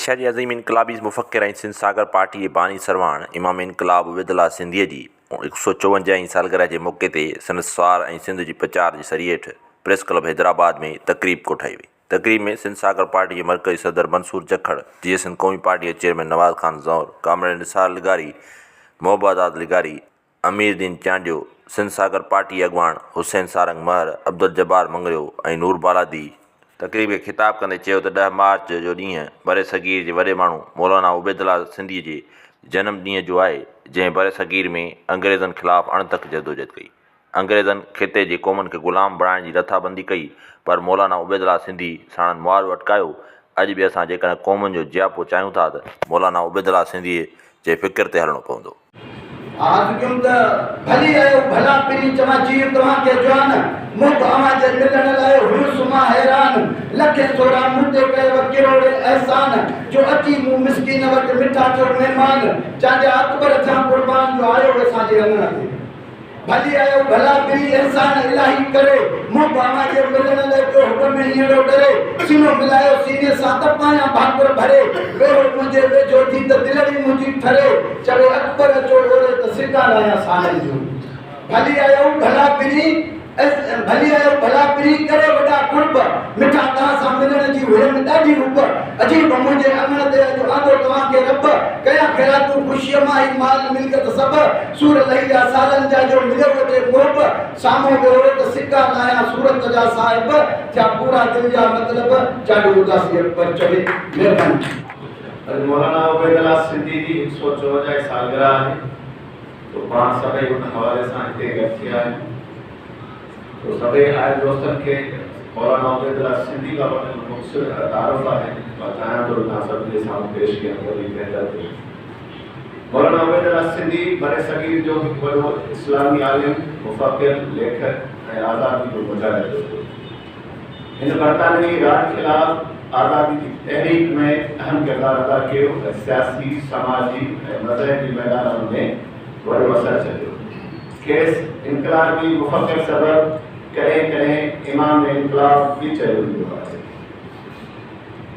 Asia جي عظيم انقلابي مفڪر ۽ سنڌ ساگر پارٽي جي باني سرواڻ امام انقلاب عبيدالله سنڌيء جي 154 هين سالگرهه جي موقعي تي سندس سار ۽ سنڌ جي پچار جي سري هيٺ پريس ڪلب حيدرآباد ۾ تقريب ڪوٺائي وئي. تقريب ۾ سنڌ ساگر پارٽي جي مرڪزي صدر منصور جکڙ، جيئي سنڌ قومي پارٽي جي چيئرمين نواز خان زئور، ڪامريڊ نثار لغاري، محب آزاد لغاري، امير دين چانڊيو، سنڌ ساگر پارٽي اڳواڻ حسين سارنگ مهر، عبدالجبار مڱريو ۽ نور بالادي تقريب کي خطاب ڪندي چيو ته ڏهه مارچ جو ڏينهن برصغير جي وڏي ماڻهو مولانا عبيدالله سنڌي جي جنم ڏينهن جو آهي، جنهن برصغير ۾ انگريزن خلاف اڻٿڪ جدوجهد ڪئي. انگريزن خطي جي قومن کي غلام بڻائڻ جي رٿابندي ڪئي پر مولانا عبيدالله سنڌي ساڻن مهاڏو اٽڪايو. اڄ به اسان جيڪڏهن قومن جو جياپو چاهيون ٿا ته مولانا عبيدالله سنڌي جي فڪر تي هلڻو پوندو. عرض ڪيم ته ڀلي آيو ڀلا پرين چوان جيء توهان کي جوان مون به اوهان جي ملڻ لاء هيس مان حيران لکين ٿورا مون تي ڪيو ڪروڙين احسان جو اچي مون مسڪين وٽ مٺا ٿيو مهمان چانڊيا اڪبر ٿيان قربان جو آيو اسان جي اڱڻ تي. ڀلي آيو ڀلا پرين احسان الاهي ڪري مون به اوهان جي ملڻ لئه پيو حب ۾ هينئڙو ڏري سينو ملايو سيني سان ته پايان ڀاڪر ڀري ويهو منهنجي ويجهو ٿي ته دلڙي منهنجي ٺري چوي اڪبر اچو اوري ته سڪا لاهيان سالن جون ڀلي آيو ڀلا پرين ڀلي آيو ڀلا پرين ڪري وڏا قرب مٺا توهان سان ملڻ جي هيم ڏاڍي حب عجيب منهنجي اڱڻ تي اڄ آندو توهان کي رب ڪيان خيراتون خوشيء مان هي مال ملڪيت سڀ سور لهي ويا سالن جا جو مليو اچي محب سامهون ويهو ته سڪا لاهيان صورت جا صاحب ٿيا پورا دل جا مطلب چاڙهي اداسي اڪبر چوي مهرباني. اڄ مولانا عبيدالله سنڌي جي هڪ سئو چوونجاهين سالگرهه آهي تو پاڻ سڀئي ان حوالي سان هتي گڏ ٿيا آهيون تو سڀئي آيل دوستن کي مولانا عبيدالله سنڌي بابت هڪ مختصر تعارف آهي مان چاهيان ٿو ته توهان سڀني جي سامهون پيش ڪيان ته وڌيڪ بهتر ٿئي. مولانا عبيدالله سنڌي برصغير جو هڪ وڏو اسلامي عالم، مفڪر، ليکڪ ۽ آزادي جو مجاهد هو. هن برطانوي راڄ خلاف آزادي جي تحريڪ ۾ اهم ڪردار ادا ڪيو ۽ سياسي، سماجي ۽ مذهبي ميدانن ۾ وڏو اثر ڇڏيو. کيس انقلابي مفڪر سبب ڪڏهن ڪڏهن امام انقلاب به چيو ويندو آهي.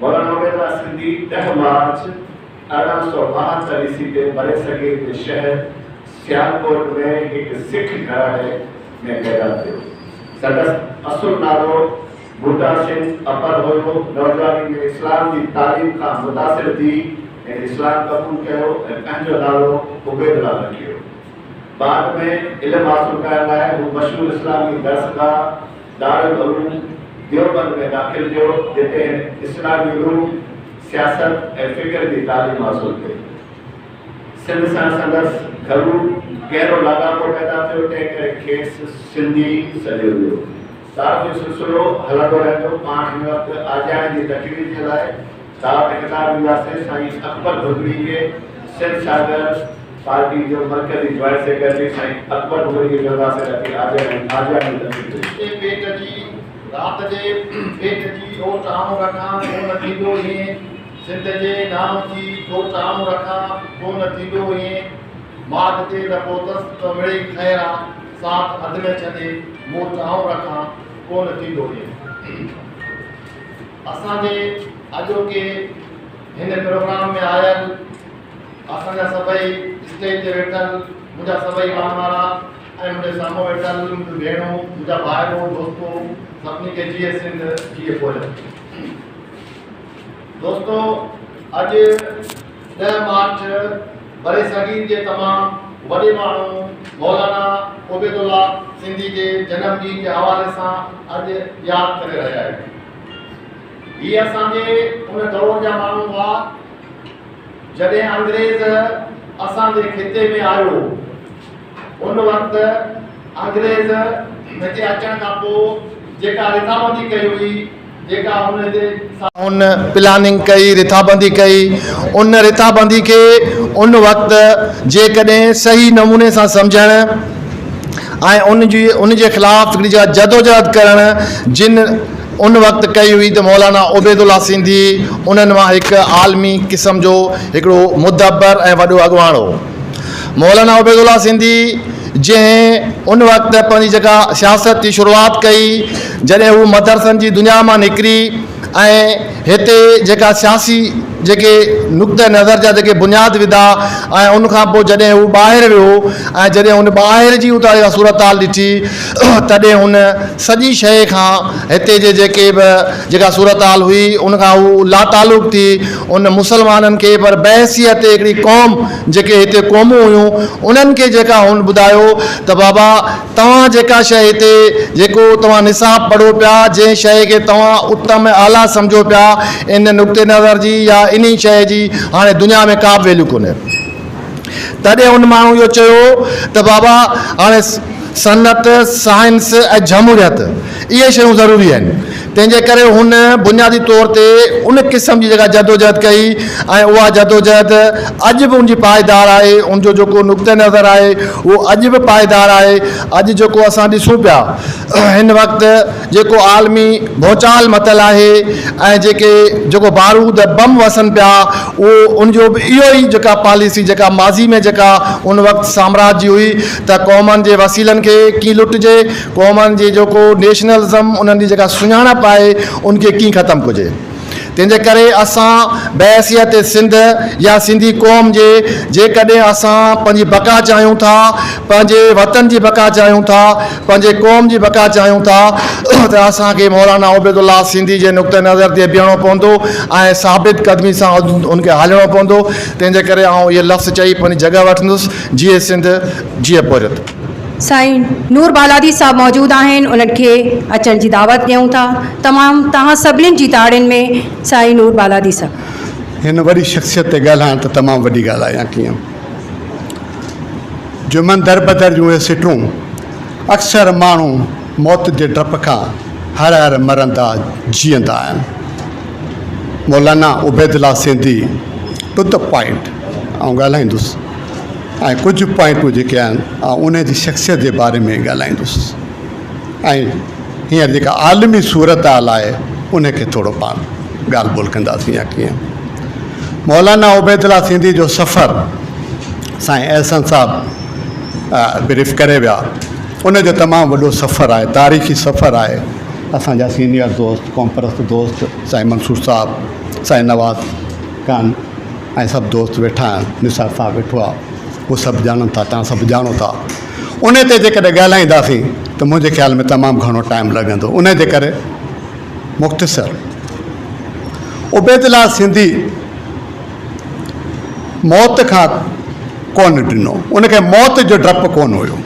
مولانا عبيدالله سنڌي ڏهه مارچ، 1872 عيسوي تي برصغير جي شهر سيالڪوٽ ۾ هڪ سک گهراڻي ۾ پيدا ٿيو. سندس اصل نالو بوٽا سنگهه اپر هيو. نوجواني ۾ اسلام جي تعليم کان متاثر ٿي هن اسلام قبول ڪيو ۽ پنهنجو نالو عبيدالله رکيو. بعد ۾ علم حاصل ڪرڻ لاء هو مشهور اسلامي درسگاهه دارالعلوم ديوبند ۾ داخل ٿيو، جتي هن اسلامي علوم، سياست ۽ فڪر جي تعليم حاصل ڪئي. سنڌ سان سندس گهرو گهرو لاڳاپو پيدا ٿيو، تنهن ڪري کيس سنڌي سڏيو ويو. تعارف جو سلسلو هلندو رهندو. پاڻ هن وقت آجياڻي جي تقرير جي لاء دعوت خطاب ڏينداسين سائين اڪبر ڀرڳڙي کي سنڌ ساگر پارٽي جو مرڪزي جوائنٽ سيڪريٽري سائين اڪبر ڀرڳڙي کي چونداسين ته اچي آجياڻي جي تقرير ڏي. جي پيٽ جي رات جي پيٽ جي اوٽ آئون رکان ڪو نه ٿيندو ائين سنڌ جي نانو جي کوٽ آئون رکان ڪو نه ٿيندو ائين ماڳ تي نه پهتس ته مڙئي خير آ ساٿ اڌ ۾ ڇڏي موٽ آئون رکان ڪو نه ٿيندو ائين. اسان جي اڄوڪي هن پروگرام ۾ آيل اسان جا سڀئي اسٽيج تي ويٺل منهنجا سڀئي مانوارا ۽ منهنجي سامهون ويٺل منهنجون ڀيڻون منهنجا ڀائرو دوستو سڀني کي جيئي سنڌ جيئي پورهيت دوستو اڄ ڏهه مارچ برصغير جي تمام وڏي ماڻهو مولانا عبيدالله سنڌي جي جنم ڏينهن جي حوالي سان اڄ ياد ڪري رهيا آهيون. هي اسان جي ان دور جا ماڻهو هئا جڏهن انگريز اسان جي خطي ۾ آيو. ان وقت انگريز هتي اچڻ کان پوء جيڪا رٿابندي ڪئي هئي، جيڪا هن هتي. هن پلاننگ ڪئي، رٿابندي ڪئي، ان رٿابندي کي ان وقت جيڪڏهن صحيح نموني سان سمجهڻ ۽ ان جي ان جي خلاف هڪڙي جيڪا جدوجهد ڪرڻ جن ان وقت ڪئي هئي ته مولانا عبيدالله سنڌي انهن مان هڪ عالمي قسم جو هڪڙو مدبر ۽ وڏو اڳواڻ هو. مولانا عبيدالله سنڌي جنهن ان وقت پنهنجي جيڪا سياست جي شروعات ڪئي جڏهن هو مدرسن جي دنيا مان نڪري ۽ هتي جيڪا سياسي جيڪي نقطه نظر جا جيڪي بنياد وڌا ۽ ان کان پوء جڏهن هو ٻاهر ويو ۽ جڏهن هن ٻاهر جي اتان جا صورتحال ڏٺي تڏهن هن سڄي شيء کان هتي جي جيڪي به جيڪا صورتحال هئي ان کان هو لاتعلق ٿي ان مسلمانن کي پر بحيثيت هڪڙي قوم جيڪي هتي قومون هيون انهن کي جيڪا هن ٻڌايو ته بابا توهان جيڪا شيء هتي جيڪو توهان نصاب پڙهو پيا، جنهن شيء کي توهان اتم ۽ اعليٰ سمجهو پيا، ان نقطي نظر جي يا انهي شيء جي هاڻي دنيا ۾ ڪا به ويليو ڪونهي. تڏهن ان ماڻهو اهو چيو ته بابا هاڻي صنعت، سائنس ۽ جمهوريت اهي شيون ضروري آهن. تنهن جي ڪري هن بنيادي طور تي ان قسم جي جيڪا جدوجهد ڪئي ۽ اها جدوجهد اڄ به ان جي پائيدار آهي، ان جو جيڪو نقطه نظر آهي اهو اڄ به پائيدار آهي. اڄ جيڪو اسان ڏسون پيا هن وقت جيڪو عالمي ڀونچال متل آهي ۽ جيڪي جيڪو بارود بم وسن پيا اهو ان جو به اهو ئي جيڪا پاليسي جيڪا ماضي ۾ جيڪا ان وقت سامراج جي هئي ته قومن جي وسيلن کي ڪيئن لٽجي، قومن جي جيڪو نيشنلزم انهن جي جيڪا سڃاڻپ آهي ان کي ڪيئن ختم ڪجي تنهن جي ڪري اسان بحيثيت سنڌ يا سنڌي قوم جي جيڪڏهن اسان پنهنجي بقا چاهيون ٿا پنهنجي وطن جي بقا چاهيون ٿا پنهنجي قوم جي بقا چاهيون ٿا ته اسان کي مولانا عبيدالله سنڌي جي نقطه نظر تي بيهڻو پوندو ۽ ثابت قدمي سان ان کي هلڻو پوندو تنهن جي ڪري آئون اهي لفظ چئي پنهنجي جڳهه وٺندس جيئي سنڌ جيئي پورهيت. سائين نور بالادي صاحب موجود آهن انهن کي اچڻ جي دعوت ڏيون ٿا تمام توهان سڀنين جي تاڙين ۾ سائين نور بالادي صاحب. هن وڏي شخصيت تي ڳالهائڻ ته تمام وڏي ڳالهه آهي يا ڪيئن؟ جمن دربدر جون اهي سٽون اڪثر ماڻهو موت جي ڊپ کان هر هر مرندا جيئندا آهن. Maulana Ubaidullah Sindhi to the point آئون ڳالهائيندس. ۽ ڪجهه پوائنٽون جيڪي آهن آئون انهي جي شخصيت جي باري ۾ ڳالهائيندس ۽ هينئر جيڪا عالمي صورتحال آهي انهي کي ٿورو پاڻ ڳالهه ٻولهه ڪنداسين يا ڪيئن مولانا عبيدالله سنڌي جو سفر سائين احسن صاحب بريف ڪري ويا ان جو تمام وڏو سفر آهي تاريخي سفر آهي اسان جا سينيئر دوست قومپرست دوست سائين منصور صاحب سائين نواز خان ۽ سڀ دوست ويٺا آهن، نثار صاحب ويٺو آهي، هو سڀ ڄاڻن ٿا، توهان سڀ ڄاڻو ٿا. انهي تي جيڪڏهن ڳالهائينداسين ته منهنجي خيال ۾ تمام گهڻو ٽائيم لڳندو، انهي جي ڪري مختصر عبيدالله سنڌي موت کان ڪونه ڊنو، ان کي موت جو ڊپ ڪونه هيو،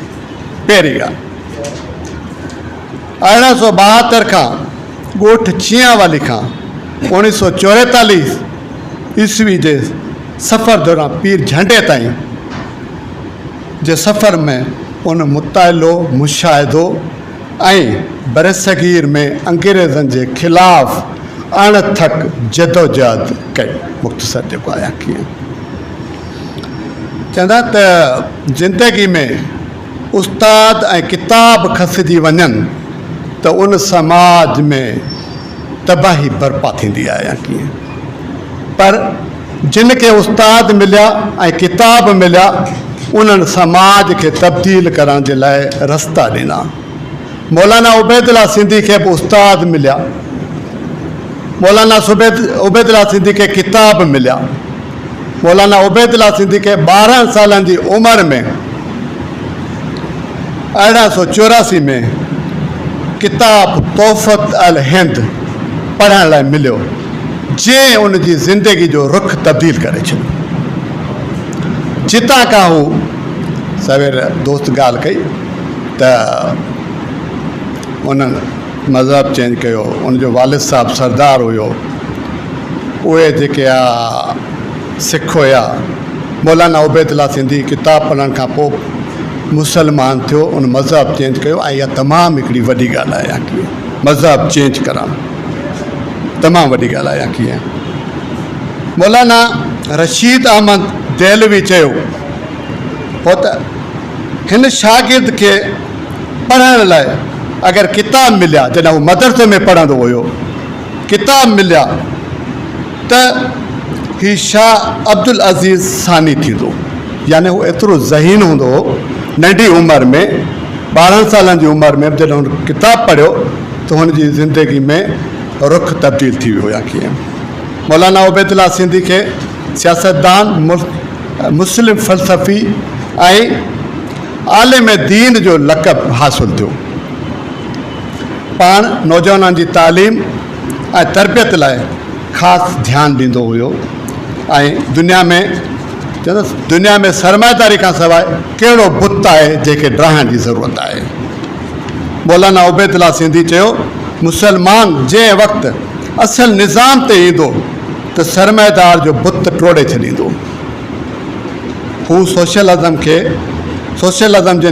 پهرين ڳالهه. 1872 کان ڳوٺ چيانوالي کان 1944 عيسوي جي سفر دوران پير جهنڊي تائين جي سفر ۾ ان مطالعو، مشاهدو ۽ برصغير ۾ انگريزن جي خلاف اڻ ٿڪ جدوجهد ڪئي. مختصر جيڪو آهي ڪيئن چوندا ته زندگي ۾ استاد ۽ ڪتاب کسجي وڃن ته ان سماج ۾ تباهي برپا ٿيندي آهي يا ڪيئن پر جن کي استاد مليا ۽ ڪتاب مليا انهن سماج کي تبديل ڪرڻ جي لاء رستا ڏنا. مولانا عبيدالله سنڌي کي به استاد مليا. مولانا عبيدالله سنڌي کي ڪتاب مليا. مولانا عبيدالله سنڌي کي 12 سالن جي عمر ۾ 1884 ۾ ڪتاب تحفة الهند پڙهڻ لاء مليو، جنهن ان جي زندگي جو رخ تبديل ڪري ڇڏيو. جتان کان هو سوير دوست ڳالهه ڪئي ته انهن مذهب چينج ڪيو، ان جو والد صاحب سردار هيو، اهي جيڪي آ سک هيا، مولانا عبيدالله سنڌي ڪتاب پڙهڻ کان پوء مسلمان ٿيو، ان مذهب چينج ڪيو ۽ اها تمام هڪڙي وڏي ڳالهه آهي يا ڪيئن مذهب چينج ڪرڻ تمام وڏي ڳالهه آهي يا ڪيئن مولانا رشيد احمد دهلوي چيو هو ته هن شاگرد کي پڙهڻ لاء اگر ڪتاب مليا جڏهن هو مدرسي ۾ پڙهندو هيو ڪتاب مليا ته هي شاهه عبدالعزيز ثاني ٿيندو يعني هو ايترو ذهين هوندو هو ننڍي عمر ۾ 12 سالن جي عمر ۾ به جڏهن هن ڪتاب پڙهيو ته هن جي زندگي ۾ رخ تبديل ٿي ويو يا ڪيئن. مولانا عبيدالله سنڌي کي سياستدان، مسلم فلسفي ۽ عالم دين جو لقب حاصل ٿيو. پاڻ نوجوانن جي تعليم ۽ تربيت لاء خاص ڌيان ڏيندو هيو ۽ دنيا ۾ چوندس دنيا ۾ سرمائيداري کان سواء ڪهڙو بت آهي جنهن کي ڊاهڻ جي ضرورت آهي. مولانا عبيدالله سنڌي چيو، مسلمان جنهن وقت اصل نظام تي ايندو ته سرمائيدار جو بت ٽوڙي ڇڏيندو. هو سوشلزم کي سوشلزم جي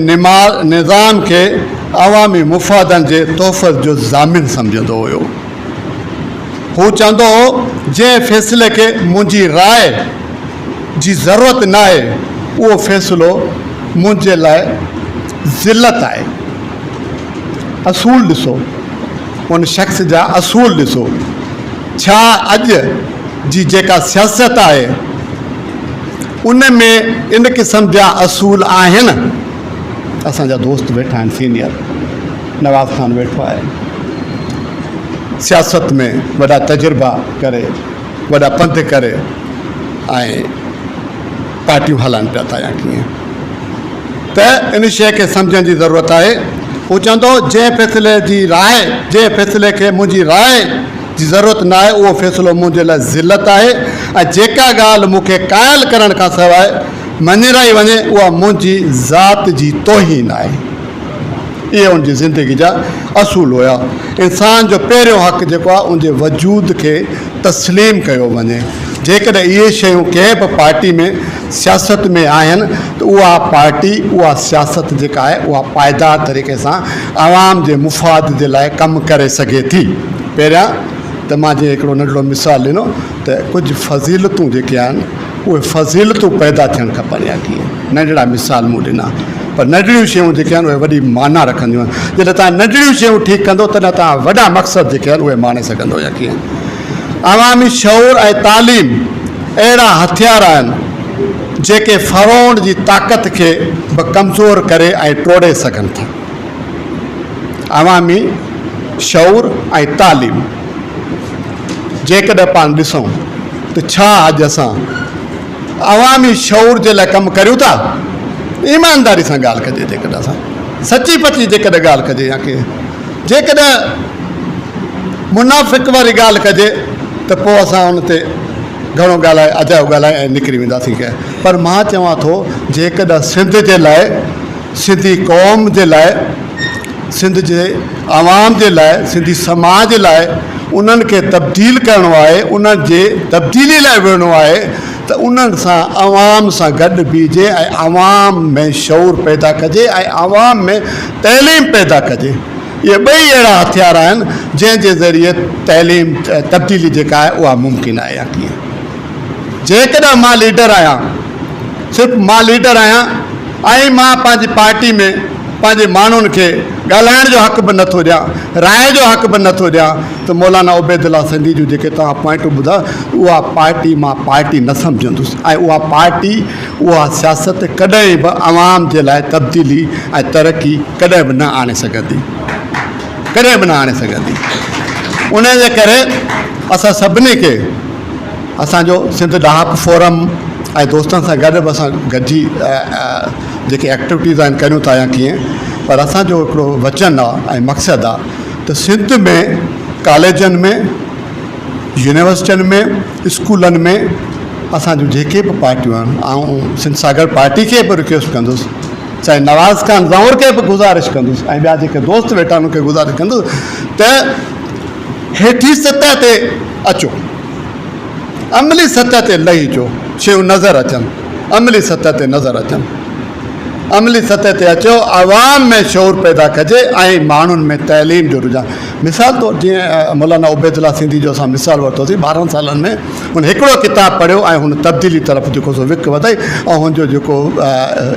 نظام کي عوامي مفادن جي تحفظ جو ضامن سمجهندو هيو. هو چوندو هو، جنهن فيصلي کي منهنجي راء جي ضرورت ناهي، اهو فيصلو منهنجي لاء ذلت آهي. اصول ڏسو، ان شخص جا اصول ڏسو. ڇا اڄ جي جيڪا سياست آهي، ان ۾ ان قسم جا اصول آهن؟ اسان جا دوست ويٺا آهن سينيئر. نواز خان ويٺو آهي سياست ۾ وڏا تجربا ڪري وڏا پنڌ ڪري ۽ پارٽيون هلائن پيا ٿا يا ڪيئن ته ان شيء کي سمجهڻ جي ضرورت آهي هو چوندو جنهن فيصلي جي راء جنهن فيصلي کي منهنجي راء جي ضرورت نه آهي اهو فيصلو منهنجي لاء ذلت آهي ۽ جيڪا ڳالهه مون کي قائل ڪرڻ کان سواء مڃرائي وڃي اها منهنجي ذات جي توهين آهي اهي ان جي زندگي جا اصول هيا. انسان جو پهريون حق جيڪو آهي ان جي وجود کي تسليم ڪيو وڃي. جيڪڏهن اهي شيون ڪنهن به پارٽي ۾ سياست ۾ آهن ته اها پارٽي اها سياست جيڪا آهي اها پائيدار طريقي سان عوام جي مفاد جي لاء ڪم ڪري سگهي ٿي. پهريان ته مان جيئن هڪڙو ننڍڙو مثال ڏنو ته ڪجهه فضيلتون جيڪي آهن اهي فضيلتون پيدا ٿيڻ کپن يا ڪيئن؟ ننڍڙا مثال مون ڏنا پر ننڍڙيون شيون جيڪي آهن اهي وڏي معنيٰ رکنديون آهن. جڏهن توهان ننڍڙيون شيون ٺيڪ ڪندو تڏهن توهان وڏا مقصد جيڪي آهن اهي ماڻي سگهندو يا ڪيئن؟ عوامي شعور ۽ تعليم اهڙا هٿيار آهن جيڪي فرعون جي طاقت کي به ڪمزور ڪري ۽ ٽوڙي سگهن ٿا. عوامي شعور ۽ تعليم جيڪڏهن پاڻ ڏسون ته ڇا اڄ اسان عوامي شعور جي لاء ڪم ڪريون ٿا؟ ايمانداري سان ڳالهه ڪجي جيڪڏهن اسان سچي پچي جيڪڏهن ڳالهه ڪجي يا ڪي جيڪڏهن منافق واري ڳالهه ڪجي ته پوء اسان ان تي گهڻو ڳالهائي اجايو ڳالهائي ۽ نڪري وينداسين ڪي پر مان چوان ٿو جيڪڏهن سنڌ جي لاء سنڌي قوم جي لاء، سنڌ جي عوام جي لاء، سنڌي سماج لاء انهن کي تبديل ڪرڻو آهي، انهن جي تبديلي لاء وڙهڻو آهي ته انهن سان عوام سان گڏ بيهجي ۽ عوام ۾ شعور پيدا ڪجي ۽ عوام ۾ تعليم پيدا ڪجي. اهي ٻئي اهڙا هٿيار آهن جنهن جي ذريعي تعليم تبديلي جيڪا آهي اها ممڪن آهي يا ڪيئن. جيڪڏهن مان ليڊر آهيان، صرف مان ليڊر آهيان ۽ مان پنهنجي پارٽي ۾ پنهنجي ماڻهن کي ڳالهائڻ جو حق به نٿو ڏيان، راء جو حق به نٿو ڏيان ته مولانا عبيدالله سنڌي جون جيڪي توهان پوائنٽون ٻڌا اها پارٽي مان پارٽي نه سمجهندس ۽ اها پارٽي اها سياست ڪڏهن به عوام جي لاء تبديلي ۽ ترقي ڪڏهن به نه آڻي سگهندي ڪڏهن به نه آڻي سگهندي ان جي ڪري اسان سڀني کي اسان جو سنڌ ڏاهپ فورم ۽ دوستن سان گڏ به اسان گڏجي جيڪي ايڪٽيوٽيز آهن ڪريون ٿا يا ڪيئن پر اسان جو هڪڙو وچن آهي ۽ مقصد آهي ته سنڌ ۾ ڪاليجن ۾ يونيورسٽين ۾ اسڪولن ۾ اسان جون جيڪي به پارٽيون آهن آئون سنڌ ساگر پارٽي کي به رڪويسٽ ڪندس سائين نواز خان زئور کي به گذارش ڪندس ۽ ٻيا جيڪي دوست ويٺا آهن ان کي گذارش ڪندس ته هيٺين سطح تي اچو، عملي سطح تي لهي اچو، شيون نظر اچن، عملي سطح تي نظر اچن، عملي سطح تي اچو، عوام ۾ شعور پيدا ڪجي ۽ ماڻهن ۾ تعليم جو رجحان. مثال طور جيئن مولانا عبيدالله سنڌي جو اسان مثال ورتوسين، 12 سالن ۾ هن هڪڙو ڪتاب پڙهيو ۽ هن تبديلي طرف جيڪو سو وک وڌائي ۽ هن جو جيڪو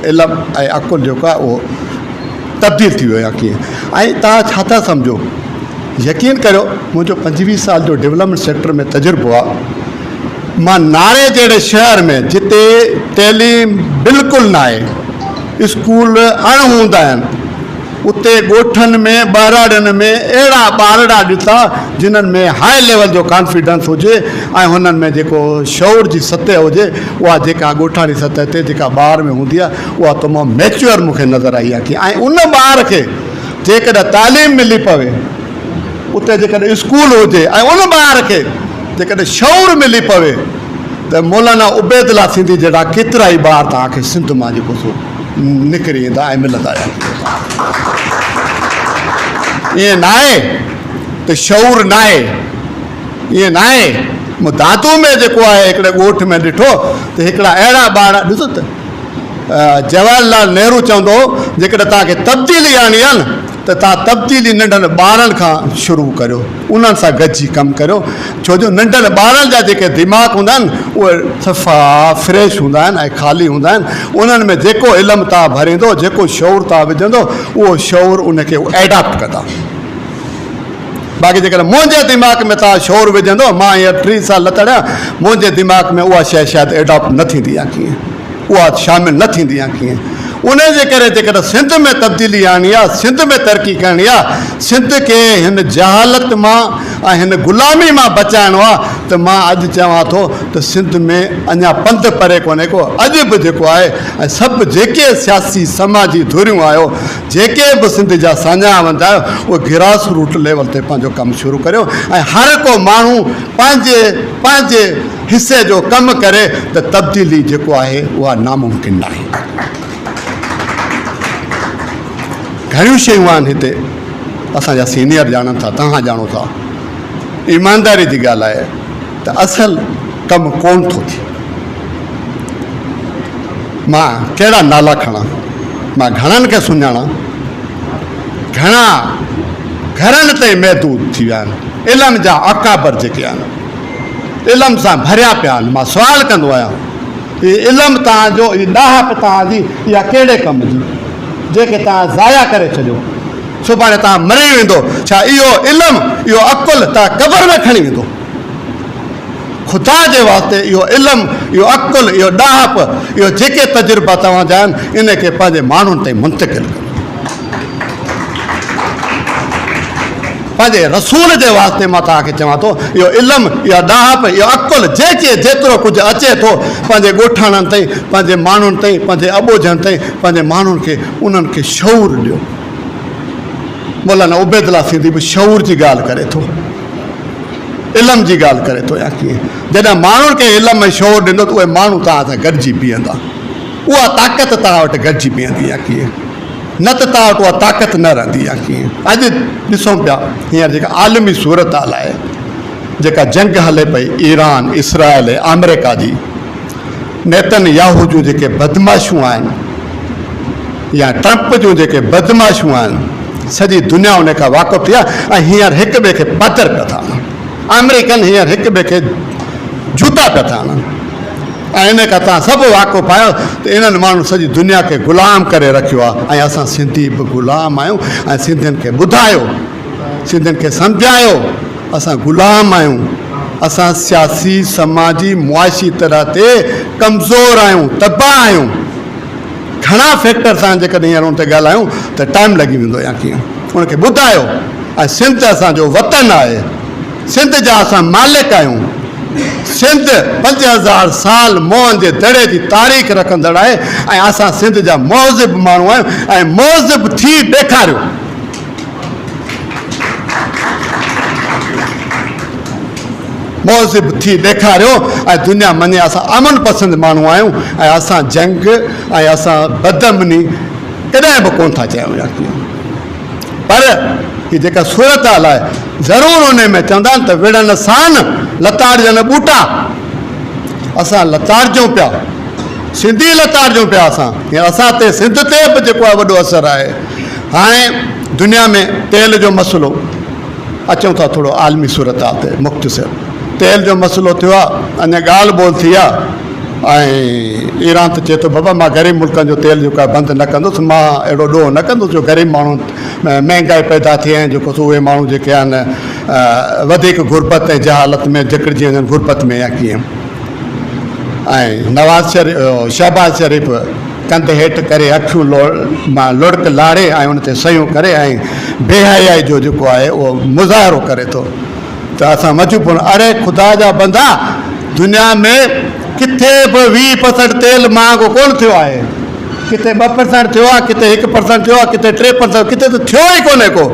علم ۽ عقل جيڪو آهي اهو تبديل ٿي ويو يا ڪيئن ۽ توهان ڇا ٿا سمجهو؟ يقين ڪريو منهنجو 25 سال جو ڊولپمينٽ سيڪٽر ۾ تجربو آ مان ناري جهڙي شهر ۾ جتي تعليم بلڪل ناهي اسڪول اڻ هوندا آهن اتي ڳوٺن ۾ ٻهراڙين ۾ اهڙا ٻارڙا ڏتا جنھن ۾ هاء ليول جو ڪانفيڊنس هجي ۽ هنن ۾ جيڪو شعور جي سطح هجي اها جيڪا ڳوٺاڻي سطح تي جيڪا ٻار ۾ هوندي آهي اها تمام ميچوئر مون کي نظر آئي آهي ۽ ان ٻار کي جيڪڏهن تعليم ملي پوي اتي جيڪڏهن اسڪول هجي ۽ ان ٻار کي جيڪڏهن شعور ملي پوي ته مولانا عبيدالله سنڌي جهڙا ڪيترا ئي ٻار توهان کي سنڌ مان جيڪو سو نڪري ايندا ۽ ملندا ائين ناهي ته شعور ناهي ائين ناهي مون دادو ۾ جيڪو آهي هڪڙي ڳوٺ ۾ ڏٺو ته هڪڙا اهڙا ٻار ڏسو ته جواهر لال نهرو چوندو هو جيڪڏهن توهان کي تبديلي آڻڻي آهي نه ته توهان تبديلي ننڍن ٻارن کان شروع ڪريو انهن سان گڏجي ڪم ڪريو ڇو جو ننڍن ٻارن جا جيڪي دماغ هوندا آهن اهي صفا فريش هوندا آهن ۽ خالي هوندا آهن انهن ۾ جيڪو علم توهان ڀريندو جيڪو شعور توهان وجهندو اهو شعور ان کي ايڊاپٽ ڪندا باقي جيڪڏهن منهنجي دماغ ۾ توهان شعور وجهندو، مان هينئر 30 سال لتاڙيا، منهنجي دماغ ۾ اها شيء شايد ايڊاپٽ نه ٿيندي يا ڪيئن، اها شامل نه ٿيندي يا ڪيئن. انهي جي ڪري جيڪڏهن سنڌ ۾ تبديلي آڻڻي آهي، سنڌ ۾ ترقي ڪرڻي آهي، سنڌ کي هن جهالت مان ۽ هن غلامي مان بچائڻو آهي ته مان اڄ چوان ٿو ته سنڌ ۾ اڃا پنڌ پري ڪونهي ڪو، اڄ به جيڪو آهي ۽ سڀ جيڪي سياسي سماجي ڌريون آهيو، جيڪي به سنڌ جا ساڃاهه وند آهيو اهي گراس روٽ ليول تي پنهنجو ڪم شروع ڪريو ۽ هر ڪو ماڻهو پنهنجي پنهنجي حصي جو ڪم ڪري ته تبديلي جيڪو آهي اها ناممڪن ناهي. گهڻيون شيون آهن هتي اسان جا سينيئر ڄاڻن ٿا توهان ڄاڻو ٿا ايمانداري جي ڳالهه آهي ته اصل ڪم ڪون ٿو ٿئي. مان ڪهڙا نالا کڻان، مان گهڻن کي سڃاڻان، گهڻا گهرن تائين محدود ٿي ويا آهن، علم جا اڪابر جيڪي آهن، علم سان ڀريا پيا آهن، مان سوال ڪندو آهيان، هي علم توهان جو، هي ڏاهپ توهان جي، اها ڪهڙي ڪم جي، جنهن کي توهان ضايع ڪري ڇڏيو، سڀاڻي توهان مري ويندو، ڇا اهو علم، اهو عقل توهان قبر ۾ کڻي ويندو؟ خدا جي واسطي اهو علم، اهو عقل، اهو ڏاهپ، اهو جيڪي تجربا توهان جا آهن، ان کي پنهنجي ماڻهن تائين منتقل ڪريو. پنهنجي رسول جي واسطي مان توهان کي چوان ٿو، اهو علم، اها ڏاهپ، اهو عقل جيڪي جيترو ڪجهه اچي ٿو، پنهنجي ڳوٺاڻن تائين، پنهنجي ماڻهن تائين، پنهنجي اٻوجهن تائين، پنهنجي ماڻهن کي انهن کي شعور ڏيو. مولانا عبيدالله سنڌي به شعور جي ڳالهه ڪري ٿو. علم جي ڳالهه ڪري ٿو يا ڪيئن؟ جڏهن ماڻهن کي علم ۽ شعور ڏيندو ته اهي ماڻهو توهان سان گڏجي بيهندا. اها طاقت توهان وٽ گڏجي بيهندي يا ڪيئن؟ نه ته توهان وٽ اها طاقت نه رهندي يا ڪيئن؟ اڄ ڏسون پيا هينئر جيڪا عالمي صورتحال آهي، جيڪا جنگ هلي پئي ايران، اسرائيل ۽ آمريڪا جي، نيتن ياهو جون جيڪي بدمعاشيون آهن يا ٽرمپ جون جيڪي بدمعاشيون آهن سڄي دنيا ان کان واقف ٿي آهي ۽ هينئر هڪ ٻئي کي پادر پيا ٿا هڻن. آمريڪن هينئر هڪ ٻئي کي جوتا پيا ٿا هڻن ۽ ان کان توهان سڀ واقف آهيو ته انهن ماڻهن سڄي دنيا کي غلام ڪري رکيو آهي ۽ اسان سنڌي به غلام آهيون ۽ سنڌين کي ٻڌايو سنڌين کي سمجهايو اسان غلام آهيون، اسان سياسي، سماجي، معاشي طرح تي ڪمزور آهيون، تباهه آهيون. گهڻا فيڪٽرس آهن جيڪڏهن هينئر ان تي ڳالهايون ته ٽائيم لڳي ويندو يا ڪيئن. ان کي ٻڌايو ۽ سنڌ اسان جو وطن آهي، سنڌ جا اسان مالڪ آهيون. سنڌ 5000 سال موهن جي دڙي جي تاريخ رکندڙ آهي ۽ اسان سنڌ جا مهذب ماڻهو آهيون ۽ مهذب ٿي ڏيکاريو. مهذب ٿي ڏيکاريو ۽ دنيا مڃي اسان امن پسند ماڻهو آهيون ۽ اسان جنگ ۽ اسان بدامني ڪڏهن به ڪونه ٿا چاهيون يا ڪيون پر هي جيڪا صورتحال آهي ضرور ان ۾ چوندا آهن ته وڙهن سان لتاڙجن ٻوٽا اسان لتاڙجون پيا سنڌي لتاڙجون پيا اسان اسان تي سنڌ تي به جيڪو آهي وڏو اثر آهي هاڻي دنيا ۾ تيل جو مسئلو اچون ٿا ٿورو عالمي صورتحال تي مختصر تيل جو مسئلو ٿيو آهي اڃا ڳالهه ٻولهه ٿي آهي ۽ ايران ته چئي ٿو بابا مان غريب ملڪن جو تيل جيڪو آهي بند نه ڪندس مان اهڙو ڏوهه نه ڪندس جو غريب ماڻهو مهنگائي پيدا ٿئي ۽ جيڪو سو اهي ماڻهو جيڪي آهن وڌيڪ غربت ۽ جهالت ۾ جڪڙجي وڃن غربت ۾ يا ڪيئن ۽ نواز شريف شهباز شريف. ڪنڌ هيٺ ڪري اکيون لوڙ مان لڙڪ لاڙي ۽ ان تي صحيحون ڪري ۽ بي حيائي جو جيڪو آهي اهو مظاهرو ڪري ٿو ته اسان مجبور اڙي خدا جا بندا دنيا ۾ ڪٿي به 20 پرسنٽ تيل مهانگو ڪونه ٿيو آهي ڪٿي 2% ٿيو آهي ڪٿي 1% ٿيو آهي ڪٿي 3% ڪٿي ته ٿيو ئي ڪونهي ڪو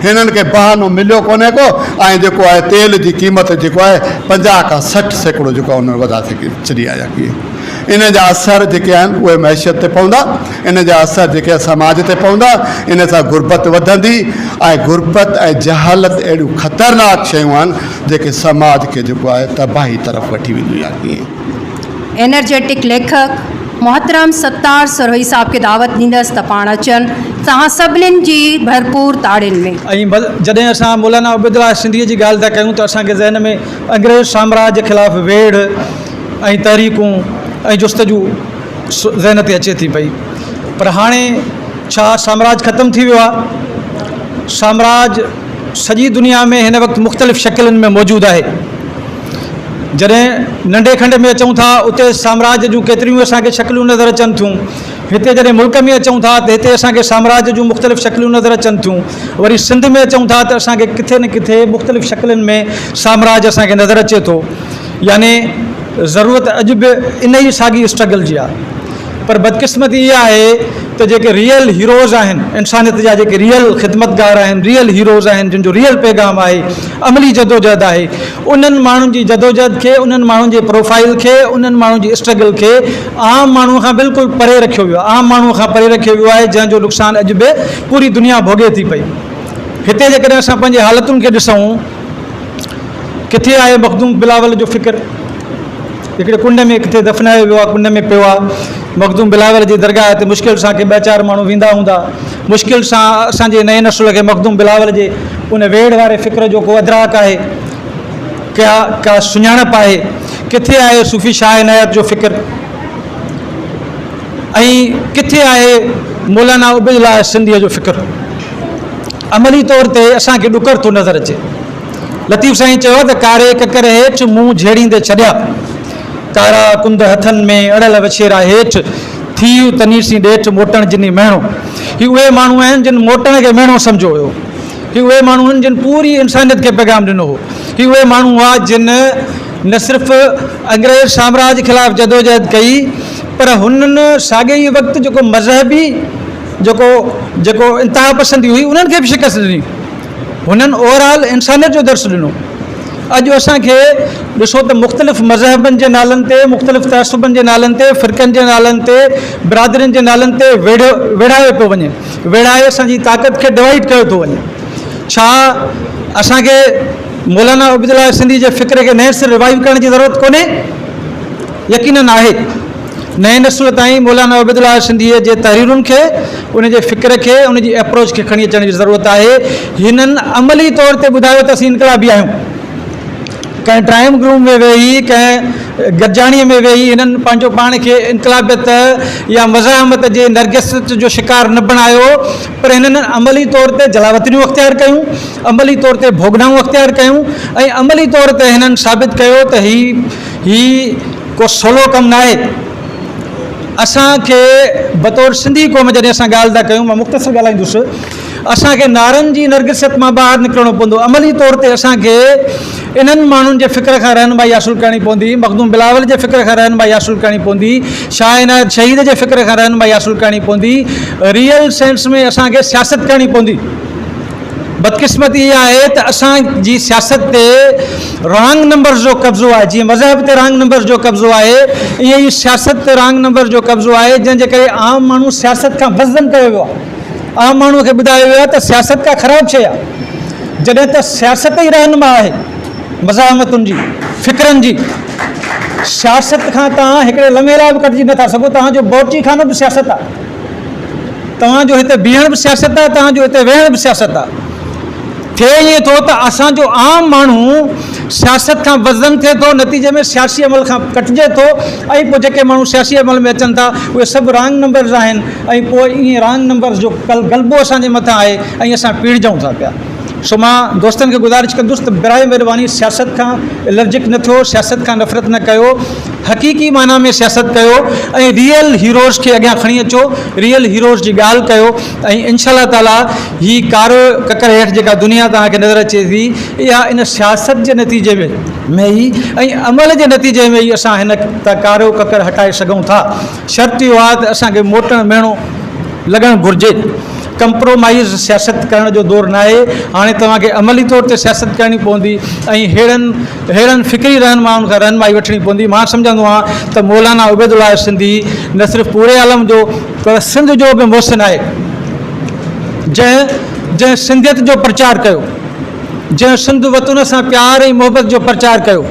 هنن کي بهانو مليو ڪونهي ڪو ۽ جيڪو آهي تيل جي قيمت جيڪو آهي 50 کان 60% جيڪو آهي انهن وڌا ڇڏي آهي ڪيئن ان جا اثر جيڪي آهن اهي معيشت تي پوندا، ان جا اثر جيڪي آهن سماج تي پوندا، ان سان غربت وڌندي ۽ غربت ۽ جهالت اهڙيون خطرناڪ شيون آهن جيڪي سماج کي جيڪو آهي تباهي طرف وٺي وينديون يا ڪيئن. انرجيٽڪ ليکڪ محترم ستار سروهي صاحب کي دعوت ڏيندس ته پاڻ اچن توهان سڀنين جي ڀرپور تاڙين ۾. ۽ جڏهن اسان مولانا عبيدالله سنڌيء جي ڳالهه ٿا ڪيون ته اسان کي ذهن ۾ انگريز سامراج خلاف ويڙهه، ۽ تحريڪون ۽ جستجو ذهن تي اچي ٿي پئي پر هاڻي ڇا سامراج ختم ٿي ويو آهي؟ سامراج سڄي دنيا ۾ هن وقت مختلف شڪلن ۾ موجود آهي. جڏهن ننڍي کنڊ ۾ اچون ٿا اتي سامراج جون ڪيتريون اسان کي شڪليون نظر اچن ٿيون. هتي جڏهن ملڪ ۾ اچون ٿا ته هتي اسان کي سامراج جون مختلف شڪليون نظر اچن ٿيون. وري سنڌ ۾ اچون ٿا ته اسان کي ڪٿي نه ڪٿي مختلف شڪلين ۾ سامراج اسان کي نظر اچي ٿو. يعني ضرورت اڄ به ان ئي ساڳي اسٽرگل جي آهي پر بدقسمتي اها آهي ته جيڪي ريئل هيروز آهن انسانيت جا جيڪي ريئل خدمتگار آهن ريئل هيروز آهن جن جو ريئل پيغام آهي عملي جدوجهد آهي انهن ماڻهن جي جدوجهد کي انهن ماڻهن جي پروفائل کي انهن ماڻهن جي اسٽرگل کي عام ماڻهو کان بلڪل پري رکيو ويو آهي عام ماڻهو کان پري رکيو ويو آهي جنهن جو نقصان اڄ به پوري دنيا ڀوڳي ٿي پئي هتي جيڪڏهن اسان پنهنجي حالتن کي ڏسون ڪٿي آهي مخدوم بلاول جو فڪر؟ هڪڙي ڪنڊ ۾ ڪٿي دفنايو ويو آهي، ڪنڊ ۾ پيو آهي. مخدوم بلاول جي درگاهه تي مشڪل سان ڪي ٻه چار ماڻهو ويندا هوندا. مشڪل سان اسان جي نئين نسل کي مخدوم بلاول جي ان ويڙهه واري فڪر جو ڪو ادراڪ آهي، ڪا ڪا سڃاڻپ آهي. ڪٿي آهي صوفي شاهه عنايت جو فڪر ۽ ڪٿي آهي مولانا عبيدالله سنڌيء جو فڪر؟ عملي طور تي اسان کي ڏڪر ٿو نظر اچي. لطيف سائين چيو ته ڪاري ڪڪر هيٺ مون جهيڙيندي ڇڏيا، ڪارا ڪنڌ هٿن ۾ اڙيل وڇيرا هيٺ، ٿيء تنيسين ڏيٺ موٽڻ جني مهڻو. هي اهي ماڻهو آهن جن موٽڻ کي مهڻو سمجهيو هيو. هي اهي ماڻهو آهن جن پوري انسانيت کي پيغام ڏنو هو. هي اهي ماڻهو هئا جن نه صرف انگريز سامراج خلاف جدوجهد ڪئي پر هنن ساڳئي ئي وقت جيڪو مذهبي جيڪو جيڪو انتها پسندي هئي انهن کي به شڪست ڏني. هنن اوور آل انسانيت جو درس ڏنو. اڄ اسان کي ڏسو ته مختلف مذهبن جي نالن تي، مختلف تعصبن جي نالن تي، فرقن جي نالن تي، برادرين جي نالن تي ويڙهيو ويڙهايو پيو وڃي. ويڙهائي اسان جي طاقت کي ڊوائيڊ ڪيو ٿو وڃي. ڇا اسان کي مولانا عبيدالله سنڌي جي فڪر کي نئين سر ريوائيو ڪرڻ جي ضرورت ڪونهي؟ يقينن آهي. نئين نسل تائين مولانا عبيدالله سنڌيء جي تحريرن کي، ان جي فڪر کي، ان جي ايپروچ کي کڻي اچڻ جي ضرورت آهي. هنن عملي طور تي ٻڌايو ته اسين انقلابي آهيون. ڪنهن ڊرائنگ روم ۾ ويهي، ڪنهن گڏجاڻيء ۾ ويهي هنن پنهنجو پاڻ کي انقلابيت يا مزاحمت جي نرگسيت جو شڪار نه بڻايو، پر هنن عملي طور تي جلاوطنيون اختيار ڪيون، عملي طور تي ڀوڳنائون اختيار ڪيون ۽ عملي طور تي هنن ثابت ڪيو ته هي هي ڪو سولو ڪم ناهي. اسان کي بطور سنڌي قوم جڏهن اسان ڳالهه ٿا ڪيون، مان مختصر ڳالهائيندس، اسان کي نعرن جي نرگسيت مان ٻاهر نڪرڻو پوندو. عملي طور تي اسان کي انهن ماڻهن جي فڪر کان رهنمائي حاصل ڪرڻي پوندي، مخدوم بلاول جي فڪر کان رهنمائي حاصل ڪرڻي پوندي، شاهه عنايت شهيد جي فڪر کان رهنمائي حاصل ڪرڻي پوندي، ريئل سينس ۾ اسان کي سياست ڪرڻي پوندي. بدقسمتي اها آهي ته اسان جي سياست تي رانگ نمبرز جو قبضو آهي، جيئن مذهب تي رانگ نمبرز جو قبضو آهي ائين ئي سياست تي رانگ نمبرز جو قبضو آهي، جنهن جي ڪري عام ماڻهو سياست کان بدظن ڪيو ويو آهي. عام ماڻهو کي ٻڌايو ويو آهي ته سياست ڪا خراب شيء آهي، جڏهن ته سياست ئي رهنما آهي مزاحمتن جي، فڪرن جي. سياست کان توهان هڪڙي لمحي لاء به ڪٽجي نٿا سگهو، توهان جو بورچي خانو به سياست آهي. توهان جو هتي بيهڻ به سياست آهي، توهان جو هتي ويهڻ به سياست آهي. ٿئي ائين ٿو ته اسان جو عام ماڻهو سياست کان بدظن ٿئي ٿو، نتيجي ۾ سياسي عمل کان ڪٽجي ٿو ۽ پوء جيڪي ماڻهو سياسي عمل ۾ اچن ٿا اهي سڀ رانگ نمبرز آهن ۽ پوء ائين رانگ نمبرز جو غلبو اسان جي مٿان آهي ۽ اسان پيڙجون ٿا پيا. سو مان دوستن کي گذارش ڪندس ته براء مهرباني سياست کان الرجڪ نه ٿيو، سياست کان نفرت نه ڪيو، حقيقي معنيٰ ۾ سياست ڪيو ۽ ريئل هيروز کي اڳيان کڻي اچو، ريئل هيروز جي ڳالهه ڪيو ۽ انشاء الله تعاليٰ هي ڪارو ڪڪر هيٺ جيڪا دنيا توهان کي نظر اچي ٿي اها ان سياست جي نتيجي ۾ ئي ۽ عمل جي نتيجي ۾ ئي اسان هن تان ڪارو ڪڪر هٽائي سگهون ٿا. شرط اهو آهي ته اسان کي موٽڻ ميڻو لڳڻ گهرجي. ڪمپرومائيز سياست ڪرڻ جو دور ناهي، هاڻي توهان کي عملي طور تي سياست ڪرڻي پوندي ۽ ههڙن ههڙن فڪري رهنمائن کان رهنمائي وٺڻي پوندي. مان سمجهندو آهيان ته مولانا عبيدالله سنڌي نه صرف پوري عالم جو پر سنڌ جو به محسن آهي، جنهن جنهن سنڌيت جو پرچار ڪيو، جنهن سنڌ وطن سان پيار ۽ محبت جو پرچار ڪيو.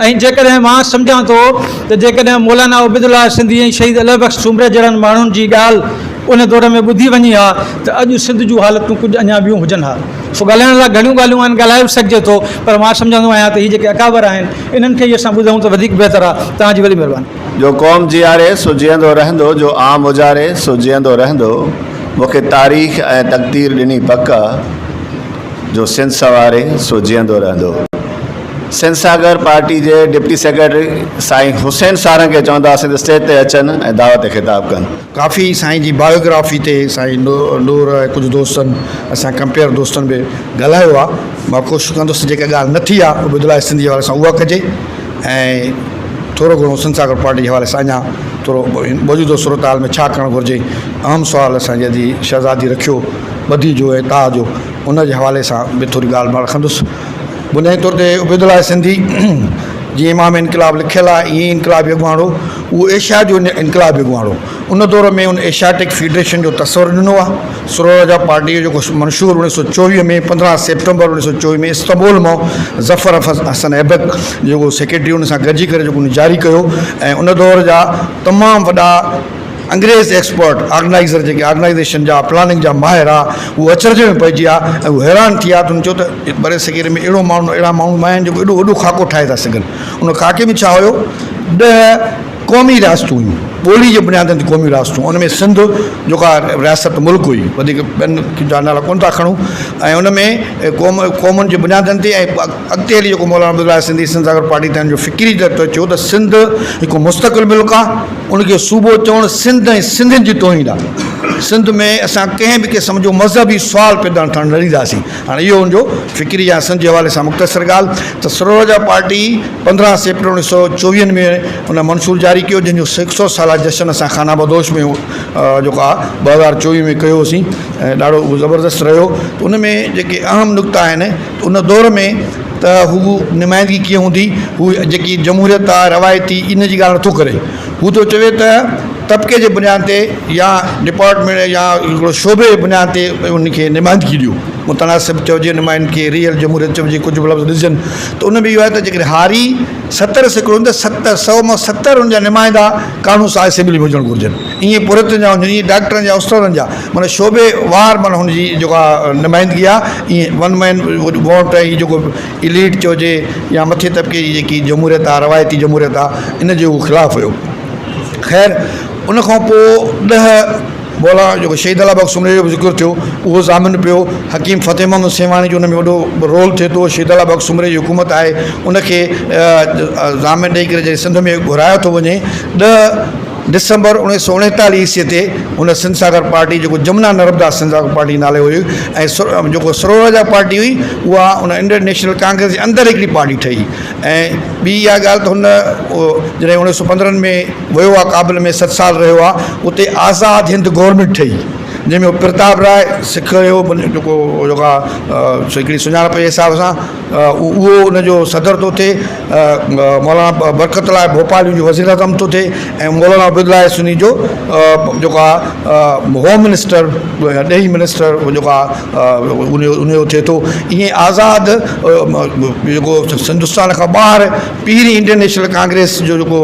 ۽ جيڪڏهن مان سمجهان ٿو ته جيڪڏهن مولانا عبيدالله سنڌي ۽ شهيد الهه بخش سومري جهڙن ماڻهن جي ڳالهه ان دور ۾ ٻڌي وڃي ها ته اڄ سنڌ جون حالتون ڪجهه اڃا ٻيون هجن ها. سو ڳالهائڻ لاء گهڻيون ڳالهيون آهن، ڳالهائي به سگهجي ٿو پر مان سمجهندو آهيان ته هي جيڪي اڪابر آهن انهن کي ئي اسان ٻڌون ته وڌيڪ بهتر آهي. توهان جي وڏي مهرباني. جو قوم جياري سو جيئندو رهندو جو عام اجاري سو جيئندو رهندو مون کي تاريخ ۽ تقدير ڏني پڪ آ. جو سنڌ سنواري سو جيئندو رهندو. سنڌ ساگر پارٽي جي ڊپٽي سيڪريٽري سائين حسين سارنگ کي چونداسين ته اسٽيج تي اچن ۽ دعوت خطاب ڪن. ڪافي سائين جي بايوگرافي تي سائين نور ۽ ڪجهه دوستن اسان ڪمپيئر دوستن به ڳالهايو آ مان ڪوشش ڪندس ته جيڪا ڳالهه نه ٿي آ عبيدالله سنڌي جي حوالي سان اها ڪجي ۽ ٿورو گهڻو سنڌ ساگر پارٽي جي حوالي سان اڃا ٿورو موجوده صورتحال ۾ ڇا ڪرڻ گهرجي اهم سوال اسان جي ادي شهزادي رکيو ٻڌي جو ۽ تاء جو ان جي حوالي سان به ٿوري ڳالهه مان رکندس. بنيادي طور تي عبيدالله سنڌي جيئن امام انقلاب لکيل آهي ائين ئي انقلابي اڳواڻ هو. اهو ايشيا جو انقلابي اڳواڻ هو. ان دور ۾ ان ايشياٽڪ فيڊريشن جو تصور ڏنو آهي. سروراجا پارٽيء جو جيڪو منشور اوڻيهه سو چوويهه ۾ 15 سيپٽمبر اوڻيهه سو چوويهه ۾ استنبول مان ظفر حسن ايبڪ جيڪو سيڪريٽري ان سان گڏجي ڪري جيڪو ان جاري ڪيو ۽ ان دور جا تمام وڏا انگريز ايڪسپرٽ آرگنائيزر جيڪي آرگنائيزيشن جا پلاننگ جا ماهر ها اهي اچرج ۾ پئجي ويا ۽ اهي حيران ٿي ويا ته هن چيو ته برصغير ۾ اهڙو ماڻهو اهڙا ماڻهو نه آهن جيڪو ايڏو وڏو خاڪو ٺاهي ٿا سگهن ان خاڪي ۾ ڇا هيو ڏهه قومي رياستون هيون ٻولي جي بنيادن تي قومي رياستون ان ۾ سنڌ جيڪا رياست ملڪ هئي وڌيڪ ٻين جا نالا ڪونه ٿا کڻون ۽ ان ۾ قوم قومن جي بنيادن تي ۽ اڳتي هلي جيڪو مولانا عبدالله سنڌي سنڌ ساگر پارٽي تي جو فڪري چيو ته سنڌ هڪ مستقل ملڪ آهي ان کي صوبو چوڻ سنڌ ۽ سنڌين جي توهين آ. سنڌ ۾ اسان ڪنهن به قسم جو مذهبي سوال پيدا ٿيڻ نه ڏينداسين. هاڻي اهو ان جو فڪري يا سنڌ جي حوالي سان مختصر ڳالهه ته سروراجا پارٽي 15 سيپٽمبر اوڻيهه سو چوويهن ۾ ان منشور جاري ڪيو جنهن جو هڪ سو سالا جشن اسان خانه بدوش ۾ جيڪو آ 2024 ۾ ڪيو هوسين ۽ ڏاڍو اهو زبردست رهيو ته ان ۾ جيڪي اهم نقطا آهن ته ان دور ۾ ته هو نمائندگي ڪيئن هوندي، هو جيڪي جمهوريت آ روايتي ان جي ڳالهه نٿو ڪري، هو ٿو چوي ته طبقي جي بنياد تي يا ڊپارٽمينٽ يا هڪڙو شعبي جي بنياد تي ان کي نمائندگي ڏيو، متناسب چئجي نمائندگي ريئل جمهوريت چئجي ڪجهه به لفظ ڏسجن ته ان ۾ اهو آهي ته جيڪڏهن هاري 70% آهن ته ست سو مان 70 ان جا نمائندا قانون ساز اسيمبلي ۾ هجڻ گهرجن، ائين پورهيتن جا هجن ائين ڊاڪٽرن جا استادن جا معنيٰ شعبي وار معنيٰ هن جي جيڪا نمائندگي آ ائين ون مين ووٽ ۽ هي جيڪو اليٽ چئجي يا مٿي طبقي جي جيڪي جمهوريت آ روايتي جمهوريت آ ان جي هو خلاف هيو خير ان کان پوء ڏهه مولا جيڪو شهيد الله بخش سومري جو به ذڪر ٿيو اهو ضامن پيو حڪيم فتح محمد سيوهاڻي جو ان ۾ وڏو رول ٿئي ٿو شهيد الله بخش سومري جي حڪومت آهي ان کي ضامن ڏئي ڪري جڏهن سنڌ ۾ گهرايو ٿو وڃي ڏهه ڊسمبر اوڻيهه سو اوڻيتاليهه عيسوي تي هن سنڌ ساگر پارٽي جيڪو جمنا نربدا سنڌ ساگر پارٽي نالي هئي ۽ جيڪو سروراجا پارٽي هئي اها ان انڊين نيشنل ڪانگريس جي اندر هڪڙي پارٽي ٺهي ۽ ٻي اها ڳالهه ته هن جڏهن اوڻيهه سو پندرهن ۾ ويو آهي ڪابل ۾ ست سال رهيو آهي اتي آزاد هند گورنمينٽ ٺهي جنهن ۾ پرتاب راء سک هيو جيڪو جيڪا هڪڙي سڃاڻپ جي حساب سان اهو ان جو صدر ٿو ٿئي، مولانا برڪت الله ڀوپالي جو وزير اعظم ٿو ٿئي ۽ مولانا عبيدالله سني جو جيڪو آ هوم منسٽر يا ڏيهي منسٽر جيڪو آ ان جو ٿئي ٿو. ائين آزاد جيڪو هندستان کان ٻاهر پهرين انڊين نيشنل ڪانگريس جو جيڪو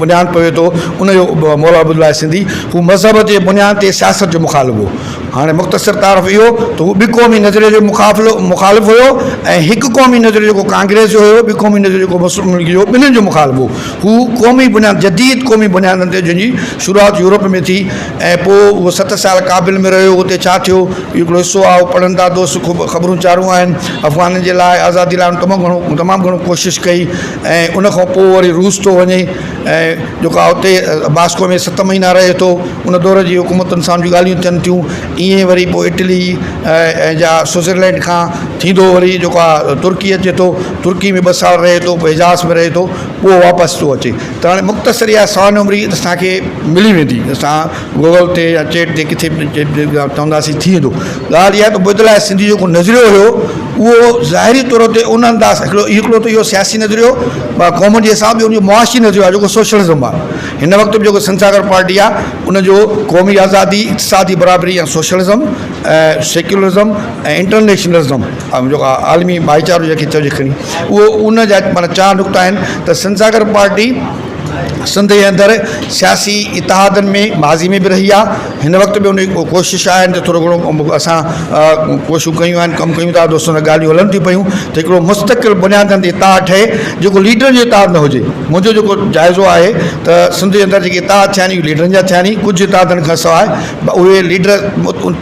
بنياد پوي ٿو ان جو مولانا عبيدالله سنڌي هو مذهب جي بنياد تي سياست جو مخالف هو. هاڻي مختصر تعارف اهو ته هو ٻه قومي نظريي جو مخافلو مخالف هيو ۽ هڪ قومي نظريو جيڪو ڪانگريس جو هيو ٻه قومي نظريو جيڪو مسلم ليگ جو هو ٻنهين جو مخالف هو. هو قومي بنياد جديد قومي بنيادن تي جنهن جي شروعات يورپ ۾ ٿي ۽ پوء اهو ست سال ڪابل ۾ رهيو اتي ڇا ٿيو اهو هڪڙو حصو آهي اهو پڙهن ٿا دوست خوب خبرون چارون آهن افغانن جي لاء آزادي لاء هن تمام گهڻو تمام گهڻو ڪوشش ڪئي ۽ ان کان پوء وري روس ٿو وڃي ۽ جيڪو آهي اتي ماسڪو ۾ ست مهينا رهي ٿو ان دور جي حڪومتن سان ان جون ڳالهيون ٿين ٿيون ائين وري پوء اٽلي ۽ جا سوئٽزرلينڊ کان ٿيندو وري جيڪو آهي ترڪي اچي ٿو ترڪي ۾ ٻه سال رهي ٿو پوء حجاز ۾ رهي ٿو پوء واپس ٿو اچي ته هاڻي مختصر اها سوانح عمري اسان کي ملي ويندي اسان گوگل تي يا چيٽ تي ڪٿي به چونداسين ٿي ويندو ڳالهه اها ته عبيدالله سنڌي جيڪو نظريو هيو اهو ظاهري طور تي ان انداز هڪڙو هڪڙو ته اهو سياسي نظريو قومن جي حساب ٻيو ان جو معاشي نظريو آهي جيڪو سوشلزم آهي هن وقت به جيڪو سنڌ ساگر پارٽي آهي ان جو قومي آزادي اقتصادي برابري يا سوشلزم ۽ سيڪيولرزم ۽ انٽرنيشنلزم جيڪو عالمي ڀائيچارو جنهن کي چئجي کڻي اهو ان جا معنيٰ چار نقطا آهن ته سنڌ ساگر پارٽي سنڌ جي اندر سياسي اتحادن ۾ ماضي ۾ به رهي آهي هن وقت به ان جي ڪوشش آهي ته ٿورو گهڻو اسان ڪوششون ڪيون آهن ڪم ڪيون ٿا دوستن سان ڳالهيون هلن ٿيون پيون ته هڪڙو مستقل بنيادن تي اتحاد ٺهي جيڪو ليڊرن جو اتحاد نه هجي منهنجو جيڪو جائزو آهي ته سنڌ جي اندر جيڪي اتحاد ٿيا آهن اهي ليڊرن جا ٿيا آهن ڪجهه اتحادن کان سواء اهي ليڊر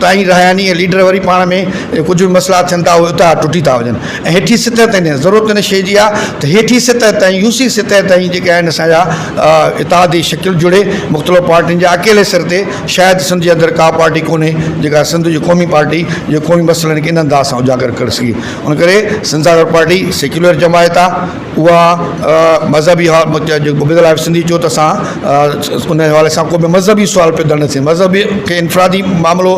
تائين رهيا آهن ۽ ليڊر وري پاڻ ۾ ڪجهه به مسئلا ٿين ٿا اهي اتحاد ٽٽي ٿا وڃن ۽ هيٺين سطح تائين نه ضرورت ان شيء جي آهي ته هيٺين سطح تائين يو سي سطح تائين جيڪي آهن اسان جا اتحادي شڪل جڙي مختلف پارٽين جا اڪيلي سر تي شايد سنڌ جي اندر ڪا پارٽي ڪونهي جيڪا سنڌ جي قومي پارٽي جي قومي مسئلن کي ان انداز سان اجاگر ڪري سگهي ان ڪري سنڌ ساگر پارٽي سيڪيولر جماعت آهي اها مذهبي عبيدالله سنڌي چيو ته اسان ان حوالي سان ڪو به مذهبي سوال پيدا نه ٿئي مذهب کي انفرادي معاملو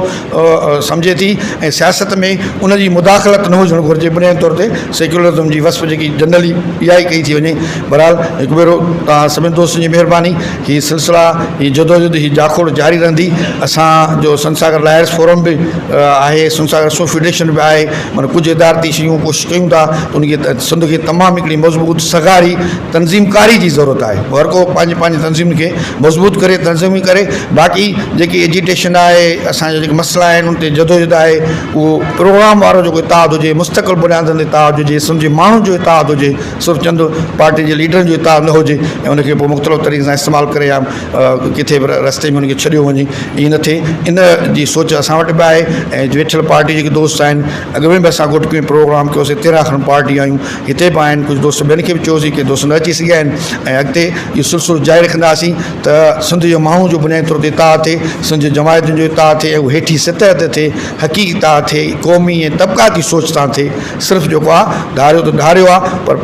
سمجهي ٿي ۽ سياست ۾ ان جي مداخلت نه هجڻ گهرجي بنيادي طور تي سيڪيولرزم جي وصف جيڪي جنرلي اها ئي ڪئي ٿي وڃي بهرحال هڪ ڀيرو توهان سڀني دوستن جي مهرباني هي سلسلا هي جدوجھد هي جاکوڙ جاري رهندي اسان جو سنڌ ساگر لائرس فورم به آهي سنڌ ساگر سو فيڊريشن به آهي معنيٰ ڪجهه ادارتي شيون ڪوشش ڪيون ٿا ته ان کي سنڌ کي تمام هڪڙي مضبوط سگهاري تنظيم ڪاري جي ضرورت آهي هر ڪو پنهنجي پنهنجي تنظيم کي مضبوط ڪري تنظيمي ڪري باقي جيڪي ايجيٽيشن آهي اسان جا جيڪي مسئلا آهن ان تي جدوجھد آهي اهو پروگرام وارو جيڪو اتحاد هجي مستقل بنيادن تي اتحاد هجي سنڌ جي ماڻهن جو اتحاد هجي صرف چند پارٽين جي ليڊرن جو اتحاد نه هجي ۽ ان کي پوء مختلف طريقن سان استعمال ڪري يا ڪٿي به رستي ۾ ان کي ڇڏيو وڃي ائين نه ٿئي ان جي سوچ اسان وٽ به آهي ۽ ويٺل پارٽي جيڪي دوست آهن اڳ ۾ به اسان گهوٽڪي ۾ پروگرام ڪيوسي 13 کن پارٽيون آيون هتي به آهن ڪجهه دوست ٻين کي به چيوسي ڪي دوست نه اچي سگهيا آهن ۽ اڳتي اهو سلسلو جاري رکنداسين ته سنڌ جو ماڻهو جو بنيادي طور تي اتحاد ٿئي سنڌ جي جماعتن جو اتحاد ٿئي ۽ اهو هيٺين سطح تي ٿئي حقيقي اتحاد ٿئي قومي ۽ طبقاتي سوچ سان ٿئي صرف جيڪو آ ڌاريو ته ڌاريو آ پر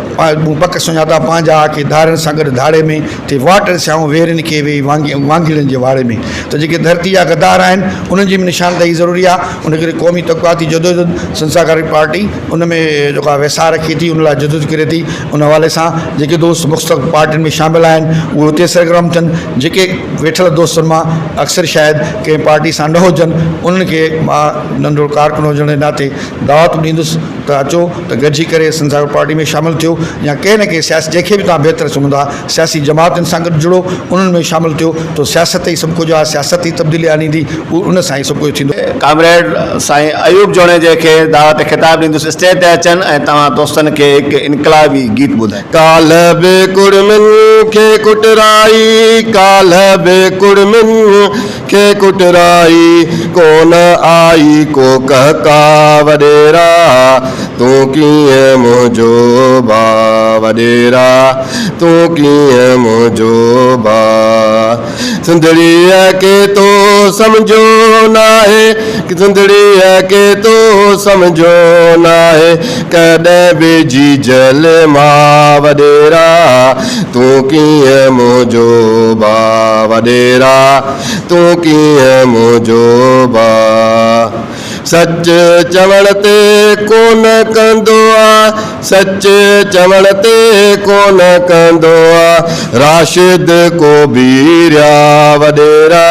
مون پڪ سڃاتا پنهنجا آ ڪي ڌارين سان گڏ ڌاڙي ۾ ٿي واٽ رسيائون ويرين کي ويئي وانگيڙن جي واڙي ۾ ته جيڪي ڌرتي جا غدار آهن انهن جي به نشاندهي ضروري آ ان ڪري قومي طبقاتي جدوجھد سنساڪاري پارٽي ان ۾ جيڪو آ ويساهه رکي ٿي ان لاء جدوجھد ڪري ٿي ان حوالي سان جيڪي دوست مختلف پارٽين ۾ شامل آهن اهي اتي سرگرم ٿين جيڪي ويٺل دوستن مان اڪثر شايد ڪنهن پارٽي سان نه هجن انهن کي مان ننڍڙو ڪارڪن هجڻ جي ناتي دعوت به ڏيندس ته اچو ته گڏجي ڪري سنڌ ساگر پارٽي ۾ شامل ٿيو يا ڪنهن نه ڪنهن سياسي جنهن کي به توهان بهتر سمجهندا سياسي جماعتن سان گڏ جڙو انهن ۾ شامل ٿيو ته سياست ئي سڀ ڪجهه آهي سياست ئي تبديلي آڻيندي اهو ان سان ئي سڀ ڪجهه ٿيندو. ڪامريڊ سائين ايوب جوڻيجي کي دعوت خطاب ڏيندس اسٽيج تي اچن ۽ توهان دوستن کي هڪ انقلابي گيت ٻڌائين. ڪالهه به ڪڙمين کي ڪٽرائي، ڪالهه به ڪڙمين کي ڪٽرائي، ڪونه آئي ڪو ڪهڪا وڏيرا، تون ڪيئن منهنجو ڀاء وڏيرا، تون ڪيئن منهنجو ڀاء. سنڌڙيء کي تو سمجهيو ناهي، سنڌڙيء کي تو سمجهيو ناهي، ڪڏهن به جيجل ماء وڏيرا، تون ڪيئن منهنجو ڀاء وڏيرا، تون ڪيئن منهنجو ڀاء. سچ چوڻ تي ڪونه ڪندو آ. سچ چوڻ تي ڪونه ڪندو آ راشد ڪو به ريا وڏيرا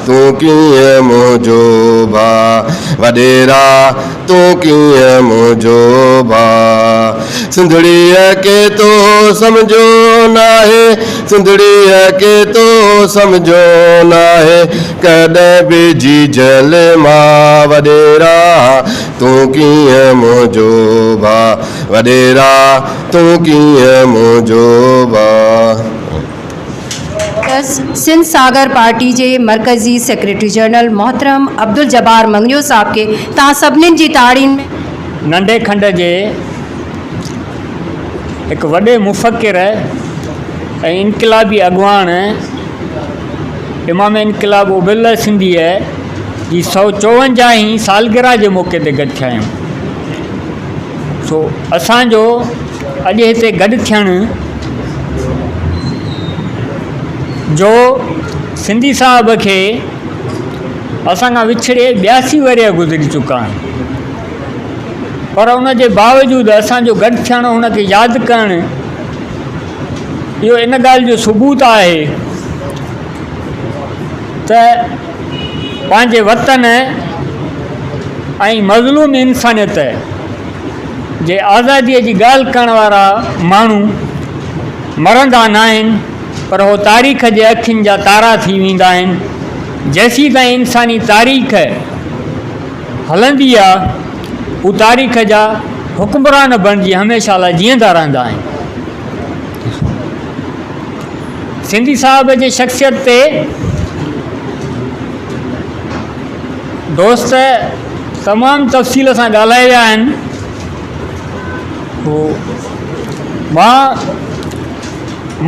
تون ڪيئن منهنجو ڀاء وڏيرا تون ڪيئن منهنجو ڀاء سنڌڙيء کي تو سمجهيو ناهي سنڌڙيء کي تو سمجهيو ناهي ڪڏهن به جيجل ماء وڏيرا تون ڪيئن منهنجو ڀاء وڏيرا تون ڪيئن منهنجو ڀاء. سنڌ ساگر پارٽي جي مرڪزي سيڪريٽري جنرل محترم عبدالجبار مڱريو صاحب کي توهان سڀنين جي تاڙين ۾. ننڍي کنڊ جي هڪ وڏي مفڪر ۽ انقلابي اڳواڻ امام انقلاب عبيدالله سنڌيء جي 154 هين سالگرهه جي موقعي تي گڏ ٿيا آهيون. سو اسان جو اڄ هتي گڏ ٿيڻ جو سنڌي صاحب کي اسان کان وڇڙي 82 ورهيه گذري چڪا آهن پر ان جي باوجود اسان جو گڏ ٿيڻ ان کي ياد ڪرڻ اهو ان ڳالهه جو ثبوت آهي ته پنهنجي وطن ۽ مظلوم انسانيت جي آزاديء جي ڳالهه ڪرڻ وارا ماڻهو مرندا ناهن پر هو تاريخ جي اکين جا تارا ٿي ويندا آهن. جيسيتائين انساني تاريخ هلندي آ هو تاريخ جا حڪمران بڻجي هميشه لاء جيئندا رهندا آهن. سنڌي صاحب جي شخصيت تي دوست تمام تفصيل سان ڳالهائي ويا آهن. هو مان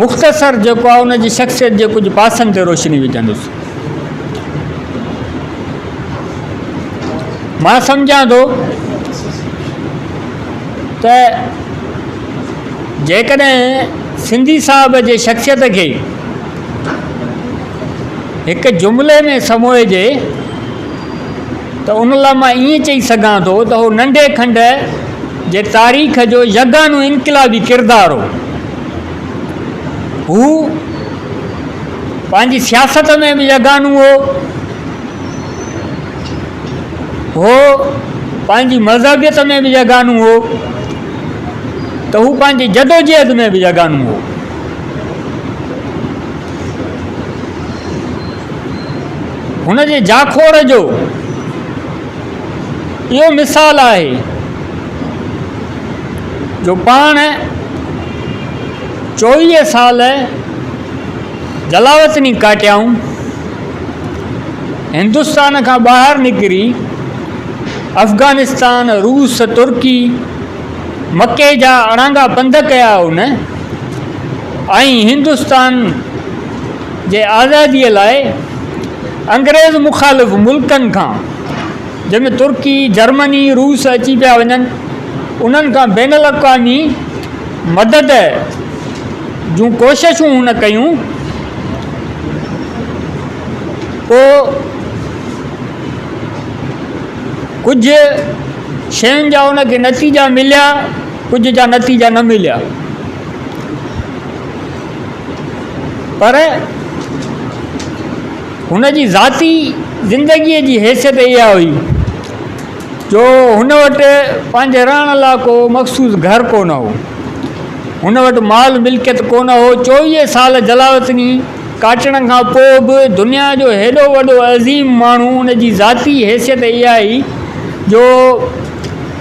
مختصر جيڪو آهي ان جي شخصيت جي ڪجهه پاسن تي روشني وجهندس. مان سمجهان ٿو ته جيڪڏهن سنڌي صاحب جي شخصيت کي هڪ جملي ۾ سموئجي ته ان لاء مان ائين چئي سگهان ٿو ته هو ننڍي کنڊ جي تاريخ جو يگانو انقلابي ڪردار هو. هو پنهنجي سياست ۾ به يگانو هو. هو پنهنجي مذهبيت ۾ به يگانو هو ته هو پنهنجي جدوجهد ۾ به يگانو هو. هن جي جاکوڙ جو اهو مثال آهي جو پاڻ 24 سال جلاوطني ڪاٽيائون، هندستان کان ٻاهر نڪري افغانستان، روس، ترڪي، مڪي جا اڙانگا پنڌ ڪيا هن ۽ هندستان جي آزاديء لاء انگريز مخالف ملڪن کان جنهن ۾ ترڪي، جرمني، روس اچي پيا وڃن انهن کان بين الاقوامي مدد جون ڪوششون هن ڪيون. پوء ڪجهه شين جا ان کي نتيجا مليا، ڪجهه جا نتيجا نه مليا. پر هن جي ذاتي زندگيء جي حيثيت اها هئي جو هن وٽ پنهنجي رهڻ لاء ڪو مخصوص گهر ڪونه هو. هن وٽ مال ملڪيت ڪونه هو. 24 سال جلاوطني ڪاٽڻ کان پوء به دنيا جو هيڏو وڏو عظيم ماڻهو ان جي ذاتي حيثيت اها هئي جو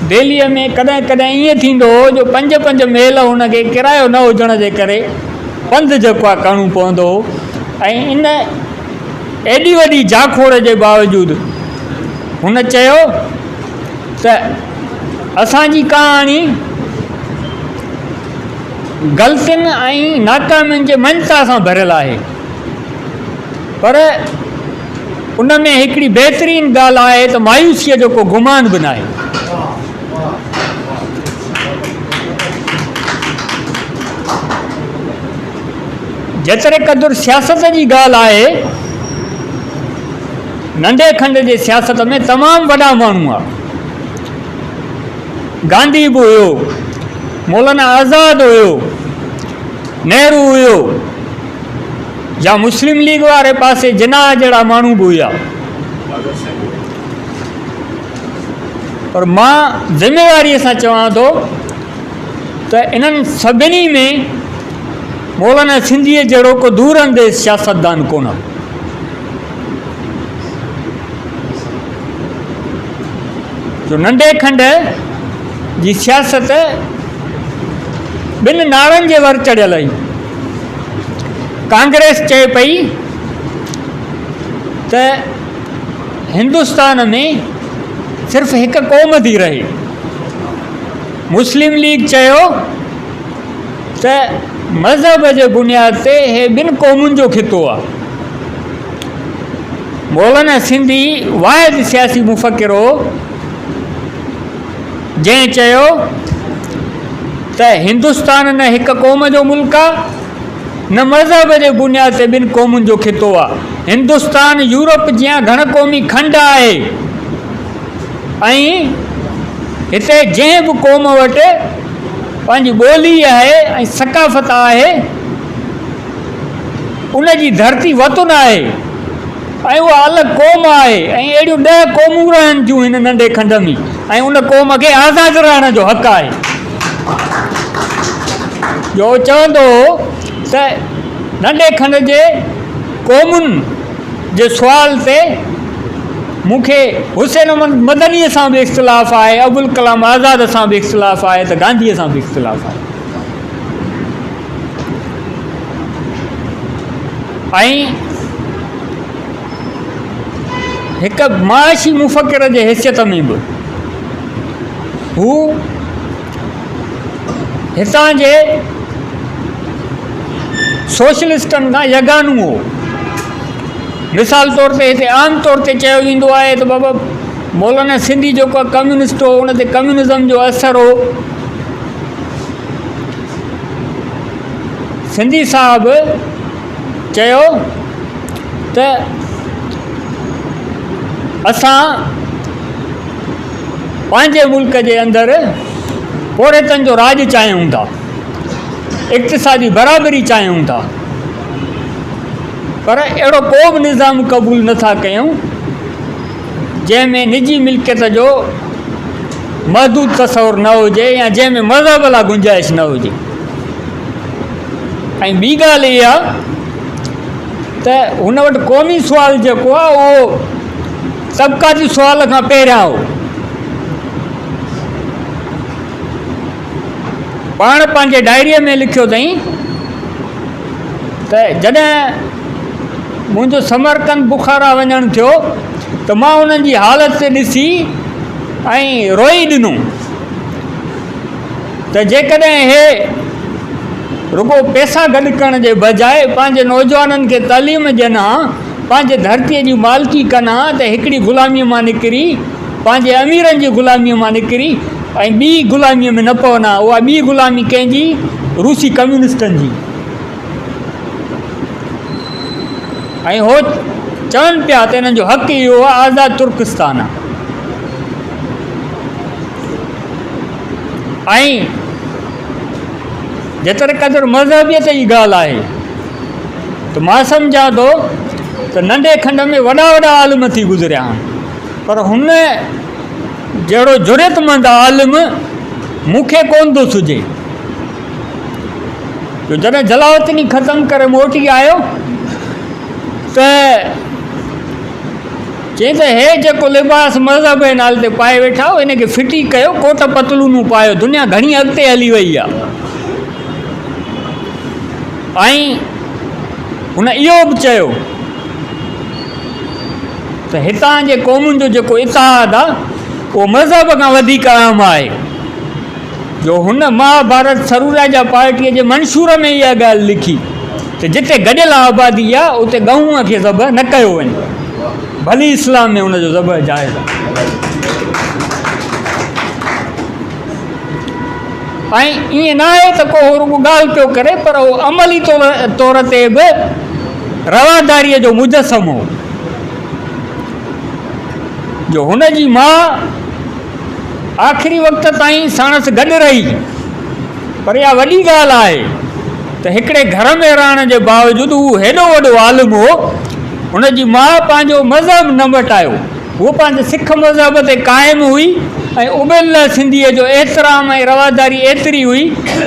دهليء ۾ ڪڏهن ڪڏهن ائين ٿيندو هو جو پنج پنج ميل هن کي ڪرايو نه هجڻ جي ڪري پنڌ جيڪو آهي ڪرڻو پوندو هو ۽ ان ايڏي وڏي جاکوڙ جي باوجود هن چيو ته اسان جي ڪهاڻي غلطين ۽ ناڪامين جي مڃتا سان ڀريل آهي پر ان ۾ هڪڙي بهترين ڳالهه آهي ته مايوسيء جو ڪو گمان به ناهي. جيتري قدر سياست جي ڳالهه آهي، ننڍي کنڊ جي سياست ۾ تمام وڏا ماڻهو هئا. گانڌي به هيو، مولانا آزاد هيو، نهرو هيو يا مسلم ليگ واري پاسي جناح جهڙا ماڻهو به هيا. پر مان ذميواريء سان چوان ٿو ته انهن سڀني ۾ مولانا سنڌيء جهڙو ڪو دور انديش سياستدان ڪونه هو. جو ننڍي کنڊ جي سياست ٻن نعرن جي ور چڙهيل هئي. ڪانگريس چئي پئي ته هندستان ۾ صرف هڪ قوم ٿي رهي. مسلم ليگ چيو ته مذهب جي بنياد تي هي ٻن قومن جو خطو آهي. مولانا سنڌي واحد سياسي مفڪر هو جنهن چيو ته هندستان نه هڪ قوم جو ملڪ آهي نه مذهب جي بنياد تي ٻن قومن جو خطو آهي. هندستان يورپ جيان گهڻ قومي کنڊ آهي ۽ هتي جنهن به قوم وٽ پنهنجي ٻولي آهي ۽ ثقافت آهي ان جي ڌرتي وطن آهي ۽ اها الڳ قوم آهي ۽ اهڙيون ڏهه قومون رهن ٿيون هن ننڍي کنڊ ۾ ۽ ان قوم کي آزاد رهڻ جو حق آهي. جو چوندو هو ته ننڍي کنڊ جي قومن جي سوال تي مون کي حسين احمد مدنيء سان به اختلاف آهي، ابوالڪلام آزاد سان به اختلاف آهي ته گانڌيء سان به اختلاف آهي. ۽ هڪ معاشي مفڪر جي حيثيت ۾ به هو هتان جي سوشلسٽن کان يگانو هو. مثال طور تي هتي عام طور تي چيو ويندو آهي ته بابا مولانا سنڌي جيڪو ڪميونسٽ هو ان تي ڪميونزم جو اثر هو. سنڌي صاحب چيو ته اسان پنهنجي ملڪ جي اندر پورهيتن جو راڄ چاهيون ٿا، اقتصادي برابري چاهيون ٿا، پر اهڙو ڪو به نظام قبول نٿا ڪيون جنهن ۾ نجي ملڪيت جو محدود تصور نه هجي يا جنهن ۾ مذهب لاء گنجائش نه هجي. ۽ ٻي ڳالهه اها ته هن وٽ قومي سوال جيڪو آهي اهو طبقاتي سوال کان پهريان هو. پاڻ پنهنجي ڊائريء ۾ لکيو اٿائين ته جڏهن منهنجو سمرقند بخارا وڃڻ ٿيو ته مان انهن جي حالت ڏسي ۽ روئي ڏنو ته جيڪڏهن هي رڳو پئسا گڏ ڪرڻ جي بجاء پنهنجي نوجوانن کي تعليم ڏين ها، پنهنجي ڌرتيء جي مالڪي ڪن ها ته هڪڙي غلاميء مان نڪري پنهنجي اميرن جي غلاميء مان نڪري ۽ ٻي غلاميء ۾ نه پون ها. اها ٻي غلامي ڪنهن جي؟ روسي ڪميونسٽن جي. ۽ هو چون پيا ته انهن جو حق اهو آهي آزاد ترڪستان آهي. ۽ جيتري قدر مذهبيت جي ڳالهه آهي ته مان سمجهان ٿو ته ننڍي کنڊ ۾ وڏا وڏا عالم ٿي گذريا آهن پر هن جهڙو جرئتمند عالم مون کي ڪونه ٿو سجهي جو جڏهن جلاوطني ختم ڪري موٽي آيو ته چيائين ته هي جيڪو لباس مذهب جي نالي تي پائي ويٺا آهيو ان کي ڦٽي ڪيو ڪوٽ پتلونون پايو دنيا گهڻي اڳتي هلي وئي آهي ۽ هن اهو به چيو ته هتان جي قومن جو جيڪو اتحاد آهي اهو مذهب کان وڌيڪ اهم آهي جو هن مهاڀارت سروراجا پارٽيء جي منشور ۾ اها ڳالهه لکي ته جتي گڏيل آبادي آهي اتي ڳئون کي ذبح نه ڪيو وڃي ڀلي اسلام ۾ ان جو ذبح جائز آهي ۽ ائين نه آهي ته ڪو هو رڳو ڳالهه پيو ڪري پر هو عملي طور تي به رواداريء جو مجسم هو جو هن جي ماء آخري وقت تائين ساڻس گڏ رهي. پر اها وڏي ڳالهه آهي ته هڪڙي گهر ۾ رهڻ جي باوجود هو هيڏو وڏو عالم هو، هن جي ماء پنهنجو مذهب نه مٽايو. هوء پنهنجي سک مذهب تي قائم هئي ۽ عبيدالله سنڌيء جو احترام ۽ رواداري ايتري هئي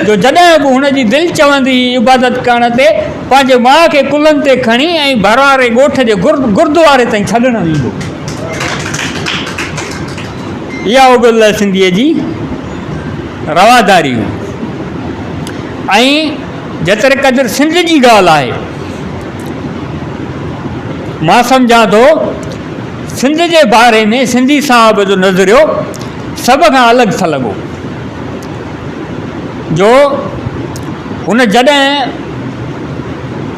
جو جڏهن به هن جي دل چوندي هئي عبادت ڪرڻ تي پنهنجي ماء کي ڪلهن تي کڻي ۽ ڀرواري ڳوٺ جي گردواري تائين ڇڏڻ ويندو. اها عبيدالله سنڌيء جي رواداري هئي ۽ جيتري قدر سنڌ جي ڳالهه آهي مان سمجهان ٿو سنڌ جي باري ۾ سنڌي صاحب جو نظريو سڀ کان الڳ ٿلڳ هو جو هن جڏهن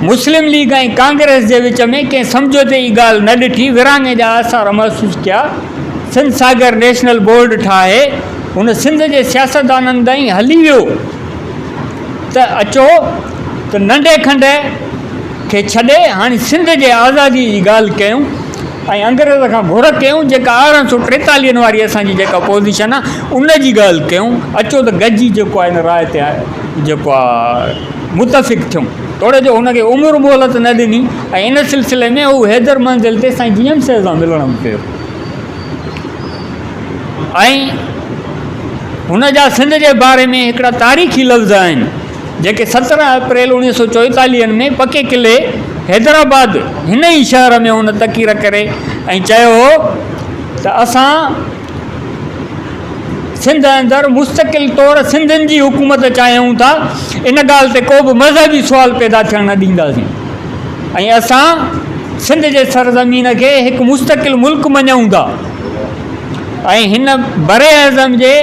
مسلم ليگ ۽ ڪانگريس جي وچ ۾ ڪنهن سمجهوتي جي ڳالهه نه ڏٺي، ورهاڱي جا آثار محسوس ڪيا، سنڌ ساگر نيشنل بورڊ ٺاهي هن سنڌ جي سياستدانن تائين هلي ويو ته اچو ته ننڍي کنڊ کي ڇڏي هاڻي سنڌ جي آزادي جي ڳالهه ڪيون ۽ انگريز کان گهر ڪيون جيڪا 1843 واري اسان جي جيڪا پوزيشن آهي ان جي ڳالهه ڪيون اچو ته گڏجي جيڪو آهي ان راء تي جيڪو آهي متفق ٿيون توڙي جو هن کي عمر مهلت نه ڏني ۽ ان سلسلي ۾ هو حيدر منزل تي سائين جي ايم سيد سان ملڻ به پيو ۽ هن جا سنڌ جي باري ۾ هڪڙا تاريخي لفظ آهن جيڪي 17 اپريل اوڻيهه سو چوئيتاليهن ۾ پڪي قلعي حيدرآباد هن ئي شهر ۾ هن تقرير ڪري ۽ چيو هو ته اسان سنڌ اندر مستقل طور سنڌين جي حڪومت چاهيون ٿا، ان ڳالهه تي ڪو به مذهبي سوال پيدا ٿيڻ نه ڏينداسين ۽ اسان سنڌ جي سرزمين کي هڪ مستقل ملڪ مڃون ٿا ۽ هن براعظم جي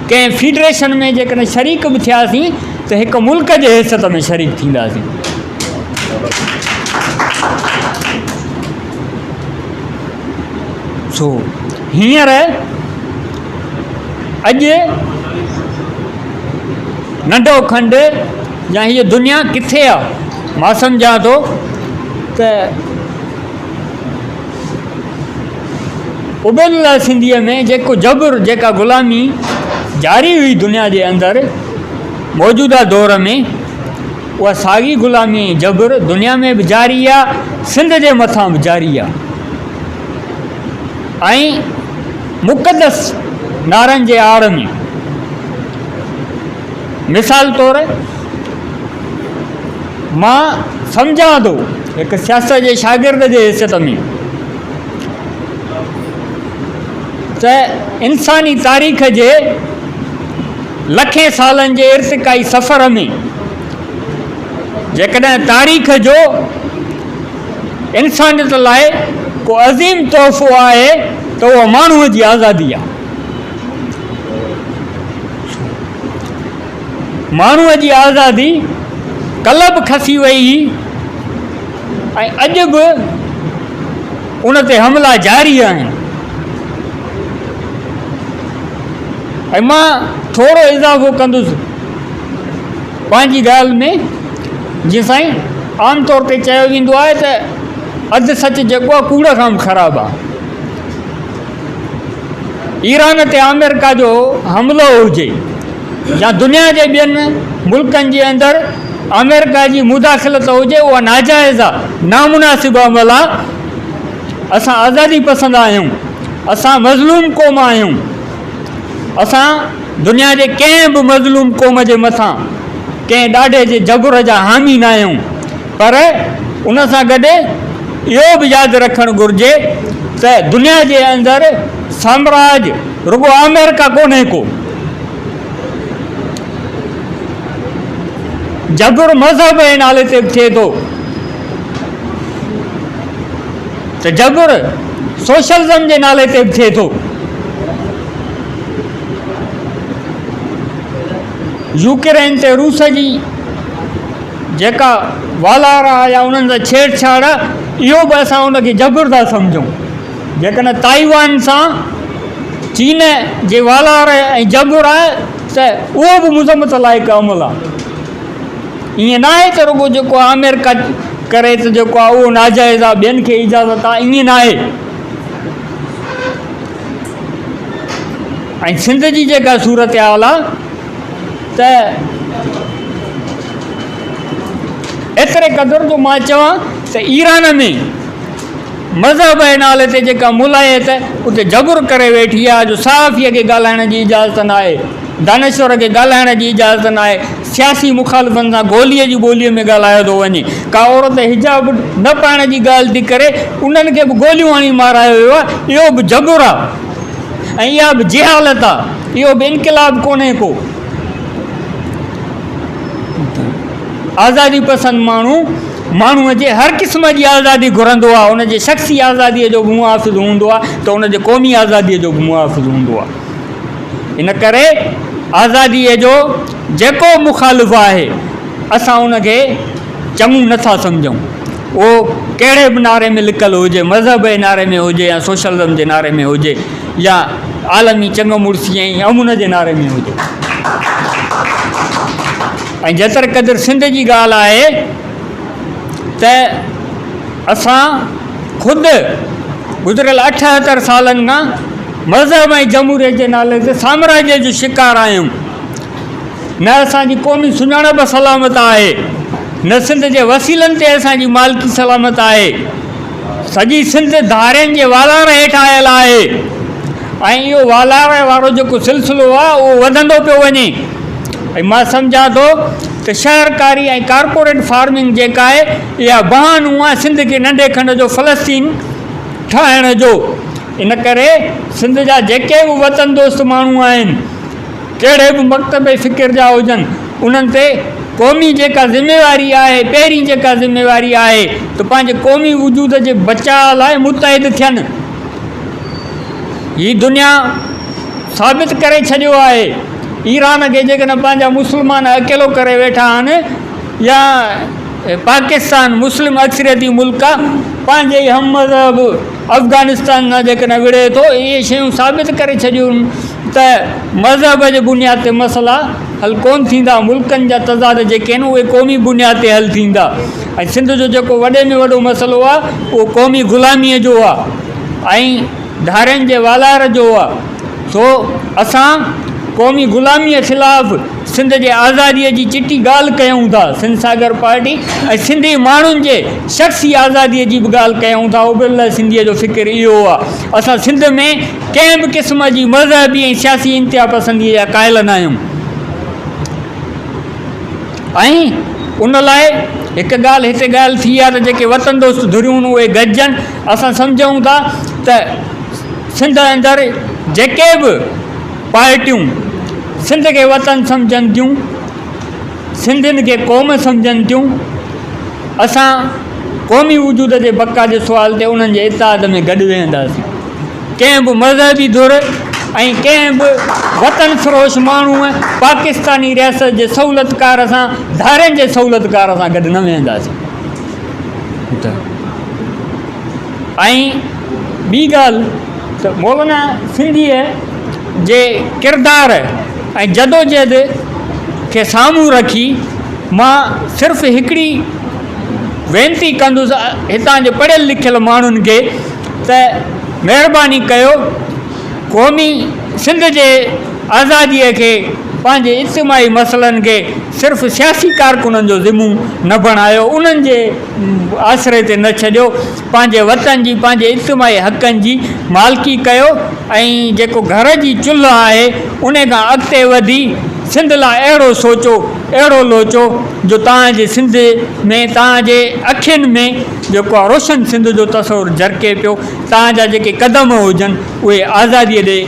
ڪنهن فيڊريشن ۾ جيڪڏهن شريڪ به ٿياسين ته هڪ ملڪ جي حيثيت ۾ شريڪ ٿينداسين. سو هينئر اڄ ننڍو کنڊ يا هيء دنيا ڪٿي آ؟ مان سمجهان ٿو ته عبيدالله سنڌيء ۾ جيڪو جبر، جيڪا غلامي جاري هئي دنيا جي اندر موجوده دور ۾، اها ساڳي غلامي ۽ جبر دنيا ۾ به جاري آ، سنڌ جي مٿان به جاري آ ۽ مقدس نعرن جي آڙ ۾ مثال طور مان سمجهان ٿو هڪ سياست جي شاگرد جي حيثيت ۾ ته انساني تاريخ جي لکين سالن جي ارتقائي سفر ۾ جيڪڏهن تاريخ جو انسانيت لاء ڪو عظيم تحفو آهي ته اهو ماڻهوء جي آزادي آهي. ماڻهوء جي آزادي ڪلهه به کسي وئي هئي ۽ اڄ به ان تي حملا جاري آهن. ۽ مان ٿورو اضافو ڪندس پنهنجي ڳالهه ۾ جيئن سائين عام طور تي چيو ويندو آهي ته اڌ سچ جيڪو آهي ڪوڙ کان به خراب آهي. ايران تي آمريڪا جو حملو هجي يا دنيا جي ٻين ملڪن جي اندر آمريڪا جي مداخلت هجي اها ناجائز آهي، نامناسب عمل آهي. اسان آزادي پسند آهيون، اسان مظلوم قوم آهيون، اسان دنيا جي ڪنهن به مظلوم قوم جي مٿان ڪنهن ڏاڍي جي جبر جا حامي ناهيون پر ان سان گڏ اهو به ياد رکڻ گهرجي ته دنيا جي اندر سامراج رڳو آمريڪا ڪونهي ڪو جبر مذهب جي نالي تي به ٿئي ٿو ته جبر سوشلزم جي نالي تي به ٿئي ٿو. يوڪرين تي روس جي جيڪا والار آهي يا انهن سان ڇيڙ ڇاڙ آهي اهو به اسان ان کي جبر ٿا سمجهون. جيڪڏهن تائيوان سان چين جي والار ۽ جبر آهي ته اهو به مذمت لائق عمل آهي. ائين ناهي ته رڳو جيڪو آمريڪا ڪري ته جيڪو آهي اهو ناجائز آهي ٻين کي اجازت آهي ائين ناهي. ۽ سنڌ جي جيڪا صورتحال آهي. ته ايتري قدر جو مان چوان ته ايران ۾ مذهب جي نالي تي جيڪا ملائيت اتي جبر ڪري ويٺي آهي جو صحافي کي ڳالهائڻ جي اجازت ناهي، دانشور کي ڳالهائڻ جي اجازت ناهي، سياسي مخالفن سان گوليء جي ٻوليء ۾ ڳالهايو ٿو وڃي، ڪا عورت حجاب نه پائڻ جي ڳالهه ٿي ڪري انهن کي به گوليون هڻي مارايو ويو آهي، اهو به جبر آهي ۽ اها به جهالت آهي، اهو به انقلاب ڪونهي ڪو. آزادي پسند ماڻهو ماڻهوء جي هر قسم جي آزادي گهرندو آهي، ان جي شخصي آزاديء جو به محافظ هوندو آهي ته ان جي قومي آزاديء جو به محافظ هوندو آهي. ان ڪري آزاديء جو جيڪو به مخالف آهي، اسان ان کي چڱو نه ٿا سمجهون. اهو ڪهڙي به نعري ۾ لڪل هجي، مذهب جي نعري ۾ هجي يا سوشلزم جي نعري ۾ هجي يا عالمي چڱ مڙسي ۽ امن جي نعري ۾ هجي. ۽ جيتر قدر سنڌ جي ڳالهه آهي ته اسان خود گذريل 78 سالن کان مذهب ۽ جمهوريت جي نالي تي سامراجيت جو شڪار آهيون. نه اسان جي قومي سڃاڻپ سلامت آهي، نه سنڌ جي وسيلن تي اسان جي مالڪي سلامت آهي. سڄي سنڌ ڌارين جي والار هيٺ آيل آهي ۽ اهو والار وارو جيڪو سلسلو آهي اهو وڌندو پيو وڃي. ۽ مان سمجهان ٿو ته شهرڪاري ۽ ڪارپوريٽ فارمنگ جيڪا آهي اها بهانو آهي سنڌ کي ننڍي کنڊ جو فلسطين ٺاهڻ جو. ان ڪري سنڌ جا جيڪي به وطن دوست ماڻهو آهن ڪهڙي به مڪتب فڪر جا هجن انهن تي قومي جيڪا ذميواري آهي پهرين جيڪا ذميواري آهي ته پنهنجي قومي وجود جي بچاء لاء متحد ٿين. هي دنيا ثابت ڪري ڇڏيو آهي ايران کي جيڪڏهن پنهنجا مسلمان اڪيلو ڪري ويٺا آهن يا پاڪستان مسلم اڪثريتي ملڪ آهي پنهنجي ئي هم مذهب افغانستان سان جيڪڏهن وڙهي ٿو اهي شيون ثابت ڪري ڇڏيون ته مذهب جي بنياد تي مسئلا حل ڪون ٿيندا ملڪن جا تضاد جيڪي آهن اهي قومي بنياد تي حل ٿيندا ۽ سنڌ جو جيڪو وڏي ۾ وڏو مسئلو آهي اهو قومي غلاميء جو آهي ۽ ڌارين جي والار جو آ، سو اسان قومي غلاميء خلاف سنڌ جي آزاديء جي چٽي ڳالهه ڪيون ٿا، سنڌ ساگر پارٽي ۽ سنڌي ماڻهن جي شخصي آزاديء جي به ڳالهه ڪيون ٿا، عبيدالله سنڌيء جو فڪر اهو آ، اسان سنڌ ۾ ڪنهن به قسم جي مذهبي ۽ سياسي انتها پسنديء جا قائل ناهيون. ۽ ان لاء هڪ ڳالهه هتي ڳالهه ٿي آهي ته جيڪي وطن دوست ڌريون آهن اهي گڏجن. اسان سمجهون ٿا ته سنڌ اندر جيڪي به پارٽيون سنڌ کي وطن سمجهن ٿيون، سنڌين کي قوم سمجهن ٿيون، اسان قومي وجود جي بقا جي سوال تي انهن جي اتحاد ۾ گڏ ويهنداسين. ڪنهن به مذهبي ڌر ۽ ڪنهن به وطن فروش ماڻهوء پاڪستاني رياست جي سهولتڪار سان ڌارين جي سهولتڪار سان گڏ نه ويهنداسين. ۽ ٻي ڳالهه ته مولانا سنڌيء جي ڪردار ۽ جدوجهد کي سامهون رکي مان صرف هڪڙي وينتي ڪندس هتان جي پڙهيل لکيل ماڻهن کي ته مهرباني ڪيو قومي سنڌ جي آزاديء کي پنهنجي اجتماعي مسئلن کي صرف سياسي ڪارڪنن جو ذمو نه بڻايو انهن جي آسري تي نه ڇڏيو پنهنجي وطن جي پنهنجي اجتماعي حقن جي مالڪي ڪيو ۽ جيڪو گهر جي چلهه آهي ان کان اڳتي وڌي سنڌ لاء اهڙو سوچو اهڙو لوچو جو توهان جي سنڌ ۾ توهان جي اکين ۾ جيڪو آ روشن سنڌ جو تصور جرڪي پيو، توهان جا جيڪي قدم هجن اهي آزاديء ڏي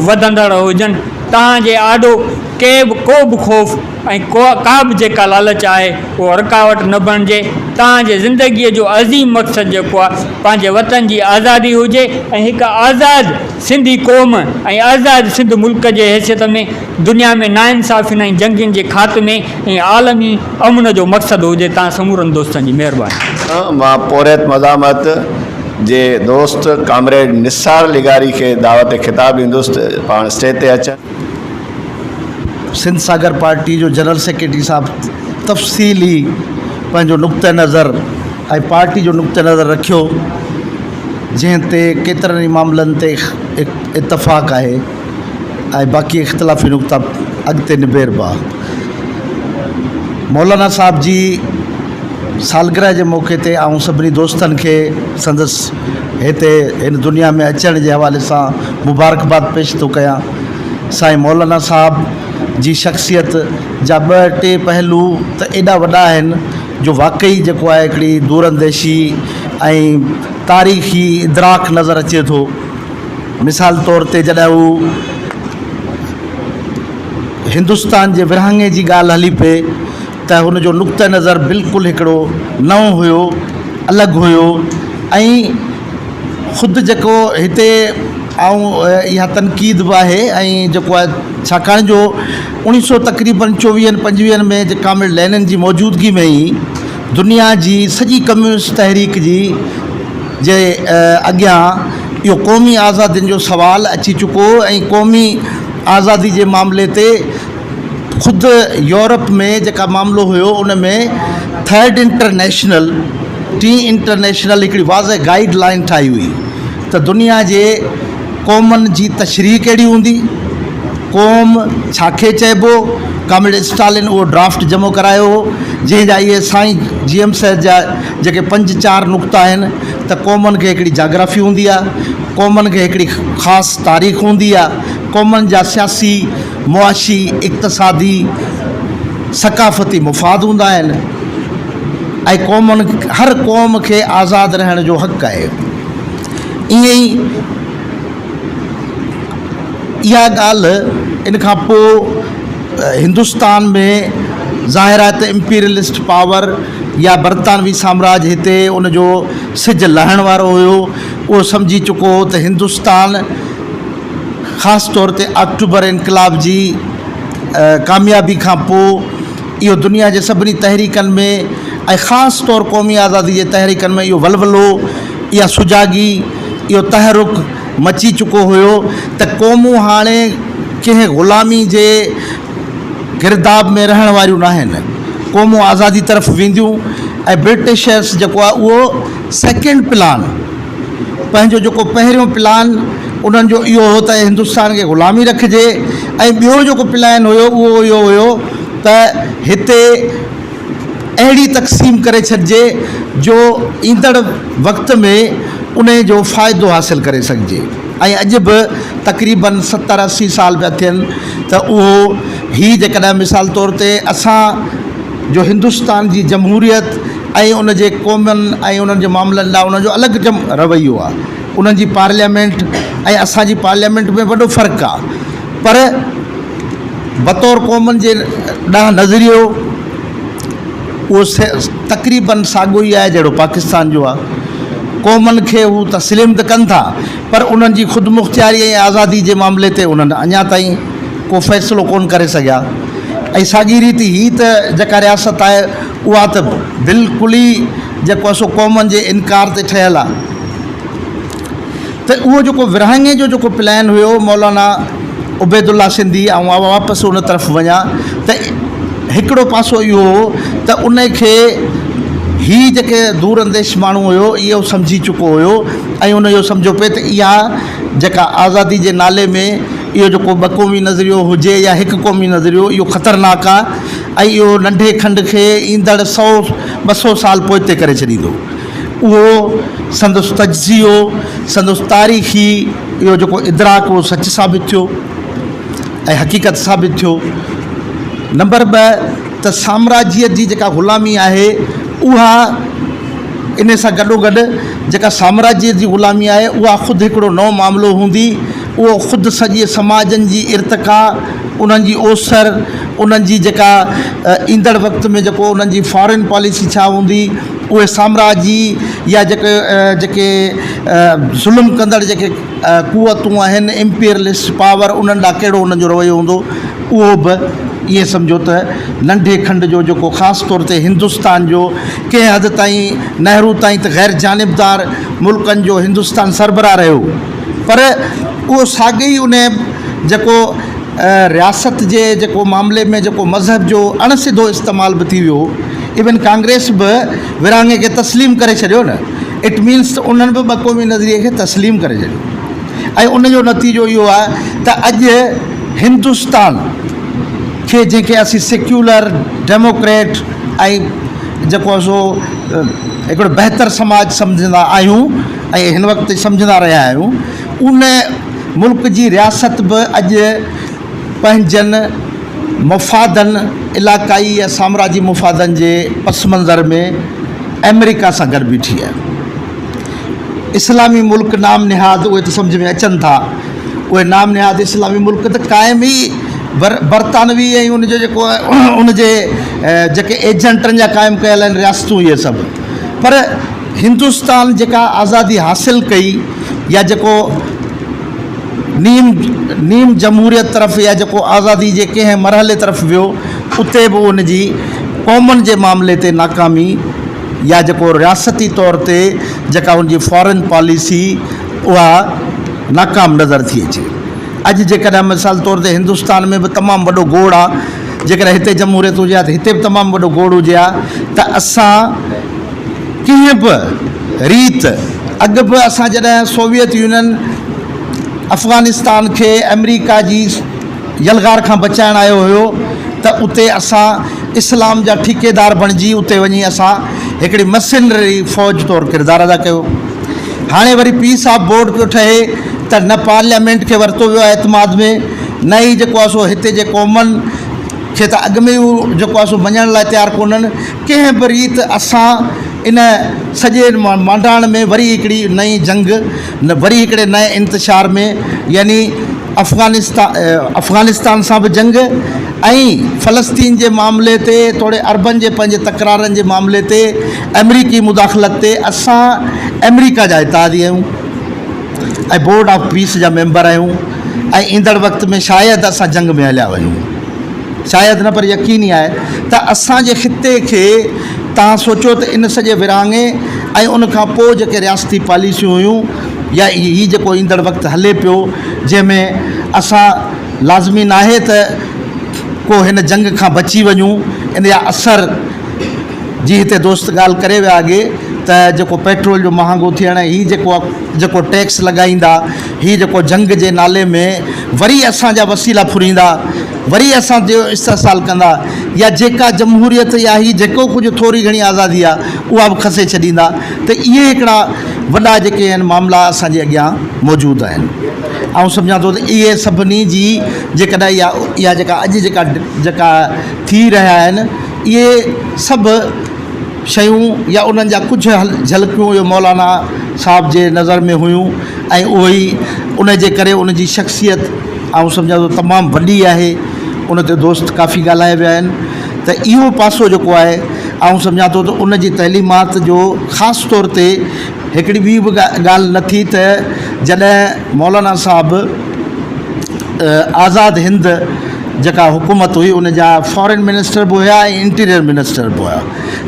وڌندڙ هجن، توهان جي آڏو ڪي به ڪو به خوف ۽ ڪا به جيڪا لالچ آهي اهو رڪاوٽ نه بڻجي، توهان جي زندگيء جو عظيم مقصد جيڪو آ پنهنجي وطن جي آزادي هجي ۽ هڪ آزاد سنڌي قوم ۽ آزاد سنڌ ملڪ جي حيثيت ۾ دنيا ۾ ناانصافين ۽ جنگين جي خاتمي ۽ عالمي امن جو مقصد هجي تان سمورن دوستن جي مهرباني. مان پورهيت مزاحمت جي دوست ڪامريڊ نثار لغاري کي دعوت خطاب ڏيندس ته پاڻ اسٽيج تي اچن. سنڌ ساگر پارٽي جو جنرل سيڪريٽري صاحب تفصيلي پنهنجو نقطه نظر ۽ پارٽي جو نقطه نظر رکيو جنهن تي ڪيترن ئي معاملن تي اتفاق آهي ۽ باقي اختلافي نقطا اڳتي نبيربا. مولانا صاحب جي سالگرهه جي موقعي تي آئون سڀني دوستن کي سندس هتي هن دنيا ۾ اچڻ جي حوالي سان مبارڪباد پيش ٿو ڪيان. سائين مولانا صاحب جي شخصيت جا ٻه ٽي پهلو ته ايڏا وڏا آهن جو واقعي جيڪو آهي هڪڙي دور انديشي ۽ تاريخي ادراڪ نظر اچي ٿو. مثال طور تي جڏهن هو هندستان جي ورهاڱي جي ڳالهه هلي پئي ته هن جو نقطه نظر بلڪل هڪڙو نئون هيو، الڳ هيو ۽ خود جيڪو هتي آئون اها تنقيد به آهي ۽ جيڪو آهي ڇاڪاڻ جو اوڻيهه سو تقريبن چوويهن پنجويهن ۾ ڪامريڊ لينن جي موجودگي ۾ ئي دنيا جي سڄي ڪميونسٽ تحريڪ جي جي اڳيان اهو قومي آزادين جو سوال اچي چڪو هو ۽ قومي آزادي جي معاملي تي خود يورپ ۾ جيڪا معاملو هيو ان ۾ ٿرڊ انٽرنيشنل ٽين انٽرنيشنل هڪڙي واضح گائيڊ لائين ٺاهي هئي ته دنيا جي قومن جي تشريح ڪهڙي هوندي قوم ڇا کي چئبو؟ ڪامريڊ اسٽالن اهو ڊرافٽ جمع ڪرايو هو، جنهن جا اهي سائين جي ايم سيد جا جيڪي پنج چار نقطا آهن ته قومن کي هڪڙي جاگرافي هوندي آهي، قومن کي هڪڙي خاص تاريخ هوندي آهي، قومن جا سياسي، معاشي، اقتصادي، ثقافتي مفاد هوندا آهن ۽ قومن هر قوم کي آزاد رهڻ جو حق آهي. ائين ئي. اها ڳالهه ان کان پوء هندستان ۾ ظاهر آهي ته امپيريلسٽ پاور يا برطانوي سامراج هتي ان جو سج لهڻ وارو هيو اهو سمجهي چڪو هو ته هندستان خاص طور تي آڪٽوبر انقلاب جي ڪاميابي کان پوء اهو دنيا جي سڀني تحريڪن ۾ ۽ خاص طور قومي آزادي جي تحريڪن ۾ اهو ولولو اها سجاڳي اهو تحرڪ مچي چڪو هيو ته قومون هاڻي ڪنهن غلامي جي گرداب ۾ رهڻ واريون ناهن، قومون آزادي طرف وينديون ۽ برٽشرس جيڪو آهي اهو سيڪنڊ پلان پنهنجو جيڪو پهريون پلان انهن جو اهو هو ته هندستان کي غلامي رکجي ۽ ٻيو جيڪو پلان هيو اهو اهو هيو ته هتي اهڙي تقسيم ڪري ڇڏجي جو ايندڙ وقت ۾ انهي جو فائدو حاصل ڪري سگهجي ۽ اڄ به تقريبن ستر اسي سال پيا ٿين ته اهو هي جيڪڏهن مثال طور تي اسان جو هندستان جي جمهوريت ۽ ان جي قومن ۽ انهن جي معاملن ڏانهن انهن جو الڳ رويو آهي انهن جي پارليامينٽ ۽ اسان جي پارليامينٽ ۾ وڏو فرق آهي پر بطور قومن جي ڏانهن نظريو اهو تقريبن ساڳيو ئي آهي جهڙو پاڪستان جو آهي. قومن کي هو تسليم ته ڪن ٿا پر انهن جي خودمختياري ۽ آزادي جي معاملي تي انهن اڃا تائين ڪو فيصلو ڪونه ڪري سگهيا ۽ ساڳي ريت هي ته جيڪا رياست آهي اها ته بلڪل ئي جيڪو آهي سو قومن جي انڪار تي ٺهيل آهي. ته اهو جيڪو ورهاڱي جو جيڪو پلان هيو مولانا عبيدالله سنڌي آئون واپس ان طرف وڃان ته هڪڙو پاسو اهو هو ته ان کي هي جيڪي دور انديش ماڻهو هيو اهو سمجهي چڪو هيو ۽ ان اهو سمجهيو پئي ته اها جيڪا آزادي جي نالي ۾ اهو جيڪو ٻه قومي نظريو هجي يا هڪ قومي نظريو اهو خطرناڪ آهي ۽ اهو ننڍي کنڊ کي ايندڙ سئو ٻه سئو سال پوئتي ڪري ڇڏيندو. اهو سندس تجزيو، سندس تاريخي اهو جيڪو ادراڪ اهو سچ ثابت ٿيو ۽ حقيقت ثابت ٿيو. نمبر ٻه ته سامراجيت جي جيڪا غلامي آهي اها ان سان گڏوگڏ جيڪا سامراجيت جي غلامي آهي اها خود هڪڙو نئون معاملو هوندي، اهو خود سڄي سماجن جي ارتقا، انهن جي اوسر، انهن جي جيڪا ايندڙ وقت ۾ جيڪو انهن جي فارين پاليسي ڇا هوندي، اهي سامراجي يا جيڪي جيڪي ظلم ڪندڙ جيڪي قوتون آهن امپيرلسٽ پاور انهن ڏانهن ڪهڙو انهن جو رويو هوندو اهو به ائين سمجهو ته ننڍي کنڊ جو جيڪو خاص طور تي هندستان جو ڪنهن حد تائين نهرو تائين ته غير جانبدار ملڪن جو هندستان سربراهه رهيو پر اهو ساڳي ئي ان جيڪو رياست جي جيڪو معاملي ۾ جيڪو مذهب جو اڻ سڌو استعمال به ٿي ويو ايون ڪانگريس به ورهاڱي کي تسليم ڪري ڇڏيو نه it means ته انهن به ٻه قومي نظريي کي تسليم ڪري ڇڏيو ۽ ان جو نتيجو اهو آهي ته اڄ هندستان کي جنهن کي اسين سيڪيولر، ڊيموڪريٽ ۽ جيڪو آهي سو هڪڙو بهتر سماج سمجهندا آهيون ۽ هن وقت تائين سمجهندا رهيا آهيون ان ملڪ جي رياست به اڄ پنهنجن مفادن علاقائي يا سامراجي مفادن جي پس منظر ۾ آمريڪا سان گڏ بيٺي آهي. اسلامي ملڪ نام نهاد اهي ته سمجهه ۾ اچن ٿا اهي نام نهاد اسلامي ملڪ ته قائم ئي بر برطانوي ۽ ان جو جيڪو ان جي جيڪي ايجنٽن جا قائم ڪيل آهن رياستون اهي سڀ پر هندستان جيڪا آزادي حاصل ڪئي يا جيڪو نيم نيم جمهوريت طرف يا جيڪو آزادي جي ڪنهن مرحلي طرف ويو اتي به ان جي قومن جي معاملي تي ناڪامي يا جيڪو رياستي طور تي جيڪا ان جي فارن پاليسي اها ناڪام نظر ٿي اچي. اڄ جيڪڏهن مثال طور تي هندستان ۾ به تمام وڏو گوڙ آ جيڪڏهن هتي جمهوريت هجي ها ته هتي به تمام وڏو گوڙ هجي ها ته اسان ڪنهن به ريت اڳ به اسان جڏهن سوويت يونين افغانستان کي آمريڪا جي يلغار کان بچائڻ آيو هيو ته اتي اسان اسلام جا ٺيڪيدار بڻجي اتي وڃي اسان هڪڙي مسنري فوج طور ڪردار ادا ڪيو. هاڻي وري پيس آف بورڊ پيو ٺهي ته نه پارليامينٽ کي ورتو ويو آهي اعتماد ۾ نه ئي جيڪو آهي سو هتي جي قومن کي ته اڳ ۾ ئي هو جيڪو آهي سو مڃڻ لاء تيار ڪونهن. ڪنهن به ريت اسان ان سڄي مانڊاڻ ۾ وري هڪڙي نئين جنگ وري هڪڙي نئين انتشار ۾ يعني افغانستان افغانستان سان به جنگ ۽ فلسطين جي معاملي تي توڙي عربن جي پنهنجي تڪرارن جي معاملي تي آمريڪي مداخلت تي اسان آمريڪا جا اتحادي آهيون ۽ بورڊ آف پيس جا ميمبر آهيون ۽ ايندڙ وقت ۾ شايد اسان جنگ ۾ هليا وڃون شايد نه پر يقيني آهي ته اسان جي خطي کي توهان سوچيو ته ان سڄي ورهاڱي ۽ ان کان پوء جيڪي رياستي پاليسيون هيون يا هي جيڪو ايندڙ وقت هلي پيو جنهن ۾ اسان لازمي ناهي ته ڪو هن جنگ کان بچي وڃون ان جا اثر جي هتي دوست ڳالهه ڪري ويا اڳي ته جيڪو پيٽرول جو مهانگو ٿيڻ هي جيڪو جيڪو ٽيڪس لڳائيندا هي جيڪو جنگ جي نالي ۾ وري اسان جا وسيلا ڦريندا وري اسان جو استحصال ڪندا يا جيڪا جمهوريت يا هي جيڪو ڪجهه ٿوري گهڻي آزادي آهي اها به کسي ڇڏيندا ته اهي هڪڙا وڏا جيڪي آهن معاملا اسان جي اڳيان موجود آهن. آئون سمجهان ٿو ته اهي سڀني جي جيڪڏهن اها اها جيڪا اڄ جيڪا جيڪا ٿي رهيا آهن اهي سڀ شيون يا انهن جا ڪجهه جهلڪيون اهي مولانا صاحب جي نظر ۾ هيون ۽ اهو ئي ان جي ڪري ان جي شخصيت آئون سمجهان ٿو تمام وڏي آهي ان تي دوست ڪافي ڳالهائي ويا آهن ته اهو پاسو جيڪو آهي آئون سمجهان ٿو ته ان جي تعليمات جو خاص طور تي هڪڙي ٻي به ڳالهه نه ٿي ته جڏهن مولانا صاحب آزاد هند جيڪا حڪومت هئي ان جا فارين منسٽر به هيا ۽ انٽيريئر منسٽر به هيا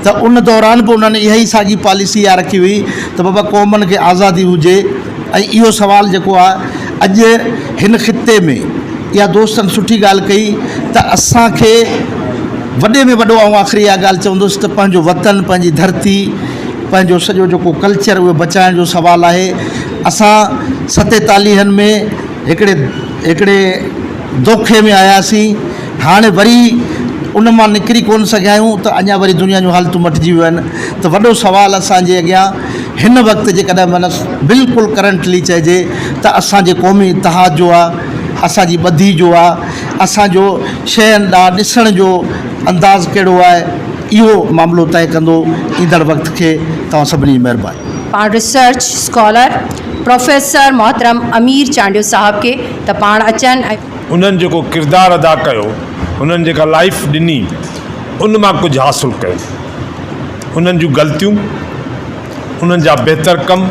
ته ان دوران به انهن اها ئي ساڳي پاليسي اها رکي هئي ته بابا قومن کي آزادي هجي ۽ اهو سوال جيڪو آهي اڄ هن خطي ۾ اها دوستن سٺي ڳالهه ڪئي ته اسان کي وڏي ۾ وڏو آئون آخري اها ڳالهه چوندس ته پنهنجو وطن پنهنجي ڌرتي پنهنجو سڄو جيڪو ڪلچر اهو بچائڻ جو سوال آهي اسان ستيتاليهن ۾ هڪڙي هڪڙي دوکي ۾ آياسين هاڻي وري ان مان نڪري ڪونه سگهيا آهيون ته اڃا وري دنيا جون حالتون مٽجي ويون آهن ته وڏو سوال اسان جي اڳيان هن وقت جيڪڏهن معنيٰ بلڪل ڪرنٽلي چئجي ته اسان جي قومي اتحاد جو آهي اسان جي ٻڌي جو آهي اسان جو شين ڏانهن ڏسڻ جو انداز ڪهڙو آهي اهو معاملو طئي ڪندو ايندڙ وقت کي توهان سڀني جي مهرباني. پاڻ ريسرچ اسڪالر پروفيسر محترم امير چانڊيو صاحب کي ته پاڻ اچن ۽. انهن جيڪو ڪردار ادا ڪيو، انهن جيڪا لائيف ڏني، ان مان ڪجهه حاصل ڪيو. انهن جون غلطيون، انهن جا بهتر ڪم،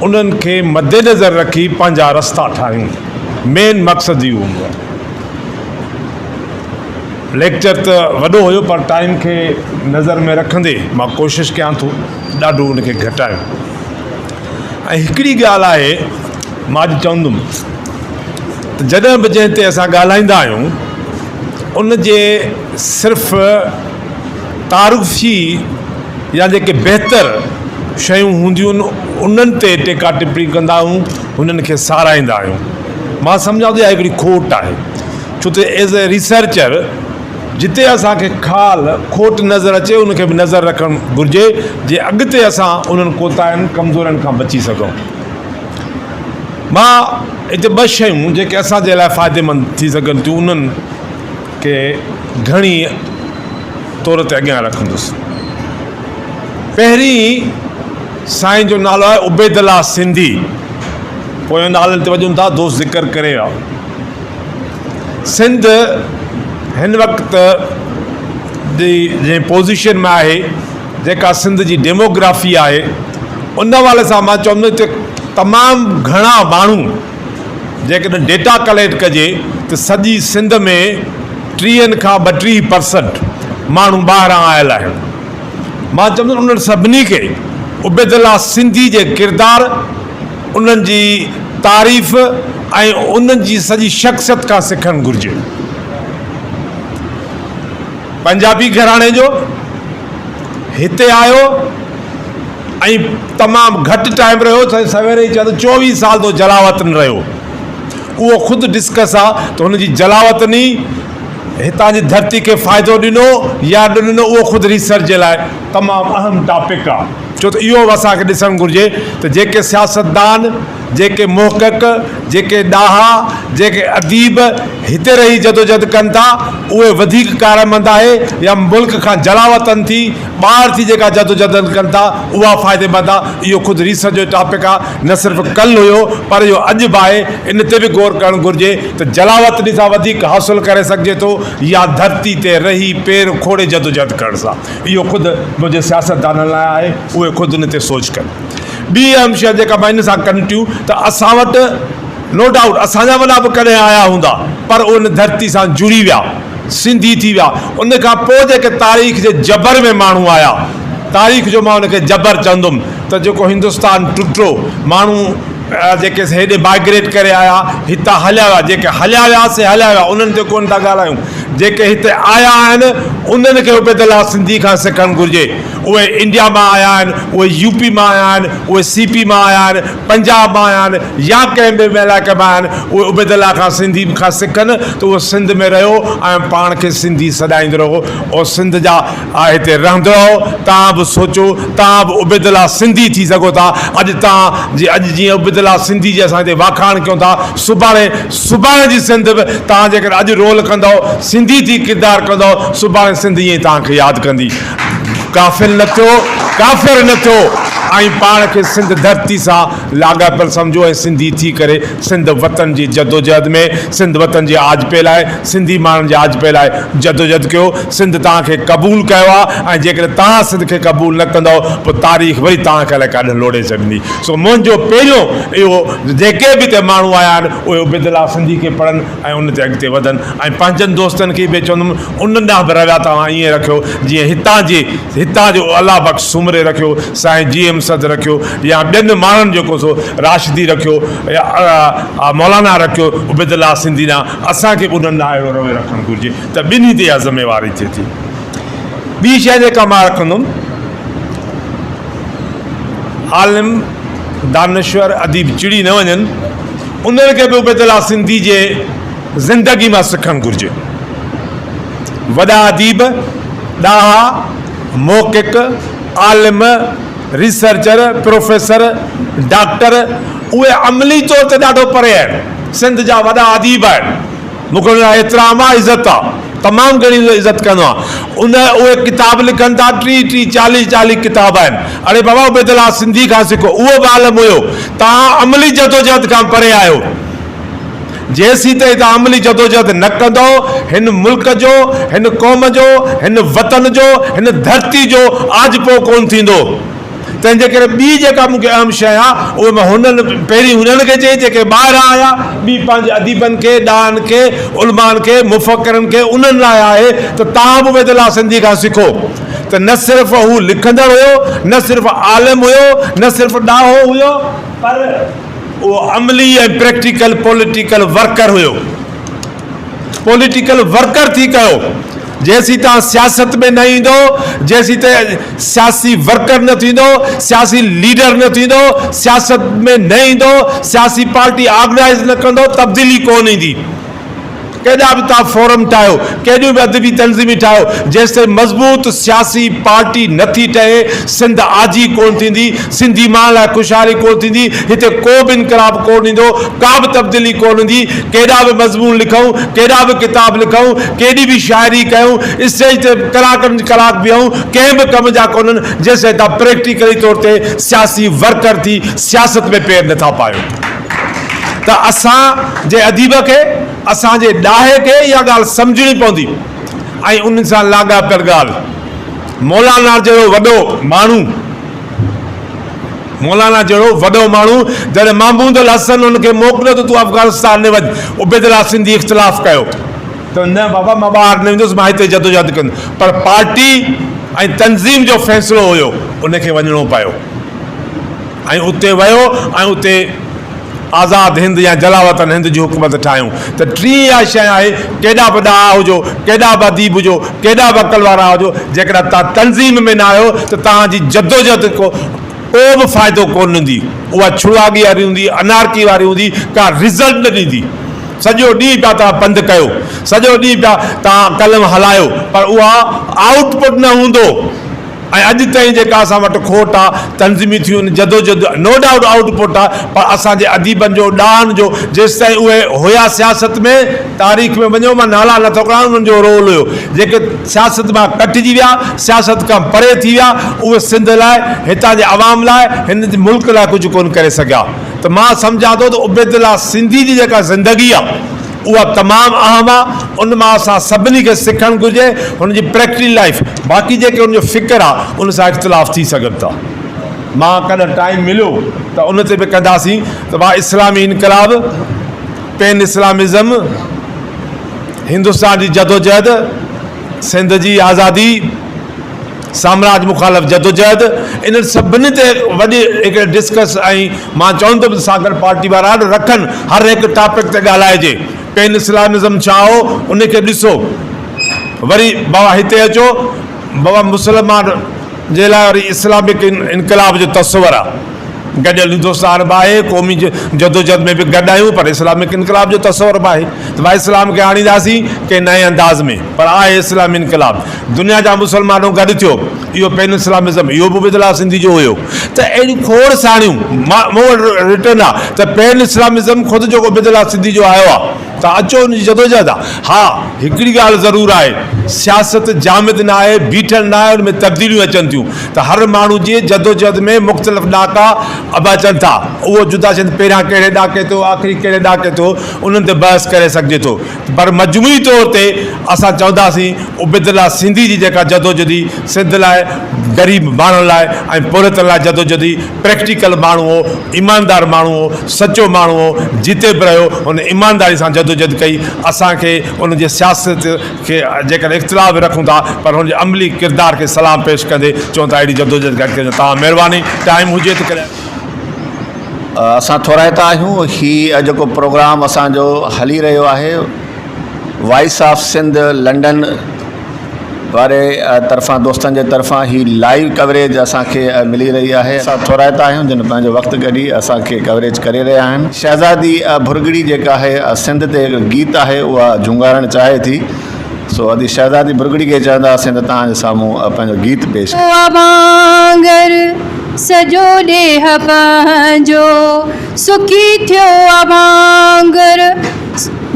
انهن کي مدنظر رکي پنهنجا رستا ٺاهيون. مين مقصد اهو هوندو آهي. ليڪچر ته وڏو هيو پر ٽائيم کي نظر ۾ رکندي مان ڪوشش ڪيان ٿو ڏاڍو ان کي گهٽايان. ۽ هڪڙي ڳالهه آهي مان اڄ چوندم ته جڏهن به جنهن تي اسان ڳالهائيندا آهيون ان جي صرف تعارفي يا جيڪي بهتر شيون هونديون آهن انهن تي ٽيڪا ٽپڻي ڪندا آهيون انهن کي ساراهيندا آهيون مان سمجهان ٿو اها هڪڙي کوٽ آهي ڇو ته ايز اي ريسرچر جتي اسان کي خال، کوٽ نظر اچي ان کي به نظر رکڻ گهرجي جي اڳتي اسان انهن ڪوتاهين، ڪمزورين کان بچي سگهون. مان هتي ٻه شيون جيڪي اسان جي لاء فائديمند ٿي سگهن ٿيون انهن کي گهڻي طور تي اڳيان رکندس. پهرين سائين جو نالو آهي عبيدالله سنڌي. پوين نالن تي وڃون ٿا دوست ذڪر ڪري ويا. سنڌ هن وقت جي جنهن پوزيشن ۾ آهي جيڪا سنڌ جي ڊيموگرافي آهي ان حوالي سان مان چوندس ته تمام گهڻا ماڻهو جيڪڏهن ڊيٽا ڪليڪٽ ڪجي ته سڄي سنڌ ۾ ٽيهن کان ٻٽيهه پرسنٽ ماڻهو ٻاهران آيل آهن. مان چوندس انهن سڀني کي عبيدالله سنڌي جي ڪردار، انهن جي تعريف ۽ انهن جي سڄي شخصيت کان سکڻ گهرجي. پنجابي گهراڻي جو هتي آيو ۽ تمام گهٽ ٽائيم رهيو، سائين سويري ئي چيو ته چوويهه سال تو جلاوطن رهيو. اهو خود ڊسڪس آ ته هن جي جلاوطني هتان جي ڌرتي کي فائدو ڏنو يا نه ڏنو اهو خود ريسرچ جي لاء تمام اهم ٽاپڪ آ ڇو ته اهو به اسان کي ڏسڻ گهرجي ته جيڪي سياستدان، جيڪي محقق، جيڪي ڏاها، جيڪي اديب هتي رهي جدوجهد ڪن ٿا اهي وڌيڪ ڪارآمد آهي يا ملڪ کان جلاوطن ٿي ٻاهر ٿي جيڪا جدوجهد ڪن ٿا اها فائديمند آ اهو خود ريسرچ جو ٽاپڪ آ نه صرف ڪلهه هيو پر اهو اڄ به آهي ان تي به غور ڪرڻ گهرجي ته جلاوطني سان وڌيڪ حاصل ڪري سگهجي ٿو يا ڌرتي تي رهي پير کوڙي جدوجهد ڪرڻ سان اهو خود منهنجي سياستدانن لاء آهي اهي خود ان تي سوچ ڪن. ٻي اهم شيء جيڪا مان ان سان ڪنٽيو ته اسان وٽ نو ڊائوٽ اسان جا وڏا به ڪڏهن آيا هوندا پر اهي ان ڌرتي سان جڙي ويا سنڌي ٿي ويا ان کان پوء جيڪي تاريخ جي جبر ۾ ماڻهو آيا تاريخ جو مان ان کي جبر چوندم ته جيڪو هندستان ٽٽو ماڻهو جيڪي هيڏي مائگريٽ ڪري آيا هتان هليا ويا جيڪي هليا ويا سي هليا ويا انهن تي ڪونه ٿا ڳالهايون جيڪي هتي آيا آهن انهن کي عبيدالله سنڌي کان سکڻ گهرجي اهي انڊيا مان آيا آهن اهي يو پي مان آيا آهن اهي سي پي مان آيا آهن پنجاب مان آيا آهن يا ڪنهن به علائقي مان آيا آهن اهي عبيدالله کان سنڌي کان سکن ته اهو سنڌ ۾ رهيو ۽ پاڻ کي سنڌي سڏائيندو رهيو او سنڌ جا هتي رهندو رهو، توهان به سوچو، توهان به عبيدالله سنڌي ٿي سگهو ٿا، اڄ توهان جي اڄ جيئن عبيدالله سنڌي جي اسان هتي واکاڻ ڪيون ٿا، سڀاڻي سڀاڻي جي سنڌ به توهان جيڪڏهن اڄ رول ڪندؤ، سنڌي ٿي ڪردار ڪندؤ، سڀاڻي سنڌ ائين ئي توهان کي ياد ڪندي. غافل نه ٿيو، ڪافر نه ٿيو ۽ پاڻ کي سنڌ ڌرتي سان لاڳاپيل سمجهو ۽ سنڌي ٿي ڪري سنڌ وطن جي جدوجهد ۾ سنڌ وطن جي آجپي لاء سنڌي ماڻهن جي آجپي لاء جدوجهد ڪيو. سنڌ توهان کي قبول ڪيو آهي ۽ جيڪڏهن توهان سنڌ کي قبول نه ڪندؤ پوء تاريخ وري توهان کي الائي ڪاڏهن لوڙهي ڇڏيندي. سو منهنجو پهريون اهو جيڪي به هتي ماڻهو آيا آهن اهي عبيدالله سنڌي کي پڙهن ۽ ان تي اڳتي وڌن ۽ پنهنجن دوستن کي به چوندم انهن ڏانهن به رويا توهان ائين رکيو جيئن هتان جي هتان جو الله بخش سومري رکيو، سائين جي ايم سيد رکيو يا ٻين ماڻهن جيڪو سو راشدي رکيو يا مولانا رکيو عبيدالله سنڌي ڏانهن اسان کي به انهن ڏانهن اهڙو رويو رکڻ گهرجي ته ٻنهي تي اها ذميواري ٿئي ٿي. ٻي شيء جيڪا مان رکندم عالم، دانشور، اديب چڙي نه وڃن انهن کي به عبيدالله سنڌي جي زندگي مان سکڻ گهرجي. وڏا اديب، ڏاها، محقق، عالم، ريسرچر، پروفيسر، ڊاڪٽر اهي عملي طور تي ڏاڍو پري آهن. سنڌ جا وڏا اديب آهن. مون کي انهن لاء احترام آهي، عزت آهي. تمام گهڻي عزت ڪندو آهيان. ان اهي ڪتاب لکن ٿا، ٽيهه ٽيهه، چاليهه چاليهه ڪتاب آهن. اڙي بابا عبيدالله سنڌي کان سکو. اهو به عالم هيو. توهان عملي جدوجهد کان پري آهيو. جيسيتائين توهان عملي جدوجهد نه ڪندؤ، هن ملڪ جو، هن قوم جو، هن وطن جو، هن ڌرتي جو آجپو ڪونه ٿيندو. تنهن جي ڪري ٻي جيڪا مون کي اهم شيء آ، اهي مان هنن پهرين هنن کي چئي جيڪي ٻاهران آيا، ٻي پنهنجي اديبن کي، ڏاهن کي، علمائن کي، مفڪرن کي، انهن لاء آهي ته توهان به عبيدالله سنڌي کان سکو ته نه صرف هو لکندڙ هيو، نه صرف عالم هيو، نه صرف ڏاهو هيو، پر. اهو عملي ۽ پريڪٽيڪل پوليٽيڪل ورڪر هيو. پوليٽيڪل ورڪر ٿي ڪيو. جيسين توهان سياست ۾ نه ايندو، جيسين تائين سياسي ورڪر نه ٿيندو، سياسي ليڊر نه ٿيندو، سياست ۾ نه ايندو، سياسي پارٽي آرگنائيز نه ڪندو، تبديلي ڪونه ايندي. ڪيڏا به توهان فورم ٺاهيو، ڪيڏيون به ادبي تنظيمون ٺاهيو، جيستائين مضبوط سياسي پارٽي نه ٿي ٺهي، سنڌ آجي ڪونه ٿيندي، سنڌي ماڻهن لاء خوشحالي ڪونه ٿيندي، هتي ڪو به انقلاب ڪونه ايندو، ڪا به تبديلي ڪونه ايندي، ڪيڏا به مضمون لکون، ڪيڏا به ڪتاب لکون، ڪيڏي به شاعري ڪيون، اسٽيج تي ڪلاڪن ڪلاڪ بيهون، ڪنهن به ڪم جا ڪونهن، جيستائين توهان پريڪٽيڪلي طور تي سياسي ورڪر ٿي سياست ۾ پير نٿا پايو ته اسان جي اديب کي، اسان جي ڏاهي کي اها ڳالهه سمجهڻي پوندي ۽ ان سان لاڳاپيل ڳالهه مولانا جهڙو وڏو ماڻهو مولانا جهڙو وڏو ماڻهو جڏهن محمود الحسن ان کي موڪليو ته تون افغانستان ڏي وڃ، عبيدالله سنڌي اختلاف ڪيو ته نه بابا مان ٻاهر نه ويندس مان هتي جدوجهد ڪندس پر پارٽي ۽ تنظيم جو فيصلو هيو ان کي وڃڻو پيو ۽ اتي ويو ۽ اتي آزاد هند يا جلاوطن هند جي حڪومت ٺاهيون ته ٽين اها شيء آهي ڪيڏا به ڏاها هجو ڪيڏا به اديب هجو ڪيڏا به عقل وارا هجو جيڪڏهن توهان تنظيم ۾ نه آهيو ته توهان جي جدوجهد ڪو ڪو به فائدو ڪونه ڏيندي اها ڇڙواڳي واري هوندي انارڪي واري هوندي ڪا رزلٽ نه ڏيندي سڄو ڏينهن پيا توهان پنڌ ڪيو سڄو ڏينهن پيا توهان قلم هلايو پر اها آئوٽ پٽ نه هوندو ۽ اڄ تائين جيڪا اسان وٽ کوٽ آ، تنظيمي ٿيون آهن، جدوجھد نو ڊائوٽ آئوٽ پٽ آ، پر اسان جي اديبن جو، ڏاهن جو، جيستائين اهي هيا سياست ۾، تاريخ ۾ وڃو مان نالا نٿو کڻان انهن جو رول هيو، جيڪي سياست مان ڪٽجي ويا، سياست کان پري ٿي ويا، اهي سنڌ لاء، هتان جي عوام لاء، هن ملڪ لاء ڪجهه ڪونه ڪري سگهيا ته مان سمجهان ٿو ته عبيدالله سنڌي جي جيڪا زندگي آ، اها تمام اهم آ، ان مان اسان سڀني کي سکڻ گهرجي، هن جي پريڪٽيل لائيف، باقي جيڪي ان جو فڪر آ ان سان اختلاف ٿي سگهن ٿا. مان ڪڏهن ٽائيم مليو ته ان تي به ڪنداسين ته ڀاء اسلامي انقلاب، پين اسلامزم، هندستان جي جدوجهد، سنڌ جي آزادي، سامراج مخالف جدوجهد انهن سڀني تي وڏي هڪڙي ڊسڪس ۽ مان چوندم ته ساگر پارٽي وارا به رکن هر هڪ ٽاپڪ تي ڳالهائجي پين اسلامزم ڇا هو ان کي ڏسو وري بابا هتي اچو بابا مسلمان جي لاء وري اسلامڪ انقلاب جو تصور آ گڏيل هندوستان به آهي قومي جدوجهد ۾ به گڏ آهيون پر اسلامڪ انقلاب جو تصور به آهي ته ڀاء اسلام کي آڻينداسين ڪنهن نئين انداز ۾ پر آهي اسلامي انقلاب دنيا جا مسلمانو گڏ ٿيو اهو پين اسلامزم اهو به عبيدالله سنڌي جو هيو ته اهڙيون کوڙ ساڻيون مون وٽ رٽن آ ته پين اسلامزم خود جيڪو عبيدالله سنڌي جو آيو آ ته اچو ان جي جدوجهد آ ها هڪڙي ڳالهه ضرور آهي سياست جامد نه آهي بيٺل نه آهي ان ۾ تبديليون اچن ٿيون ته هر ماڻهو جي جدوجهد ۾ مختلف ڏاڪا اڀ اچن ٿا اهو جدا شيء ته پهريان ڪهڙي ڏاڪي تي هو آخري ڪهڙي ڏاڪي تي هو انهن تي بحث ڪري سگهجي ٿو پر مجموعي طور تي اسان چونداسين عبيدالله سنڌي جي جيڪا جدوجھد هئي سنڌ لاء، غريب ماڻهن لاء ۽ پورهيتن لاء جدوجھد هئي، پريڪٽيڪل ماڻهو هو، ايماندار ماڻهو هو، سچو ماڻهو هو، جتي به رهيو هن ايمانداري سان جدوجھد ڪئي، اسان کي ان جي سياست کي جيڪڏهن اختلاف به رکون ٿا پر هن جي عملي ڪردار کي سلام پيش ڪندي چون ٿا اهڙي جدوجھد گهٽ ڪجي، توهان مهرباني ٽائيم هجي ته ڪڏهن. اسان ٿورائتا آهيون هي اڄوڪو پروگرام اسان جو هلي رهيو آهي وائس آف سنڌ لنڊن واري طرفان دوستن جي طرفان هي لائيو ڪوريج اسان کي ملي رهي آهي اسان ٿورائتا آهيون جن پنهنجو وقت ڪڍي اسان کي ڪوريج ڪري رهيا آهن شهزادي ڀرڳڙي جيڪا آهي سنڌ تي هڪ گيت آهي اها جهونگارڻ چاهي ٿي سو ادي شهزادي ڀرڳڙي کي چونداسين ته توهان جي سامهون پنهنجو گيت پيش ڪري. وانگر سڄو ڏيهه پنهنجو سکي ٿيو آ وانگر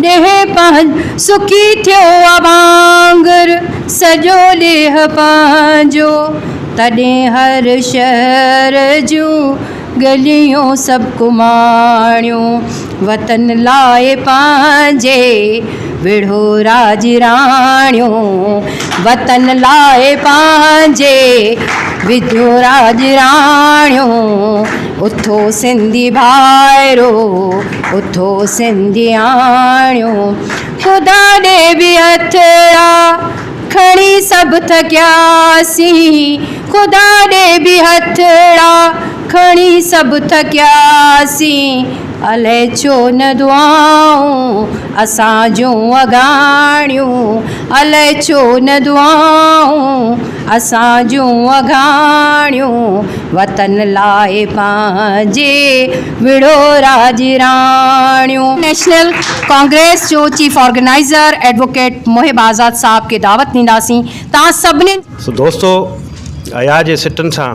ڏيهه پنهنجو سکي ٿيو آ وانگر سڄو ڏيهه پنهنجو تڏهن هر شهر جون ڳليون سڀ ڪماڻيون وطن لاء پنهنجي وڙهو راڄ راڻيون وطن لاء پنهنجي وڌو راڄ راڻيون اٿو سنڌي ڀائرو اٿو سنڌياڻيون خدا ڏي به هٿڙا کڻي سڀ ٿڪياسين خدا ڏي به هٿڙا کڻي سڀ ٿڪياسين. الائي ڇو نه دعائون اسان جون اگهاڻيون، الائي ڇو نه دعائون اسان جون اگهاڻيون، وطن لاء پنهنجي وڙهو راڄ راڻيون. نيشنل ڪانگريس جو chief organizer advocate Mohib Azad صاحب کي دعوت ڏينداسين تان سڀني. سو دوستو اياز جي سٽن سان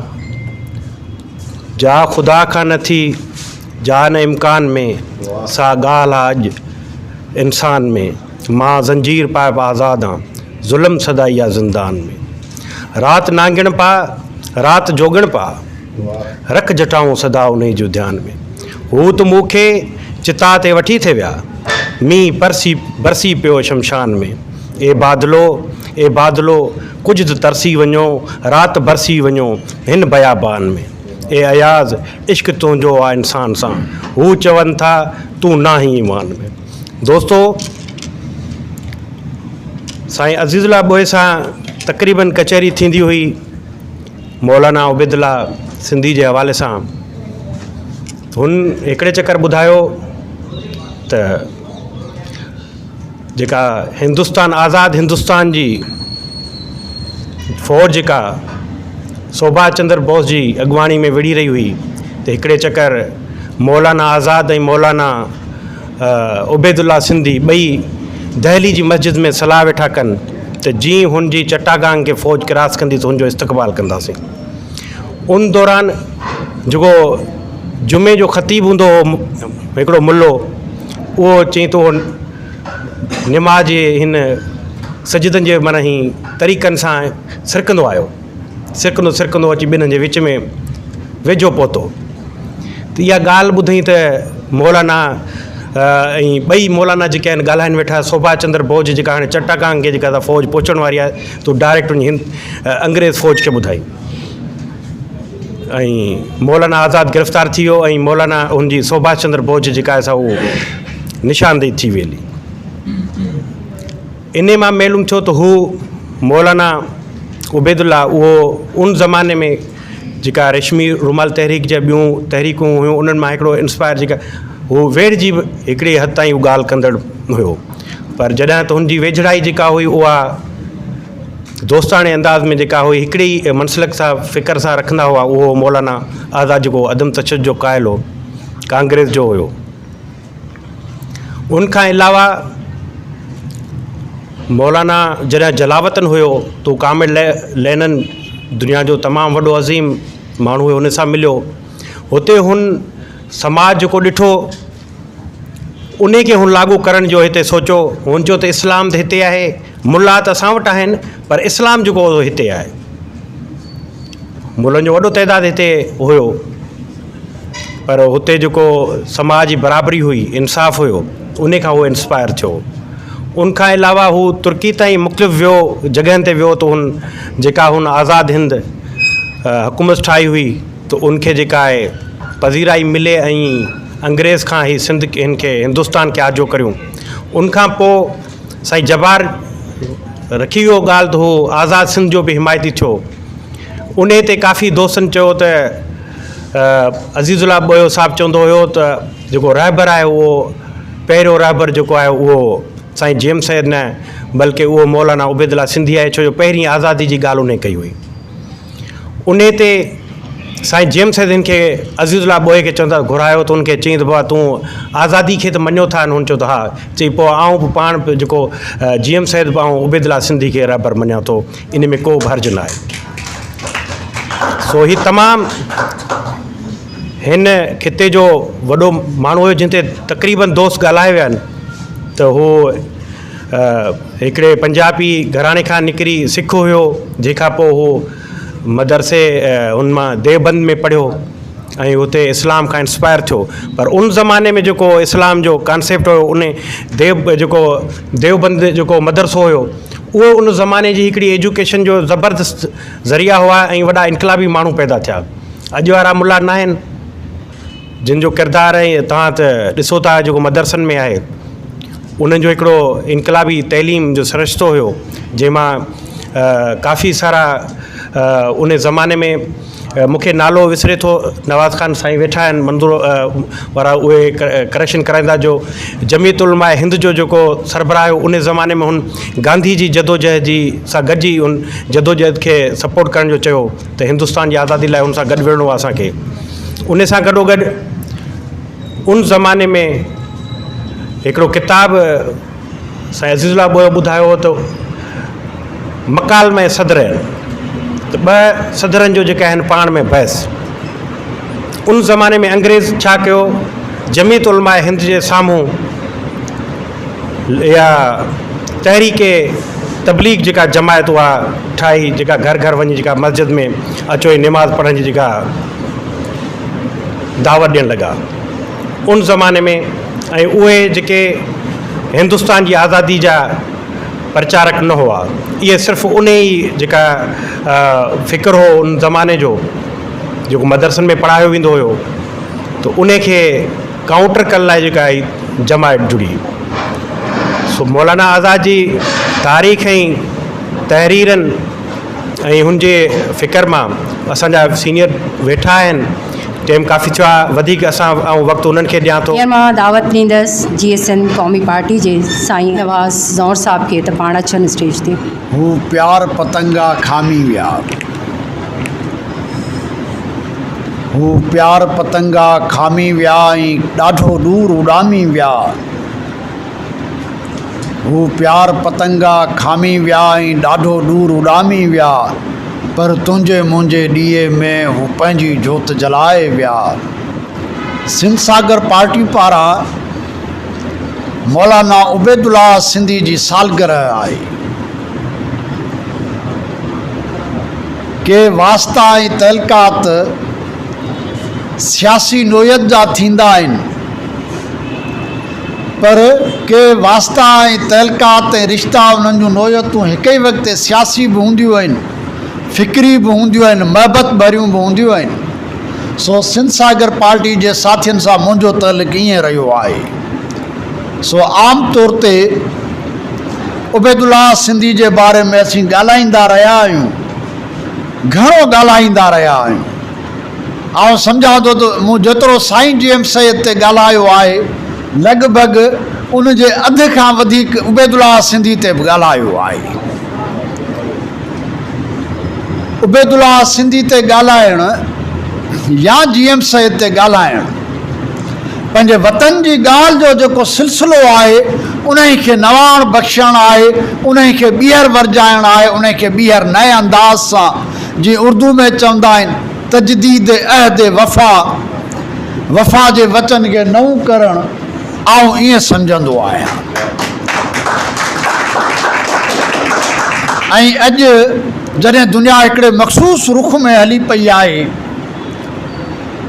جا خدا کان نه ٿي جا نه امڪان ۾ سا ڳالهه آ اڄ انسان ۾ مان زنجير پائي به آزاد آن ظلم سدائي آ زندان ۾ رات نانگڻ پاء رات جوڳڻ پاء رک جٽائون سدا انهي جو ڌيان ۾ هو ته مون کي چتا تي وٺي ٿي ويا مينهن پرسي برسي پيو شمشان ۾ اي بادلو اي بادلو ڪجهه ته ترسي وڃو رات برسي وڃو هن بيابان ۾. اي اياز عشق تنهنجو آ انسان سان هو چون ٿا تون ناهين ايمان ۾. دوستو سائين عزيز الله ٻوهي سان تقريبن ڪچهري ٿيندي هئي مولانا عبيدالله سنڌي جي حوالي سان هن هڪڙي چڪر ٻڌايو ته جيڪا هندستان آزاد هندستان جي فوج جيڪا سوڀاش چندر بوس جي اڳواڻي ۾ وڙهي رهي هئي ته هڪڙي چڪر مولانا آزاد ۽ مولانا عبيدالله سنڌي ٻئي دهلي جي مسجد ۾ صلاح ويٺا ڪن ته جيئن هن جي چٽاگانگ کي فوج ڪراس ڪندي ته هن جو استقبال ڪنداسين ان دوران جيڪو جمعي جو خطيب هوندو هو هڪڙو ملو اهو چئي ٿو نماز جي هن سجدن جي معنيٰ هي طريقن سان سرڪندو آيو سرڪندو سرڪندو اچي ٻنهن جي وچ ۾ ويجهو پهتو ته اها ڳالهه ٻڌئي ته مولانا ۽ ٻئي مولانا جيڪي آهن ڳالهائن ويٺا سوڀاش چندر بوس جي جيڪا هاڻي چٽاگانگ کي جيڪا فوج پهچڻ واري آهي تون ڊائريڪٽ وڃي هن انگريز فوج کي ٻڌائي ۽ مولانا آزاد گرفتار ٿي ويو ۽ مولانا هن جي سوڀاش چندر بوس جي جيڪا آهي سا اهو نشاندهي ٿي ويلي انهي مان معلوم ٿيو ته هو مولانا عبيدالله اهو ان زماني ۾ جيڪا ريشمي رومال تحريڪ جا ٻيون تحريڪون هيون انهن مان هڪڙو انسپائر جيڪا هو ويڙهه جي به هڪڙي حد تائين اهو ڳالهه ڪندڙ هيو پر جڏهن ته هن جي ويجهڙائي جيڪا هئي اها دوستاڻي انداز ۾ جيڪا هئي هڪڙي ئي منسلڪ سان فڪر سان رکندا هئا اهو مولانا آزاد جيڪو عدم تشدد جو قائل هو ڪانگريس جو هيو. ان کان علاوه مولانا جڏهن جلاوطن هيو تو ڪامل لينن دنيا جو تمام وڏو عظيم ماڻهو هيو ان سان مليو هتي هن سماج جيڪو ڏٺو ان کي هن لاڳو ڪرڻ جو هتي سوچيو هن چيو ته اسلام ته هتي آهي ملا ته اسان وٽ آهن پر اسلام جيڪو هتي آهي ملن جو وڏو تعداد هتي هيو پر هتي جيڪو سماج جي برابري هئي انصاف هيو ان کان هو انسپائر ٿيو ان کان علاوه هو ترڪي تائين مختلف ويو جڳهن تي ويو ته هن جيڪا هن آزاد هند حڪومت ٺاهي هئي ته ان کي جيڪا آهي پذيرائي ملي ۽ انگريز کان هي سنڌ هن کي هندستان کي آجو ڪريون ان کان پوء سائين جبار رکي ويو ڳالهه ته هو آزاد سنڌ جو به حمايتي ٿيو انهي تي ڪافي دوستن چيو ته عزيز الله ٻوهيو صاحب چوندو هيو ته جيڪو رهبر آهي اهو پهريون رهبر جيڪو آهي اهو سائين جي ايم سيد نه بلڪه اهو مولانا عبيد الله سنڌي آهي ڇو جو پهرين آزادي جي ڳالهه انهي ڪئي هئي انهي تي سائين جي ايم سيد هن کي عزيز الله ٻوهيي کي چوندا گهرايو ته ان کي چيائين ته بابا تون آزادي کي ته مڃيو ٿا هن چيو ته ها چئي پوء آئون به پاڻ به جيڪو جي ايم سيد به آئون عبيد الله سنڌي کي رهبر مڃان ٿو ان ۾ ڪو به حرج نه آهي سو هي تمام هن خطي جو وڏو ماڻهو هيو جنهن تي تقريبن دوست ڳالهائي ويا آهن ته هو هڪڙي پنجابي گهراڻي کان نڪري سک هيو جنهن کان پوء هو مدرسي هن مان ديوبند ۾ پڙهيو ۽ اتي اسلام کان انسپائر ٿيو پر ان زماني ۾ جيڪو اسلام جو ڪانسيپٽ هيو ان ديو جيڪو ديوبند جيڪو مدرسو هيو اهو ان زماني جي هڪڙي ايجوڪيشن جو زبردست ذريعا هئا ۽ وڏا انقلابي ماڻهو پيدا ٿيا اڄ وارا ملا ناهن جن جو ڪردار ۽ توهان ته ڏسو ٿا جيڪو مدرسن ۾ آهي انهن جو هڪڙو انقلابي تعليم جو سرشتو هيو جنهن مان ڪافي سارا ان زماني ۾ مون کي نالو وسري ٿو نواز خان سائين ويٺا آهن منظور وارا اهي ڪريڪشن ڪرائيندا جو جمعيت علماء هند جو جيڪو سربراهه هو ان زماني ۾ هن گانڌي جي جدوجهد جي سان گڏجي ان جدوجهد کي سپورٽ ڪرڻ جو چيو ته هندستان جي آزادي لاء هن سان گڏ وڙهڻو آهي اسان کي ان سان گڏو گڏ ان زماني ۾ هڪڙو ڪتاب سائين عزيز الله ٻوهيو ٻڌايو هو ته مڪالمه صدرين ته ٻه صدرن جو جيڪا آهن پاڻ ۾ بحث ان زماني ۾ انگريز ڇا ڪيو جمعيت علماء هند جي سامهون اها تحريڪ تبليغ جيڪا جماعت اها ٺاهي جيڪا گهر گهر وڃي جيڪا مسجد ۾ اچو ۽ نماز پڙهڻ جي جيڪا دعوت ڏيڻ لڳا ان زماني ۾ ۽ اهي جيڪي هندستان جي آزادي جا پرچارڪ نه هئا اهي صرف ان ئي جيڪا فڪر هو ان زماني جو جيڪو مدرسن ۾ پڙهايو ويندو هيو ته ان کي ڪائونٽر ڪرڻ لاء جيڪا هي جماعت جڙي سو مولانا آزاد جي تاريخ ۽ تحريرن ۽ هن جي فڪر مان اسان جا سينئر ويٺا آهن ٽيم ڪافي ٿيو آهي وڌيڪ اسان آئون وقت انهن کي ڏيان ٿو. هينئر مان دعوت ڏيندس جيئي سنڌ قومي پارٽي جي سائين نواز زئور صاحب کي ته پاڻ اچن اسٽيج تي. هو پيار پتنگا کامي ويا. هو پيار پتنگا کامي ويا ۽ ڏاڍو ڏور اڏامي ويا. هو پيار پتنگا کامي ويا ۽ ڏاڍو ڏور اڏامي ويا، پر تنهنجي منهنجي ڏيئي ۾ هو پنهنجي جوت جلائي ويا. سنڌ ساگر پارٽي پاران مولانا عبيدالله سنڌي جي سالگرهه آهي. ڪي واسطا ۽ تعلقات سياسي نوعيت جا ٿيندا آهن. پر ڪي واسطا ۽ تعلقات ۽ رشتا انهن جون نوعيتون هڪ ئي وقت تي سياسي به هونديون آهن، فڪري به هونديون آهن، محبت ڀريون به هونديون آهن. سو سنڌ ساگر پارٽي جي ساٿين سان منهنجو تعلق ائين رهيو آهي. سو عام طور تي عبيدالله سنڌي جي باري ۾ اسين ڳالهائيندا رهيا آهيون، گهڻو ڳالهائيندا رهيا آهيون. آئون سمجهان ٿو ته مون جيترو سائين جي ايم سيد تي ڳالهايو آهي، لڳ ڀڳ ان جي اڌ کان وڌيڪ عبيدالله سنڌي تي به ڳالهايو آهي. عبيدالله سنڌي تي ڳالهائڻ يا جي ايم سيد تي ڳالهائڻ پنهنجي وطن جي ڳالهه جو جيڪو سلسلو آهي، انهي کي نواڻ بخشڻ آهي، انهي کي ٻيهر ورجائڻ آهي، انهي کي ٻيهر نئين انداز سان جيئن اردو ۾ چوندا آهن تجديد عهد وفا، وفا جي وچن کي نئون ڪرڻ، آئون ائين سمجهندو آهيان. ۽ اڄ جڏهن دنيا هڪڙي مخصوص رخ ۾ هلي پئي آهي،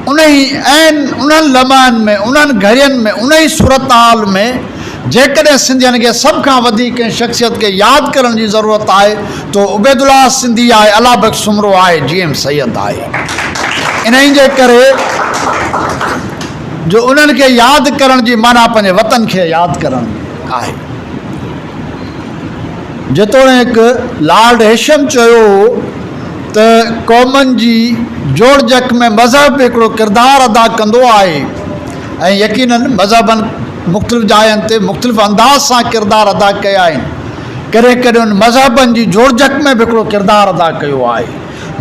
انهي عين انهن لمحن ۾، انهن گهڙين ۾، انهي صورتحال ۾ جيڪڏهن سنڌين کي سڀ کان وڌيڪ ڪنهن شخصيت کي ياد ڪرڻ جي ضرورت آهي ته اهو عبيدالله سنڌي آهي، الله بخش سومرو آهي، جي ايم سيد آهي. انهي جي ڪري جو انهن کي ياد ڪرڻ جي معنيٰ پنهنجي وطن کي ياد ڪرڻ آهي. جيتوڻيڪ لارڊ هيشم چيو هو ته قومن جي جوڙجڪ ۾ مذهب به هڪڙو ڪردار ادا ڪندو آهي ۽ يقيناً مذهبن مختلف جاين تي مختلف انداز سان ڪردار ادا ڪيا آهن ڪڏهن ڪڏهن انهن مذهبن جي جوڙجڪ ۾ به هڪڙو ڪردار ادا ڪيو آهي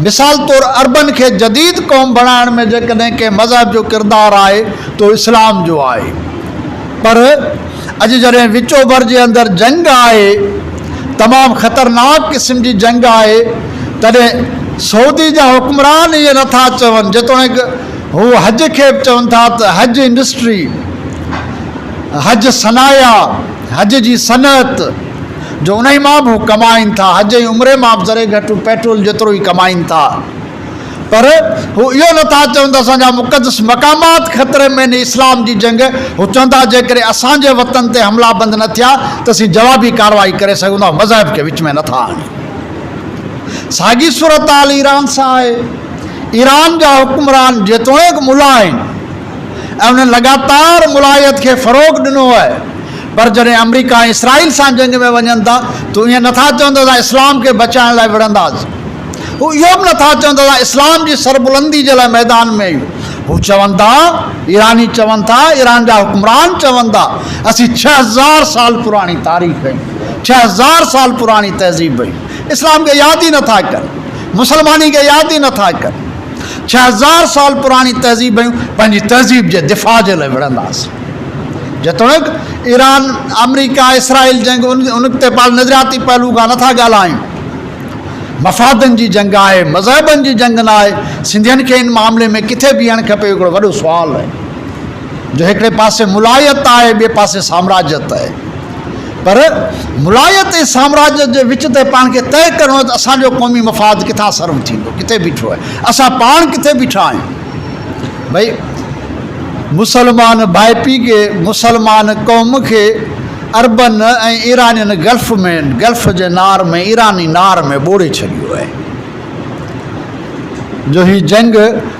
مثال طور عربن کي جديد قوم بڻائڻ ۾ جيڪڏهن ڪنهن مذهب جو ڪردار آهي ته اهو اسلام جو آهي پر اڄ جڏهن وچ اوڀر جي اندر جنگ آهي، تمام خطرناڪ قسم جي جنگ آهي، تڏهن سعودي جا حڪمران اهي نٿا چون، جيتوڻيڪ هو حج کي به چون ٿا ته حج انڊسٽري، حج صنايع، حج جي صنعت، جو انهي مان به هو ڪمائين ٿا، حج ۽ عمري مان به ذري گهٽ پيٽرول جيترو ئي ڪمائين ٿا. پر هو اهو نه ٿا چون ته اسان جا مقدس مقامات خطري ۾ آهن، اسلام جي جنگ، هو چون ٿا جيڪڏهن اسان جي وطن تي حملا بند نه ٿيا ته اسين جوابي ڪارروائي ڪري سگهون ٿا، مذهب کي وچ ۾ نه ٿا آڻين. ساڳي صورتحال ايران سان آهي. ايران جا حڪمران جيتوڻيڪ ملا آهن ۽ انهن لڳاتار ملائيت کي فروغ ڏنو آهي پر جڏهن آمريڪا ۽ اسرائيل سان جنگ ۾ وڃن ٿا ته ائين نه ٿا چون ته اسان اسلام کي بچائڻ لاء وڙهنداسين. هو اهو به نٿا چون ته اسان اسلام جي سربلندي جي لاء ميدان ۾ آهيون. هو چون ٿا، ايراني چون ٿا، ايران جا حڪمران چون ٿا، اسين 6000 سال پراڻي تاريخ آهيون، 6000 سال پراڻي تهذيب آهيون. اسلام کي ياد ئي نٿا ڪن، مسلماني کي ياد ئي نٿا ڪن. 6000 سال پراڻي تهذيب آهيون، پنهنجي تهذيب جي دفاع جي لاء وڙهنداسين. جيتوڻيڪ ايران، آمريڪا، اسرائيل جنگ ان تي پاڻ نظرياتي پهلو کان نٿا ڳالهايون. مفادن جي جنگ آهي، مذهبن جي جنگ نه آهي. سنڌين کي ان معاملي ۾ ڪٿي بيهڻ کپي اهو هڪڙو وڏو سوال آهي. جو هڪڙي پاسي ملائيت آهي ٻئي پاسي سامراجيت آهي. پر ملائيت ۽ سامراجيت جي وچ تي پاڻ کي طئي ڪرڻو آهي ته اسان جو قومي مفاد ڪٿان سرو ٿيندو، ڪٿي بيٺو آهي، اسان پاڻ ڪٿي بيٺا آهيون. ڀئي مسلمان ڀائپي کي، مسلمان قوم کي عربن ۽ ايرانين گلف ۾، گلف جي نار ۾، ايراني نار ۾ ٻوڙي ڇڏيو آهي. جو هي جنگ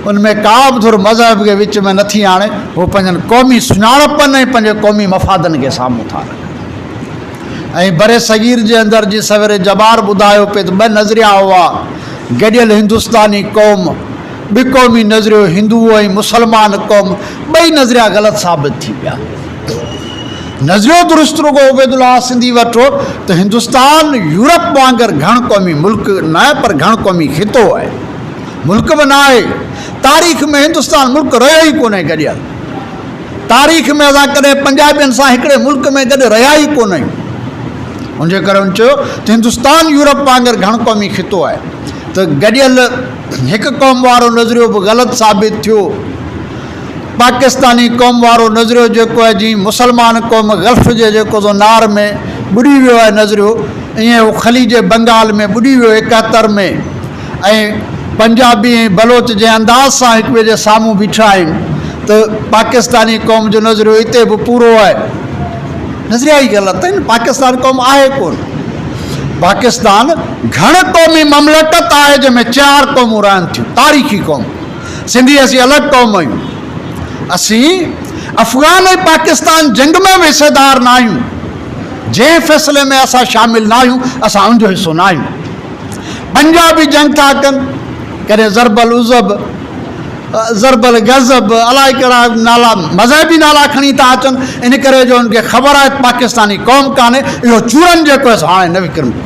ان ۾ ڪا به ڌر مذهب کي وچ ۾ نٿي آڻي، هو پنهنجن قومي سڃاڻپن ۽ پنهنجي قومي مفادن کي سامهون ٿا رکن. ۽ برصغير جي اندر جي سويري جبار ٻڌايو پئي ته ٻه نظريا هئا، گڏيل هندستاني قوم، ٻه قومي نظريو هندو ۽ مسلمان قوم، ٻئي نظريا غلط ثابت ٿي پيا. نظريو درست رڳو عبيدالله سنڌي وٽ هو ته هندستان يورپ وانگر گهڻ قومي ملڪ نه پر گهڻ قومي خطو آهي، ملڪ به نه آهي. تاريخ ۾ هندستان ملڪ رهيو ئي ڪونهي گڏيل. تاريخ ۾ اسان ڪڏهن پنجابين سان هڪڙي ملڪ ۾ گڏ رهيا ئي ڪونه آهيون. ان جي ڪري هن چيو ته هندستان يورپ وانگر گهڻ قومي خطو آهي ته گڏيل هڪ قوم وارو نظريو به غلط ثابت ٿيو. پاڪستاني قوم وارو نظريو جيڪو آهي جيئن مسلمان قوم گلف جي جيڪو سو نار ۾ ٻڏي ويو آهي نظريو ائين هو خليج بنگال ۾ ٻڏي ويو 71 ۾ ۽ پنجابي ۽ بلوچ جنهن انداز سان هڪ ٻئي جي سامهون بيٺا آهن ته پاڪستاني قوم جو نظريو اتي به پورو آهي. نظريا ئي غلط آهن پاڪستان قوم آهي ڪونه. پاڪستان گهڻ قومي مملڪت آهي جنهن ۾ چار قومون رهن ٿيون تاريخي قوم. سنڌي اسين الڳ قوم آهيون. اسين افغان ۽ پاڪستان جنگ ۾ به حصيدار نه آهيون. جنهن فيصلي ۾ اسان شامل نه آهيون اسان ان جو حصو نه آهيون. پنجابي جنگ ٿا ڪن، ڪڏهن ضرب العزب، ضرب الغضب، الائي ڪهڙا نالا مذهبي نالا کڻي ٿا اچن، ان ڪري جو ان کي خبر آهي ته پاڪستاني قوم ڪانهي، اهو چورن جيڪو آهي سو هاڻي نه وڪربو،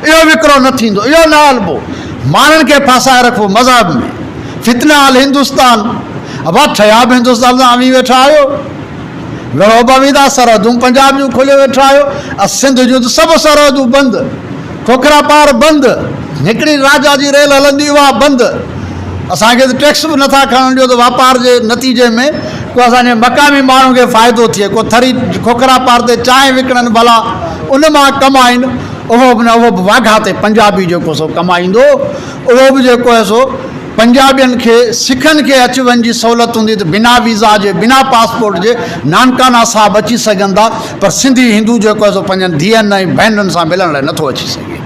اهو وڪرو نه ٿيندو، اهو نه هلبو، ماڻهن کي ڦاسائي رکبو مذهب ۾، فتنه الهندوستان، ابا ٺهيا به هندوستان سان اوهين ويٺا آهيو. وڙهو به اوهين ٿا، سرحدون پنجاب جون کوليو ويٺا آهيو ۽ سنڌ جون ته سڀ سرحدون بند، کوکرا پار بند، هڪڙي راجا جي ريل هلندي اها بند، اسان کي ته ٽيڪس به نٿا کڻڻ ڏيو ته واپار جي نتيجي ۾ ڪو اسان جي مقامي ماڻهن کي فائدو ٿئي، ڪو ٿري کوکرا پار تي چانهه وڪڻن ڀلا ان مان ڪمائين، اهو به نه اهو به واگها تي پنجابي جيڪو سو ڪمائيندو اهو به جيڪو آهي سو پنجابين کي سکن کي اچ وڃ جي سهولت هوندي ته بنا ويزا جي بنا پاسپورٽ جي نانڪانا صاحب اچي سگهن ٿا پر سنڌي هندو جيڪو آهي سو پنهنجن ڌيئن ۽ ڀينرن سان ملڻ لاء نٿو اچي سگهي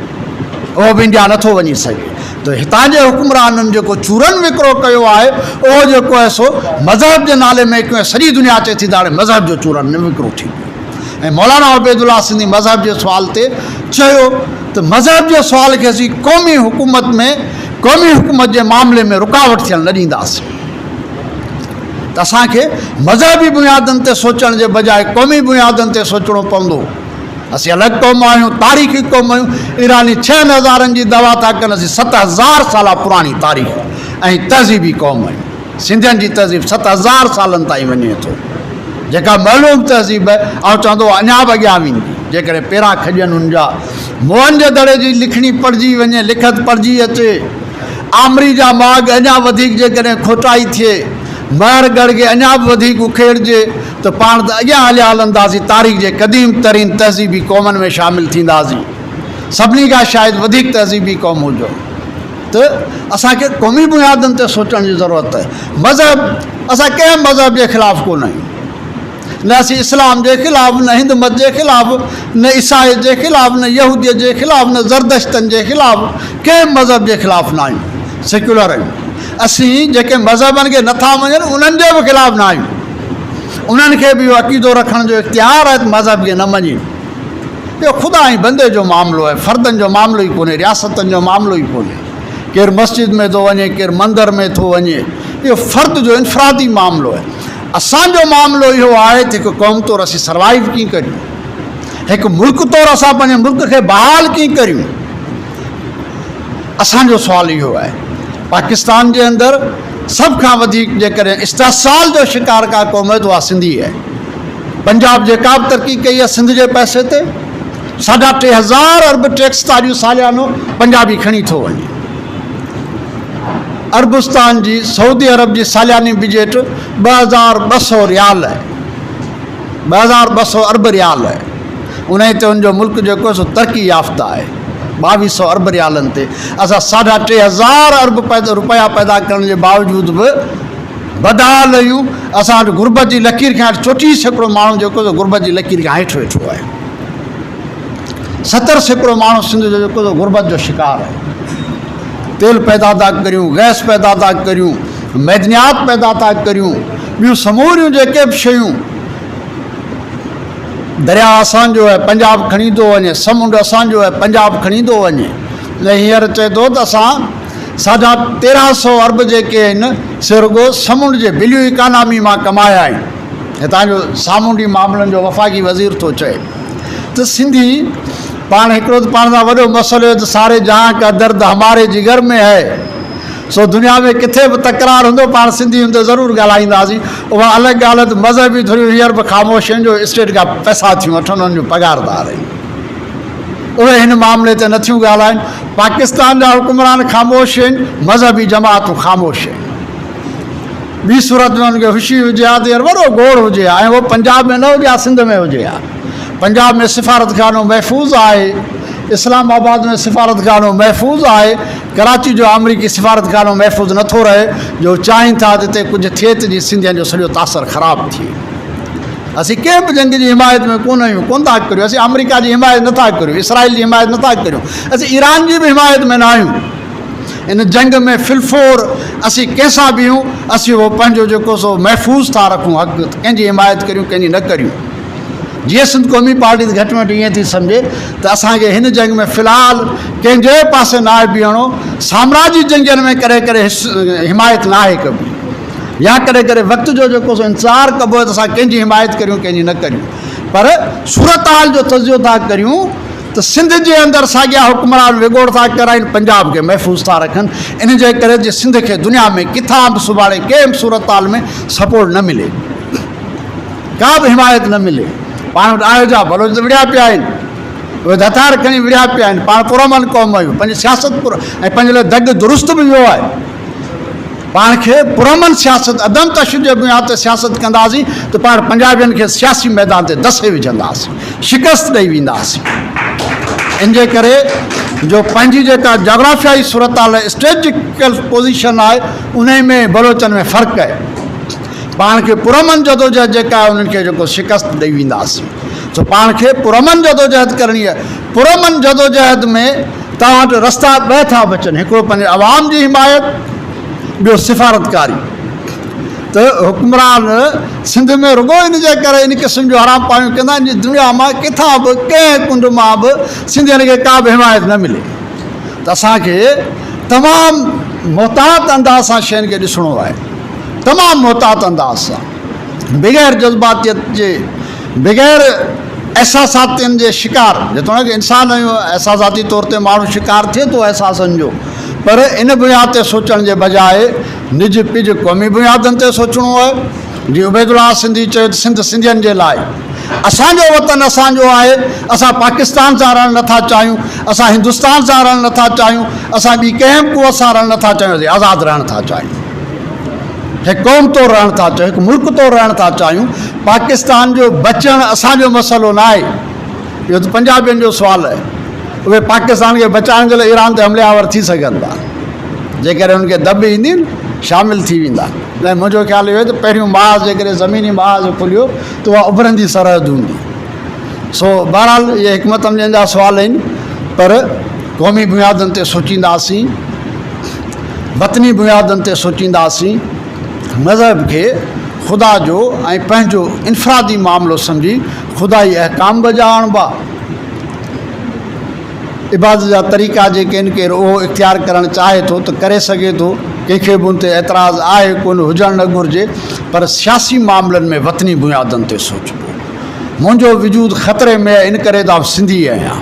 اهو به انڊيا نٿو وڃي سگهي ته هتان جي حڪمرانن جيڪو چورن وڪرو ڪيو آهي اهو جيڪو آهي سو مذهب جي نالي ۾ ڪيو سڄي دنيا چئي ٿي ته هاڻي مذهب جو چورن نه وڪرو ٿي ويو ۽ مولانا عبيدالله سنڌي مذهب جي سوال تي چيو ته مذهب جي سوال کي اسين قومي حڪومت ۾ قومي حڪومت جي معاملي ۾ رڪاوٽ ٿيڻ نه ڏينداسين ته اسان کي مذهبي بنيادن تي سوچڻ جي بجاء قومي بنيادن تي سوچڻو پوندو. اسين الڳ قوم آهيون، تاريخي قوم آهيون. ايراني ڇهن هزارن جي دعويٰ ٿا ڪن، اسين 7000 سالا پراڻي تاريخ ۽ تهذيبي قوم آهيون. سنڌين جي تهذيب 7000 سالن تائين وڃي ٿو، جيڪا معلوم تهذيب آهي. آئون چوندو اڃا به اڳيان ويندي، جيڪڏهن پيرا کڄن ان جا. موهن جي دڙي جي لکڻي پڙهجي وڃي، لکت پڙهجي اچي، آمري جا ماڳ اڃا وڌيڪ جيڪڏهن کوٽائي ٿئي، مهر ڳڙهه کي اڃا به وڌيڪ اکيڙجي ته پاڻ ته اڳيان هليا هلنداسين، تاريخ جي قديم ترين تهذيبي قومن ۾ شامل ٿينداسين. سڀني کان شايد وڌيڪ تهذيبي قوم هجون. ته اسان کي قومي بنيادن تي سوچڻ جي ضرورت آهي. مذهب، اسان ڪنهن مذهب جي خلاف ڪونه آهيون. نه اسين اسلام جي خلاف، نه هند مت جي خلاف، نه عيسائيت جي خلاف، نه يهوديت جي خلاف، نه زردشتن جي خلاف، ڪنهن به مذهب جي خلاف نه آهيون، سيڪيولر آهيون. اسين جيڪي مذهبن کي نٿا مڃن انهن جي به خلاف نه آهيون. انهن کي به اهو عقيدو رکڻ جو اختيار آهي ته مذهب کي نه مڃين. اهو خدا ۽ بندي جو معاملو آهي، فردن جو معاملو ئي ڪونهي، رياستن جو معاملو ئي ڪونهي. ڪير مسجد ۾ ٿو وڃي، ڪير مندر ۾ ٿو وڃي. اهو فرد جو انفرادي معاملو آهي. اسان جو معاملو اهو آهي ته هڪ قوم طور اسين سروائيو ڪيئن ڪريون، هڪ ملڪ طور اسان پنهنجي ملڪ کي بحال ڪيئن ڪريون. اسان جو سوال اهو آهي. پاڪستان جي اندر سڀ کان وڌيڪ جيڪڏهن استحصال جو شڪار ڪا قوم آهي ته اها سنڌي آهي. پنجاب جيڪا به ترقي ڪئي آهي سنڌ جي پئسي تي، ساڍا 3000 ارب ٽيڪس ته اڄ ساليانو پنجابي کڻي ٿو وڃي. عربستان جي سعودي عرب جي سالياني بجيٽ 2200 ريال آهي، 2200 ارب ريال آهي. انهي تي ان جو ملڪ جيڪو آهي سو ترقي يافته آهي. 2200 ارب ريالن تي اسان ساڍا 3000 ارب رپيا پيدا ڪرڻ جي باوجود به بدحال آهيون. اسان وٽ غربت جي لڪير کان هيٺ 34% ماڻهو جيڪو سو غربت جي لڪير کان هيٺ ويٺو آهي. 70% ماڻهو سنڌ جو جيڪو سو غربت جو شڪار آهي. تيل پيدا ٿا ڪريون، گئس پيدا ٿا ڪريون، معدنيات پيدا ٿا ڪريون، ٻيون سموريون جيڪي به شيون، درياء اسان جو آهي پنجاب کڻي ٿو وڃي، سمنڊ اسان جو آهي پنجاب کڻي ٿو وڃي. ۽ هينئر چئي ٿو ته اسان ساڍا 13 سو ارب جيڪي آهن سي رڳو سمنڊ جي بليو اڪانامي مان ڪمايا آهن. هتان جو سامونڊي معاملن جو وفاقي وزير ٿو چئي ته سنڌي پاڻ هڪڙو ته پاڻ سان وڏو مسئلو اهو ته ساري جهان ڪا درد هماري جگر ۾ هي، سو دنيا ۾ ڪٿي به تڪرار هوندو پاڻ سنڌي ان تي ضرور ڳالهائينداسين. اها الڳ ڳالهه آهي ته مذهبي ڌريون هينئر به خاموش آهن جو اسٽيٽ کان پئسا ٿيون وٺن انهن جون پگهاردار آهن اهي هن معاملي تي نٿيون ڳالهائن. پاڪستان جا حڪمران خاموش آهن، مذهبي جماعتون خاموش آهن. ٻي صورت ۾ ان کي خوشي هجي ها ته يار وڏو گوڙ هجي ها ۽ اهو پنجاب ۾ نه هجي ها سنڌ ۾ هجي ها. پنجاب ۾ سفارتخانو محفوظ آهي، اسلام آباد ۾ سفارتخانو محفوظ آهي، ڪراچي جو آمريڪي سفارتخانو محفوظ نٿو رهي جو چاهين ٿا ته اتي ڪجهه ٿئي ته جيئن سنڌين جو سڄو تاثر خراب ٿئي. اسين ڪنهن به جنگ جي حمايت ۾ ڪونه آهيون، ڪونه ٿا ڪريون، اسين آمريڪا جي حمايت نٿا ڪريون، اسرائيل جي حمايت نٿا ڪريون، اسين ايران جي به حمايت ۾ نه آهيون. ان جنگ ۾ في الفور اسين ڪنهن سان بيهون، اسين اهو پنهنجو جيڪو سو محفوظ ٿا رکون حق ته ڪنهن جي حمايت ڪريون ڪنهن جي نه ڪريون. جيئي سنڌ قومي پارٽي ته گهٽ ۾ گهٽ ائين ٿي سمجهي ته اسان کي هن جنگ ۾ في الحال ڪنهن جي به پاسي ناهي بيهڻو، سامراجي جنگين ۾ ڪڏهن ڪڏهن حمايت ناهي ڪبي يا ڪڏهن ڪڏهن وقت جو جيڪو سو انتظار ڪبو آهي ته اسان ڪنهن جي حمايت ڪريون ڪنهن جي نه ڪريون پر صورتحال جو تجزيو ٿا ڪريون ته سنڌ جي اندر ساڳيا حڪمران وڳوڙ ٿا ڪرائين، پنجاب کي محفوظ ٿا رکن، ان جي ڪري جي سنڌ کي دنيا ۾ ڪٿان به سڀاڻي ڪنهن به صورتحال ۾ سپورٽ نه ملي، ڪا به حمايت نه ملي. پاڻ وٽ آهي جا بلوچ ته وڙهيا پيا آهن، اهي ته هٿيار کڻي وڙهيا پيا آهن، پاڻ پرامن قوم آهيون، پنهنجي سياست پر ۽ پنهنجي لاء دڳ درست به اهو آهي. پاڻ کي پرامن سياست عدم تشدد جي بنياد تي سياست ڪنداسين ته پاڻ پنجابين کي سياسي ميدان تي دسي وجهنداسين، شڪست ڏئي وينداسين. ان جي ڪري جو پنهنجي جيڪا جاگرافيائي صورتحال اسٽريٽجيڪل پوزيشن آهي انهي ۾ بلوچن ۾ فرق آهي. پاڻ کي پرامن جدوجهد جيڪا آهي انهن کي جيڪو شڪست ڏئي وينداسين. سو پاڻ کي پرامن جدوجهد ڪرڻي آهي. پرامن جدوجهد ۾ توهان وٽ رستا ٻه ٿا بچن، هڪڙو پنهنجي عوام جي حمايت، ٻيو سفارتڪاري. ته حڪمران سنڌ ۾ رڳو ان جي ڪري ان قسم جون حرام پايون ڪندا آهن جي دنيا مان ڪٿان به ڪنهن ڪنڊ مان به سنڌين کي ڪا به حمايت نه ملي. ته اسان کي تمام محتاط انداز سان شين کي ڏسڻو آهي، تمام محتاط انداز سان، بغير جذباتيت جي، بغير احساساتين جي شڪار، جيتوڻيڪ انسان آهيون احساساتي طور تي ماڻهو شڪار ٿئي ٿو احساسن جو، پر ان بنياد تي سوچڻ جي بجاء نج پج قومي بنيادن تي سوچڻو آهي. جيئن عبيدالله سنڌي چيو ته سنڌ سنڌين جي لاء، اسان جو وطن اسان جو آهي، اسان پاڪستان سان رهڻ نٿا چاهيون، اسان هندستان سان رهڻ نٿا چاهيون، اسان ٻي ڪنهن به قوت سان رهڻ نٿا چاهيون، اسين آزاد رهڻ ٿا چاهيون. هڪ قوم طور رهڻ ٿا چاهيون، هڪ ملڪ طور رهڻ ٿا چاهيون، پاڪستان جو بچڻ اسان جو مسئلو نه آهي، اهو ته پنجابين جو سوال آهي، اهي پاڪستان کي بچائڻ جي لاء ايران تي حملي آور ٿي سگهن ٿا، جيڪڏهن انهن کي دٻ ايندي شامل ٿي ويندا ۽ منهنجو خيال اهو آهي ته پهريون محاذ جيڪڏهن زميني محاذ کليو ته اها اڀرندي سرحد هوندي. سو بهرحال اهي حڪمت عملين جا سوال آهن پر قومي بنيادن تي سوچينداسين. وطني بنيادن تي سوچينداسين، مذهب کي خدا جو ۽ پنهنجو انفرادي معاملو سمجهي خدائي احڪام بجا آڻبا. عبادت جا طريقا جيڪي آهن ڪير اهو اختيار ڪرڻ چاهي ٿو ته ڪري سگهي ٿو، ڪنهن کي به ان تي اعتراض آهي ڪونه، هجڻ نه گهرجي، پر سياسي معاملن ۾ وطني بنيادن تي سوچبو. منهنجو وجود خطري ۾ آهي ان ڪري ته آئون سنڌي آهيان.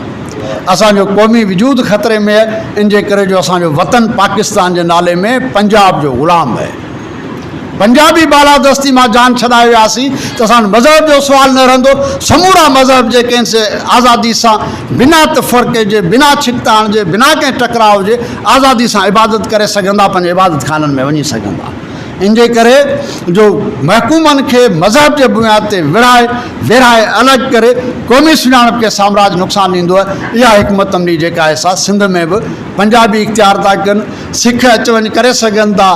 اسان جو قومي وجود خطري ۾ آهي ان جي ڪري جو اسان جو وطن پاڪستان جي نالي ۾ پنجاب جو غلام آهي. پنجابي بالادستي مان جان ڇڏائي وياسين ته اسان وٽ مذهب جو سوال نه رهندو، سمورا مذهب جيڪي آهن سي آزادي سان بنا تفرقي جي، بنا ڇڪتاڻ جي، بنا ڪنهن ٽڪراء جي آزادي سان عبادت ڪري سگهندا، پنهنجي عبادت خانن ۾ وڃي سگهندا. ان جي ڪري جو محڪومن کي مذهب جي بنياد تي وڙهائي، ويڙهائي الڳ ڪري قومي سڃاڻپ کي سامراج نقصان ڏيندو آهي. اها حڪمت عملي جيڪا آهي سا سنڌ ۾ به پنجابي اختيار ٿا ڪن، سک اچ وڃ ڪري سگهن ٿا،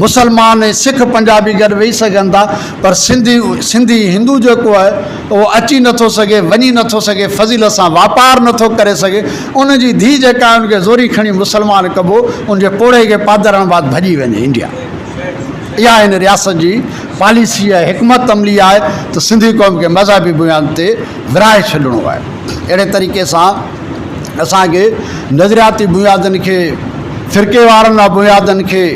مسلمان ۽ سک پنجابي گڏ ويهي سگهن ٿا پر سنڌي سنڌي هندو جيڪو آهي اهو اچي نٿو سگهي وڃي نٿو سگهي فضيلت سان واپار نٿو ڪري سگهي ان جي ڌيء جيڪا آهي ان کي زوري کڻي مسلمان ڪبو ان جي پوڙهي کي پادر هڻڻ بعد ڀڄي وڃي انڊيا اها هن رياست جي پاليسي ۽ حڪمت عملي آهي ته سنڌي قوم کي مذهبي بنياد تي ورهائي ڇڏڻو آهي اهڙي طريقي سان اسان کي نظرياتي بنيادن کي، فرقيوارانه بنيادن کي،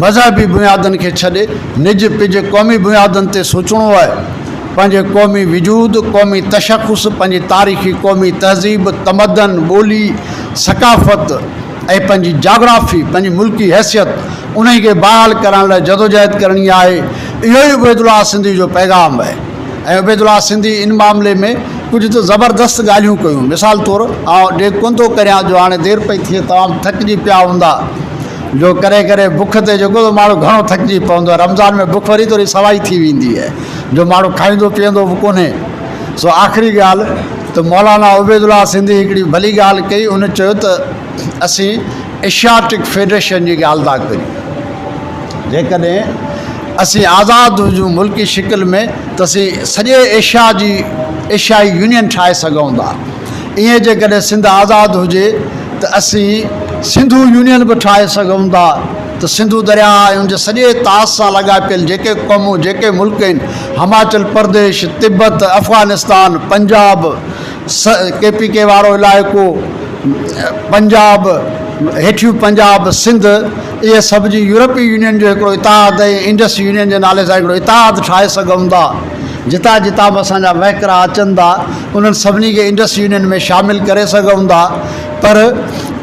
مذهبي بنيادن کي ڇڏي نج پج قومي بنيادن تي سوچڻو آهي. پنهنجي قومي وجود، قومي تشخص، پنهنجي تاريخي قومي تهذيب، تمدن، ٻولي، ثقافت ۽ پنهنجي جاگرافي، پنهنجي ملڪي حيثيت انهي کي بحال ڪرڻ لاء جدوجهد ڪرڻي آهي. اهو ئي عبيدالله سنڌي جو پيغام آهي. ۽ عبيدالله سنڌي ان معاملي ۾ ڪجهه ته زبردست ڳالهيون ڪيون. مثال طور آئون ڊيگهه ڪونه ٿو ڪريان جو هاڻي دير پئي ٿئي توهان به ٿڪجي پيا هوندا جو ڪڏهن ڪڏهن بک تي جيڪو ته ماڻهو گهڻو ٿڪجي پوندو آهي رمضان ۾ بک وري ٿوري سوائي ٿي ويندي آهي جو ماڻهو کائيندو پيئندو به ڪونهي سو آخري ڳالهه ته مولانا عبيدالله سنڌي هڪڙي ڀلي ڳالهه ڪئي ان چيو ته اسين ايشياٽڪ فيڊريشن جي ڳالهه ٿا ڪريون جيڪڏهن اسين آزاد هجون ملڪي شڪل ۾ ته اسين سڄي ايشيا جي ايشيائي يونين ٺاهي سگهون ٿا. ائين جيڪڏهن سنڌ آزاد هجي ته اسين سنڌو يونين به ٺاهي سگهون ٿا ته سنڌو درياء ۽ ان جي سڄي طاس سان لاڳاپيل جيڪي قومون جيڪي ملڪ آهن Himachal Pradesh, Tibet, Afghanistan, Punjab, K P K وارو علائقو، پنجاب، هيٺيون پنجاب، سنڌ، اهي سڀ جي يورپي يونين جو هڪڙو اتحاد ۽ انڊس يونين جي نالي سان هڪڙو اتحاد ٺاهي سگهون ٿا. جتان جتان به اسان جا وهڪرا اچن ٿا انهن سڀني کي انڊس يونين ۾ شامل ڪري سگهون ٿا پر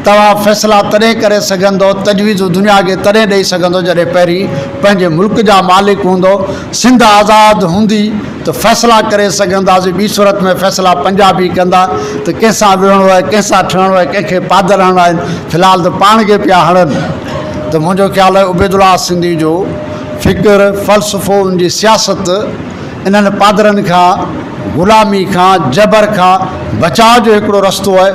توهان فيصلا تڏهن ڪري سگهندو، تجويزون دنيا کي تڏهن ڏئي سگهندو جڏهن پهرين پنهنجي ملڪ جا مالڪ هوندو، سنڌ آزاد هوندي. ته فيصلا ڪري سگهنداسين ٻي صورت ۾ فيصلا پنجابي ڪندا ته ڪنهن سان وڙهڻو آهي ڪنهن سان ٺهڻو آهي ڪنهن کي پادر هڻڻا آهن في الحال ته پاڻ کي پيا هڻن ته منهنجو خيال آهي عبيدالله سنڌي جو فڪر فلسفو ان جي سياست انهن پادرن کان غلامي کان جبر کان بچاء جو هڪڙو رستو آهي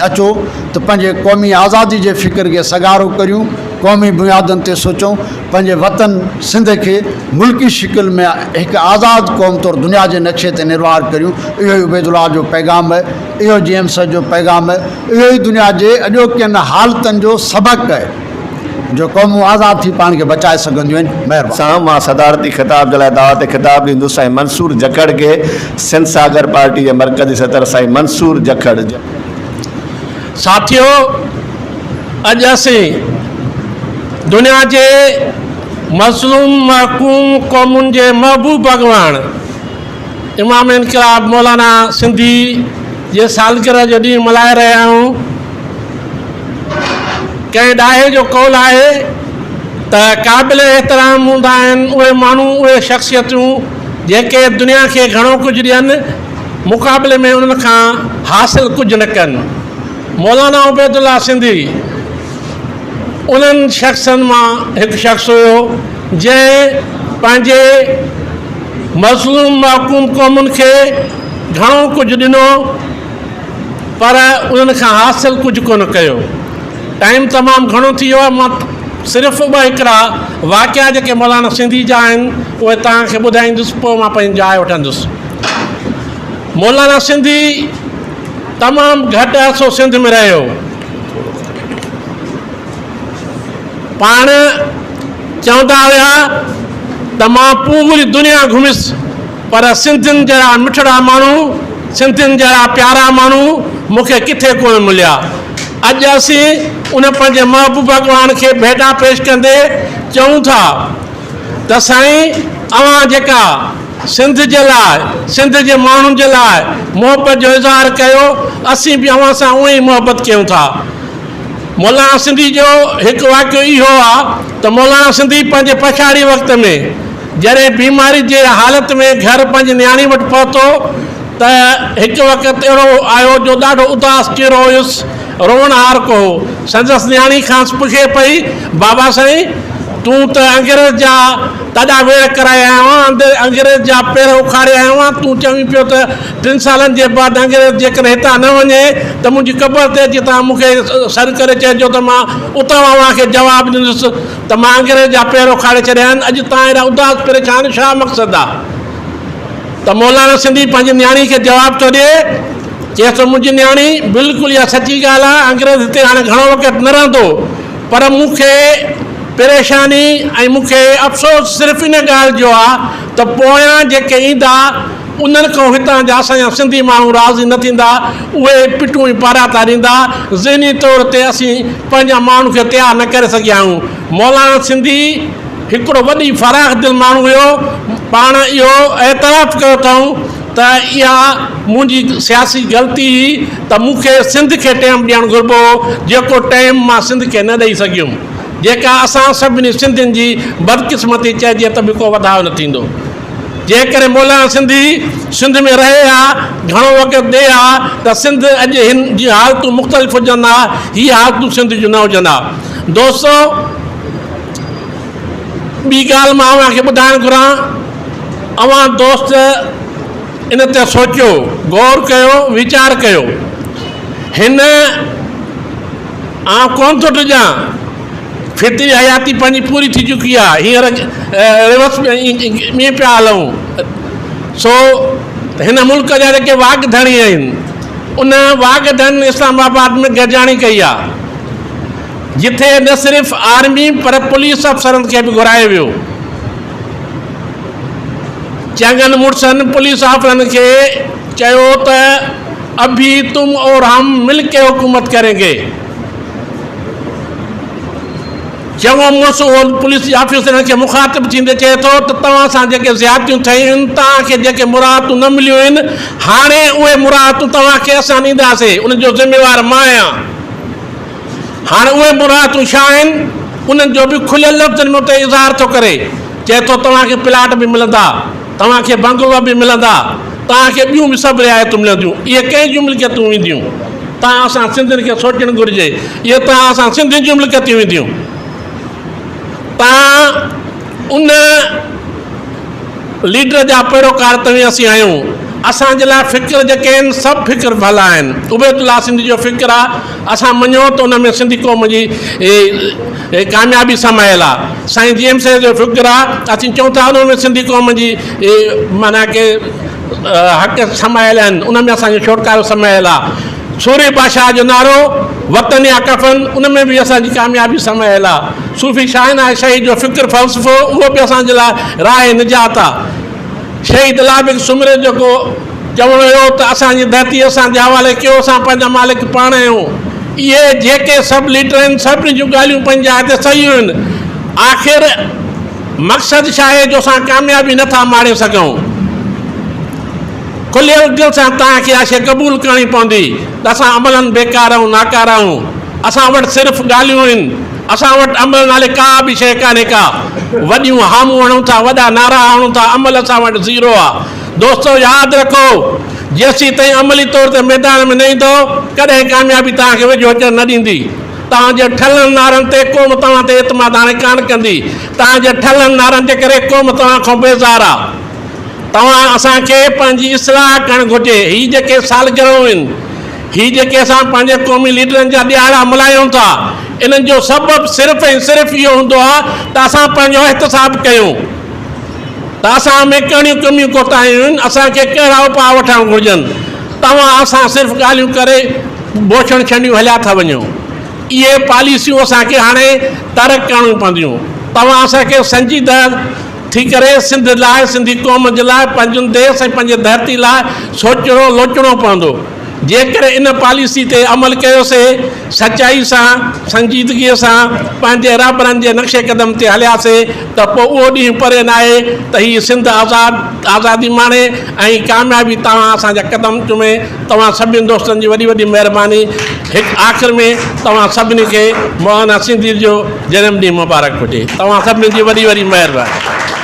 اچو ته پنهنجي قومي آزادي جي فڪر کي سگهارو ڪريون قومي بنيادن تي سوچون پنهنجي وطن سنڌ کي ملڪي شڪل ۾ هڪ آزاد قوم طور دنيا جي نقشي تي نروار ڪريون اهو ئي عبيدالله جو پيغام آهي اهو جي ايم سيد جو پيغام آهي اهو ئي دنيا جي اڄوڪين حالتن جو سبق آهي جو قومون آزاد ٿي پاڻ کي بچائي سگهنديون آهن مهرباني. سان مان صدارتي خطاب جي لاء دعوت خطاب ڏيندس سائين منصور جکڙ کي سنڌ ساگر پارٽي جي مرڪزي صدر سائين منصور جکڙ. ساٿيو! اڄ اسين دنيا جي مظلوم محڪوم قومن جي محبوب اڳواڻ امام انقلاب مولانا سنڌي جي سالگرهه جو ڏينهن ملهائي رهيا آهيون. ڪنهن ڏاهي جو قول آهي ته قابل احترام هوندا آهن اهي ماڻهو اهي شخصيتون جيڪي دنيا کي گهڻو ڪجهه ڏين مقابلي ۾ انهن کان حاصل ڪجهه نه ڪن. مولانا عبيدالله سنڌي انهن شخصن مان هڪ شخص هيو جنهن پنهنجي مظلوم محڪوم قومن کي گهڻو ڪجهه ڏنو پر انهن کان حاصل ڪجهه ڪونه ڪيو. ٽائيم تمام گهڻو ٿي ويو آهي مان صرف ٻه هڪڙا واقعا جيڪي مولانا سنڌي جا آهن اهي توهان کي ٻڌائيندس پوء مان پنهنجي جاء وٺندس. مولانا سنڌي تمام گهٽ عرصو سنڌ ۾ رهيو. پاڻ چوندا هيا ته مان پوري دنيا گهميس پر سنڌين جهڙا مٺڙا ماڻهو، سنڌين جهڙا پيارا ماڻهو مون کي ڪٿي ڪونه مليا. اڄ اسين ان پنهنجي محبوب اڳواڻ کي ڀيٽا پيش ڪندي چئون ٿا ته سائين اوهان جيڪا سنڌ جي لاء سنڌ جي ماڻهن جي لاء محبت جو اظهار ڪيو اسين به اوهان سان اونئين ئي محبت ڪيون ٿا. مولانا سنڌي جو هڪ واقعو اهو آ ته مولانا سنڌي پنهنجي پڇاڙي وقت ۾ جڏهن بيماري جي حالت ۾ گهر پنهنجي نياڻي وٽ پهتو ته هڪ وقت اهڙو آيو جو ڏاڍو اداس چهرو هيس، روئڻهارڪو هو. سندس نياڻي کانئس پڇي پئي، بابا سائين! تون ته انگريز جا تڏا ويڙهه ڪرائي آيو آن، انگريز جا پير اکاڙي آيو آن، تون چوين پيو ته ٽن سالن جي بعد انگريز جيڪڏهن هتان نه وڃي ته منهنجي قبر تي اچي توهان مون کي سڏ ڪري چئجو ته مان اتان اوهان کي جواب ڏيندس ته مان انگريز جا پير اکاڙي ڇڏيا آهن، اڄ توهان ايڏا اداس پريشان ڇا مقصد آ؟ ته مولانا سنڌي پنهنجي نياڻي کي جواب ٿو ڏئي، چئي ٿو منهنجي نياڻي بلڪل اها سچي ڳالهه آ انگريز هتي هاڻي گهڻو وقت نه رهندو پر مون کي پريشاني ۽ مون کي افسوس صرف ان ڳالهه جو آ ته پويان جيڪي ايندا انهن کان هتان جا اسان جا سنڌي ماڻهو راضي نه ٿيندا، اهي پٽون ۽ پاراتا ڏيندا، ذهني طور تي اسين پنهنجا ماڻهن کي تيار نه ڪري سگهيا آهيون. مولانا سنڌي هڪڙو وڏي فراخ دل ماڻهو هيو، پاڻ اهو اعتراف ڪيو اٿائون ته اها منهنجي سياسي غلطي هئي ته مون کي سنڌ کي ٽيم ڏيڻ گهربو هو، جيڪو ٽيم مان سنڌ کي نه ڏئي سگهيم، جيڪا اسان سڀني سنڌين جي بدقسمتي چئجي ته به ڪو وڌاء نه ٿيندو. جيڪڏهن مولانا سنڌي سنڌ ۾ رهي ها، گهڻو وقت ڏئي ها ته سنڌ اڄ هن جون حالتون مختلف هجن ها، هي حالتون سنڌ جون نه هجن ها. دوستو! ٻي ڳالهه مان اوهان کي ٻڌائڻ گهران، اوهان دوست ان تي سوچيو، غور ڪيو، ويچار ڪيو. هن آئون ڪونه ٿو ڊڄان. فطري حياتي پنهنجي پوري ٿي چڪي آهي، هينئر ريورس ۾ ائين پيا هلون. سو هن ملڪ جا جيڪي واڳ ڌڻي آهن، ان واڳ ڌڻين اسلام آباد ۾ گڏجاڻي ڪئي آهي، جتي نه صرف آرمي پر پوليس افسرن کي به گهرايو ويو. چڱن مڙسن پوليس آفيسرن کي چيو ته اڀي تم اور هم مل ڪي حڪومت ڪرين گي. چڱو مڙس اهو پوليس جي آفيسرن کي مخاطب ٿيندي چئي ٿو ته توهان سان جيڪي زيادتيون ٿيون آهن، توهان کي جيڪي مراعتون نه مليون آهن، هاڻي اهي مراعتون توهان کي اسان ڏينداسين، ان جو ذميوار مان آهيان. هاڻي اهي مراعتون ڇا آهن، انهن جو به کليل لفظن ۾ اتي اظهار ٿو ڪري. چئي ٿو توهان کي پلاٽ به ملندا، توهان کي بنگلو به ملندا، توهان کي ٻيون به سڀ رعايتون ملنديون. اهي ڪنهن جون ملڪيتون وينديون؟ توهان اسان سنڌين کي سوچڻ گهرجي. اهي توهان اسان سنڌين جون ملڪيتون وينديون. توهان ان ليڊر جا پيروڪار توهين اسين آهيون. اسان جي لاء فڪر جيڪي آهن سڀ فڪر ڀلا آهن. عبيدالله سنڌي جو فڪر آ اسان مڃيو ته ان ۾ سنڌي قوم جي ڪاميابي سمايل آ. سائين جي ايم سيد جو فڪر آ اسين چئون ٿا ان ۾ سنڌي قوم جي معنيٰ ڪي حق سمايل آهن ان ۾ اسان جو ڇوٽڪارو سمايل آ. سورهيه بادشاهه جو نعرو وطن يا ڪفن ان ۾ به اسان جي ڪاميابي سمايل آ. صوفي شاهه عنايت شهيد جو فڪر فلسفو اهو به اسان جي لاء راهه نجات آ. شهيد الله بخش سومري جو جيڪو چوڻ هيو ته اسان جي ڌرتي اسان جي حوالي ڪيو اسان پنهنجا مالڪ پاڻ آهيون. اهي جيڪي سڀ ليڊر آهن سڀني جون ڳالهيون پنهنجي جاء تي صحيح آهن. آخر مقصد ڇا آهي جو اسان ڪاميابي نه ٿا ماڻي سگهون. کليل دل سان توهان کي اها شيء قبول ڪرڻي پوندي ته اسان عملاً بيڪار آهيون، ناڪاره آهيون. اسان وٽ صرف ڳالهيون آهن. اسان وٽ عمل نالي ڪا به شيء ڪانهي ڪا. وڏيون هامون هڻون ٿا، وڏا نعرا هڻون ٿا، عمل اسان وٽ زيرو آ. دوستو ياد رکو جيسين تائين عملي طور تي ميدان ۾ نه ايندؤ، ڪڏهن ڪاميابي توهان کي ويجهو اچڻ نه ڏيندي. توهان جي ٺلهن نعرن تي قوم توهان تي اعتماد هاڻي ڪانه ڪندي. توهان جي ٺلهن نعرن جي ڪري قوم توهان کان بيزار آ. توهان اسان کي پنهنجي اصلاح ڪرڻ گهرجي. هي جيڪي سالگرهون آهن، هي جيڪي اسان پنهنجي قومي ليڊرن جا ڏهاڙا ملهايون ٿا، انهن جو سبب صرف ۽ صرف اهو هوندو آهي ته اسان پنهنجو احتساب ڪيون ته اسان ۾ ڪهڙيون ڪميون ڪوتاهيون آهن، اسان کي ڪهڙا اپاء وٺڻ گهرجن. توهان اسان صرف ڳالهيون ڪري بوڇڻ ڇنڊيون هليا ٿا وڃو. اهي پاليسيون اسان کي هاڻي ترڪ ڪرڻيون پونديون. توهان اسان کي سنجيده ٿي ڪري سنڌ لاء، سنڌي قوم جي لاء، پنهنجن ديس ۽ پنهنجي ڌرتي لاء سوچڻو لوچڻو پوندو. جيڪڏهن ان پاليسي تي عمل ڪيوسي، سچائي سان، سنجيدگيء سان پنهنجي رهبرن جي نقش قدم تي هلياسي ته پوء اهو ڏينهن پري ناهي ته هيء سنڌ آزاد آزادي ماڻي ۽ ڪاميابي توهان اسان جا قدم چمي. توهان سڀني دوستن جي وڏي وڏي مهرباني. هڪ آخر ۾ توهان سڀني کي مولانا سنڌي جو جنم ڏينهن مبارڪ هجي. توهان سڀني جي وڏي وڏي مهرباني.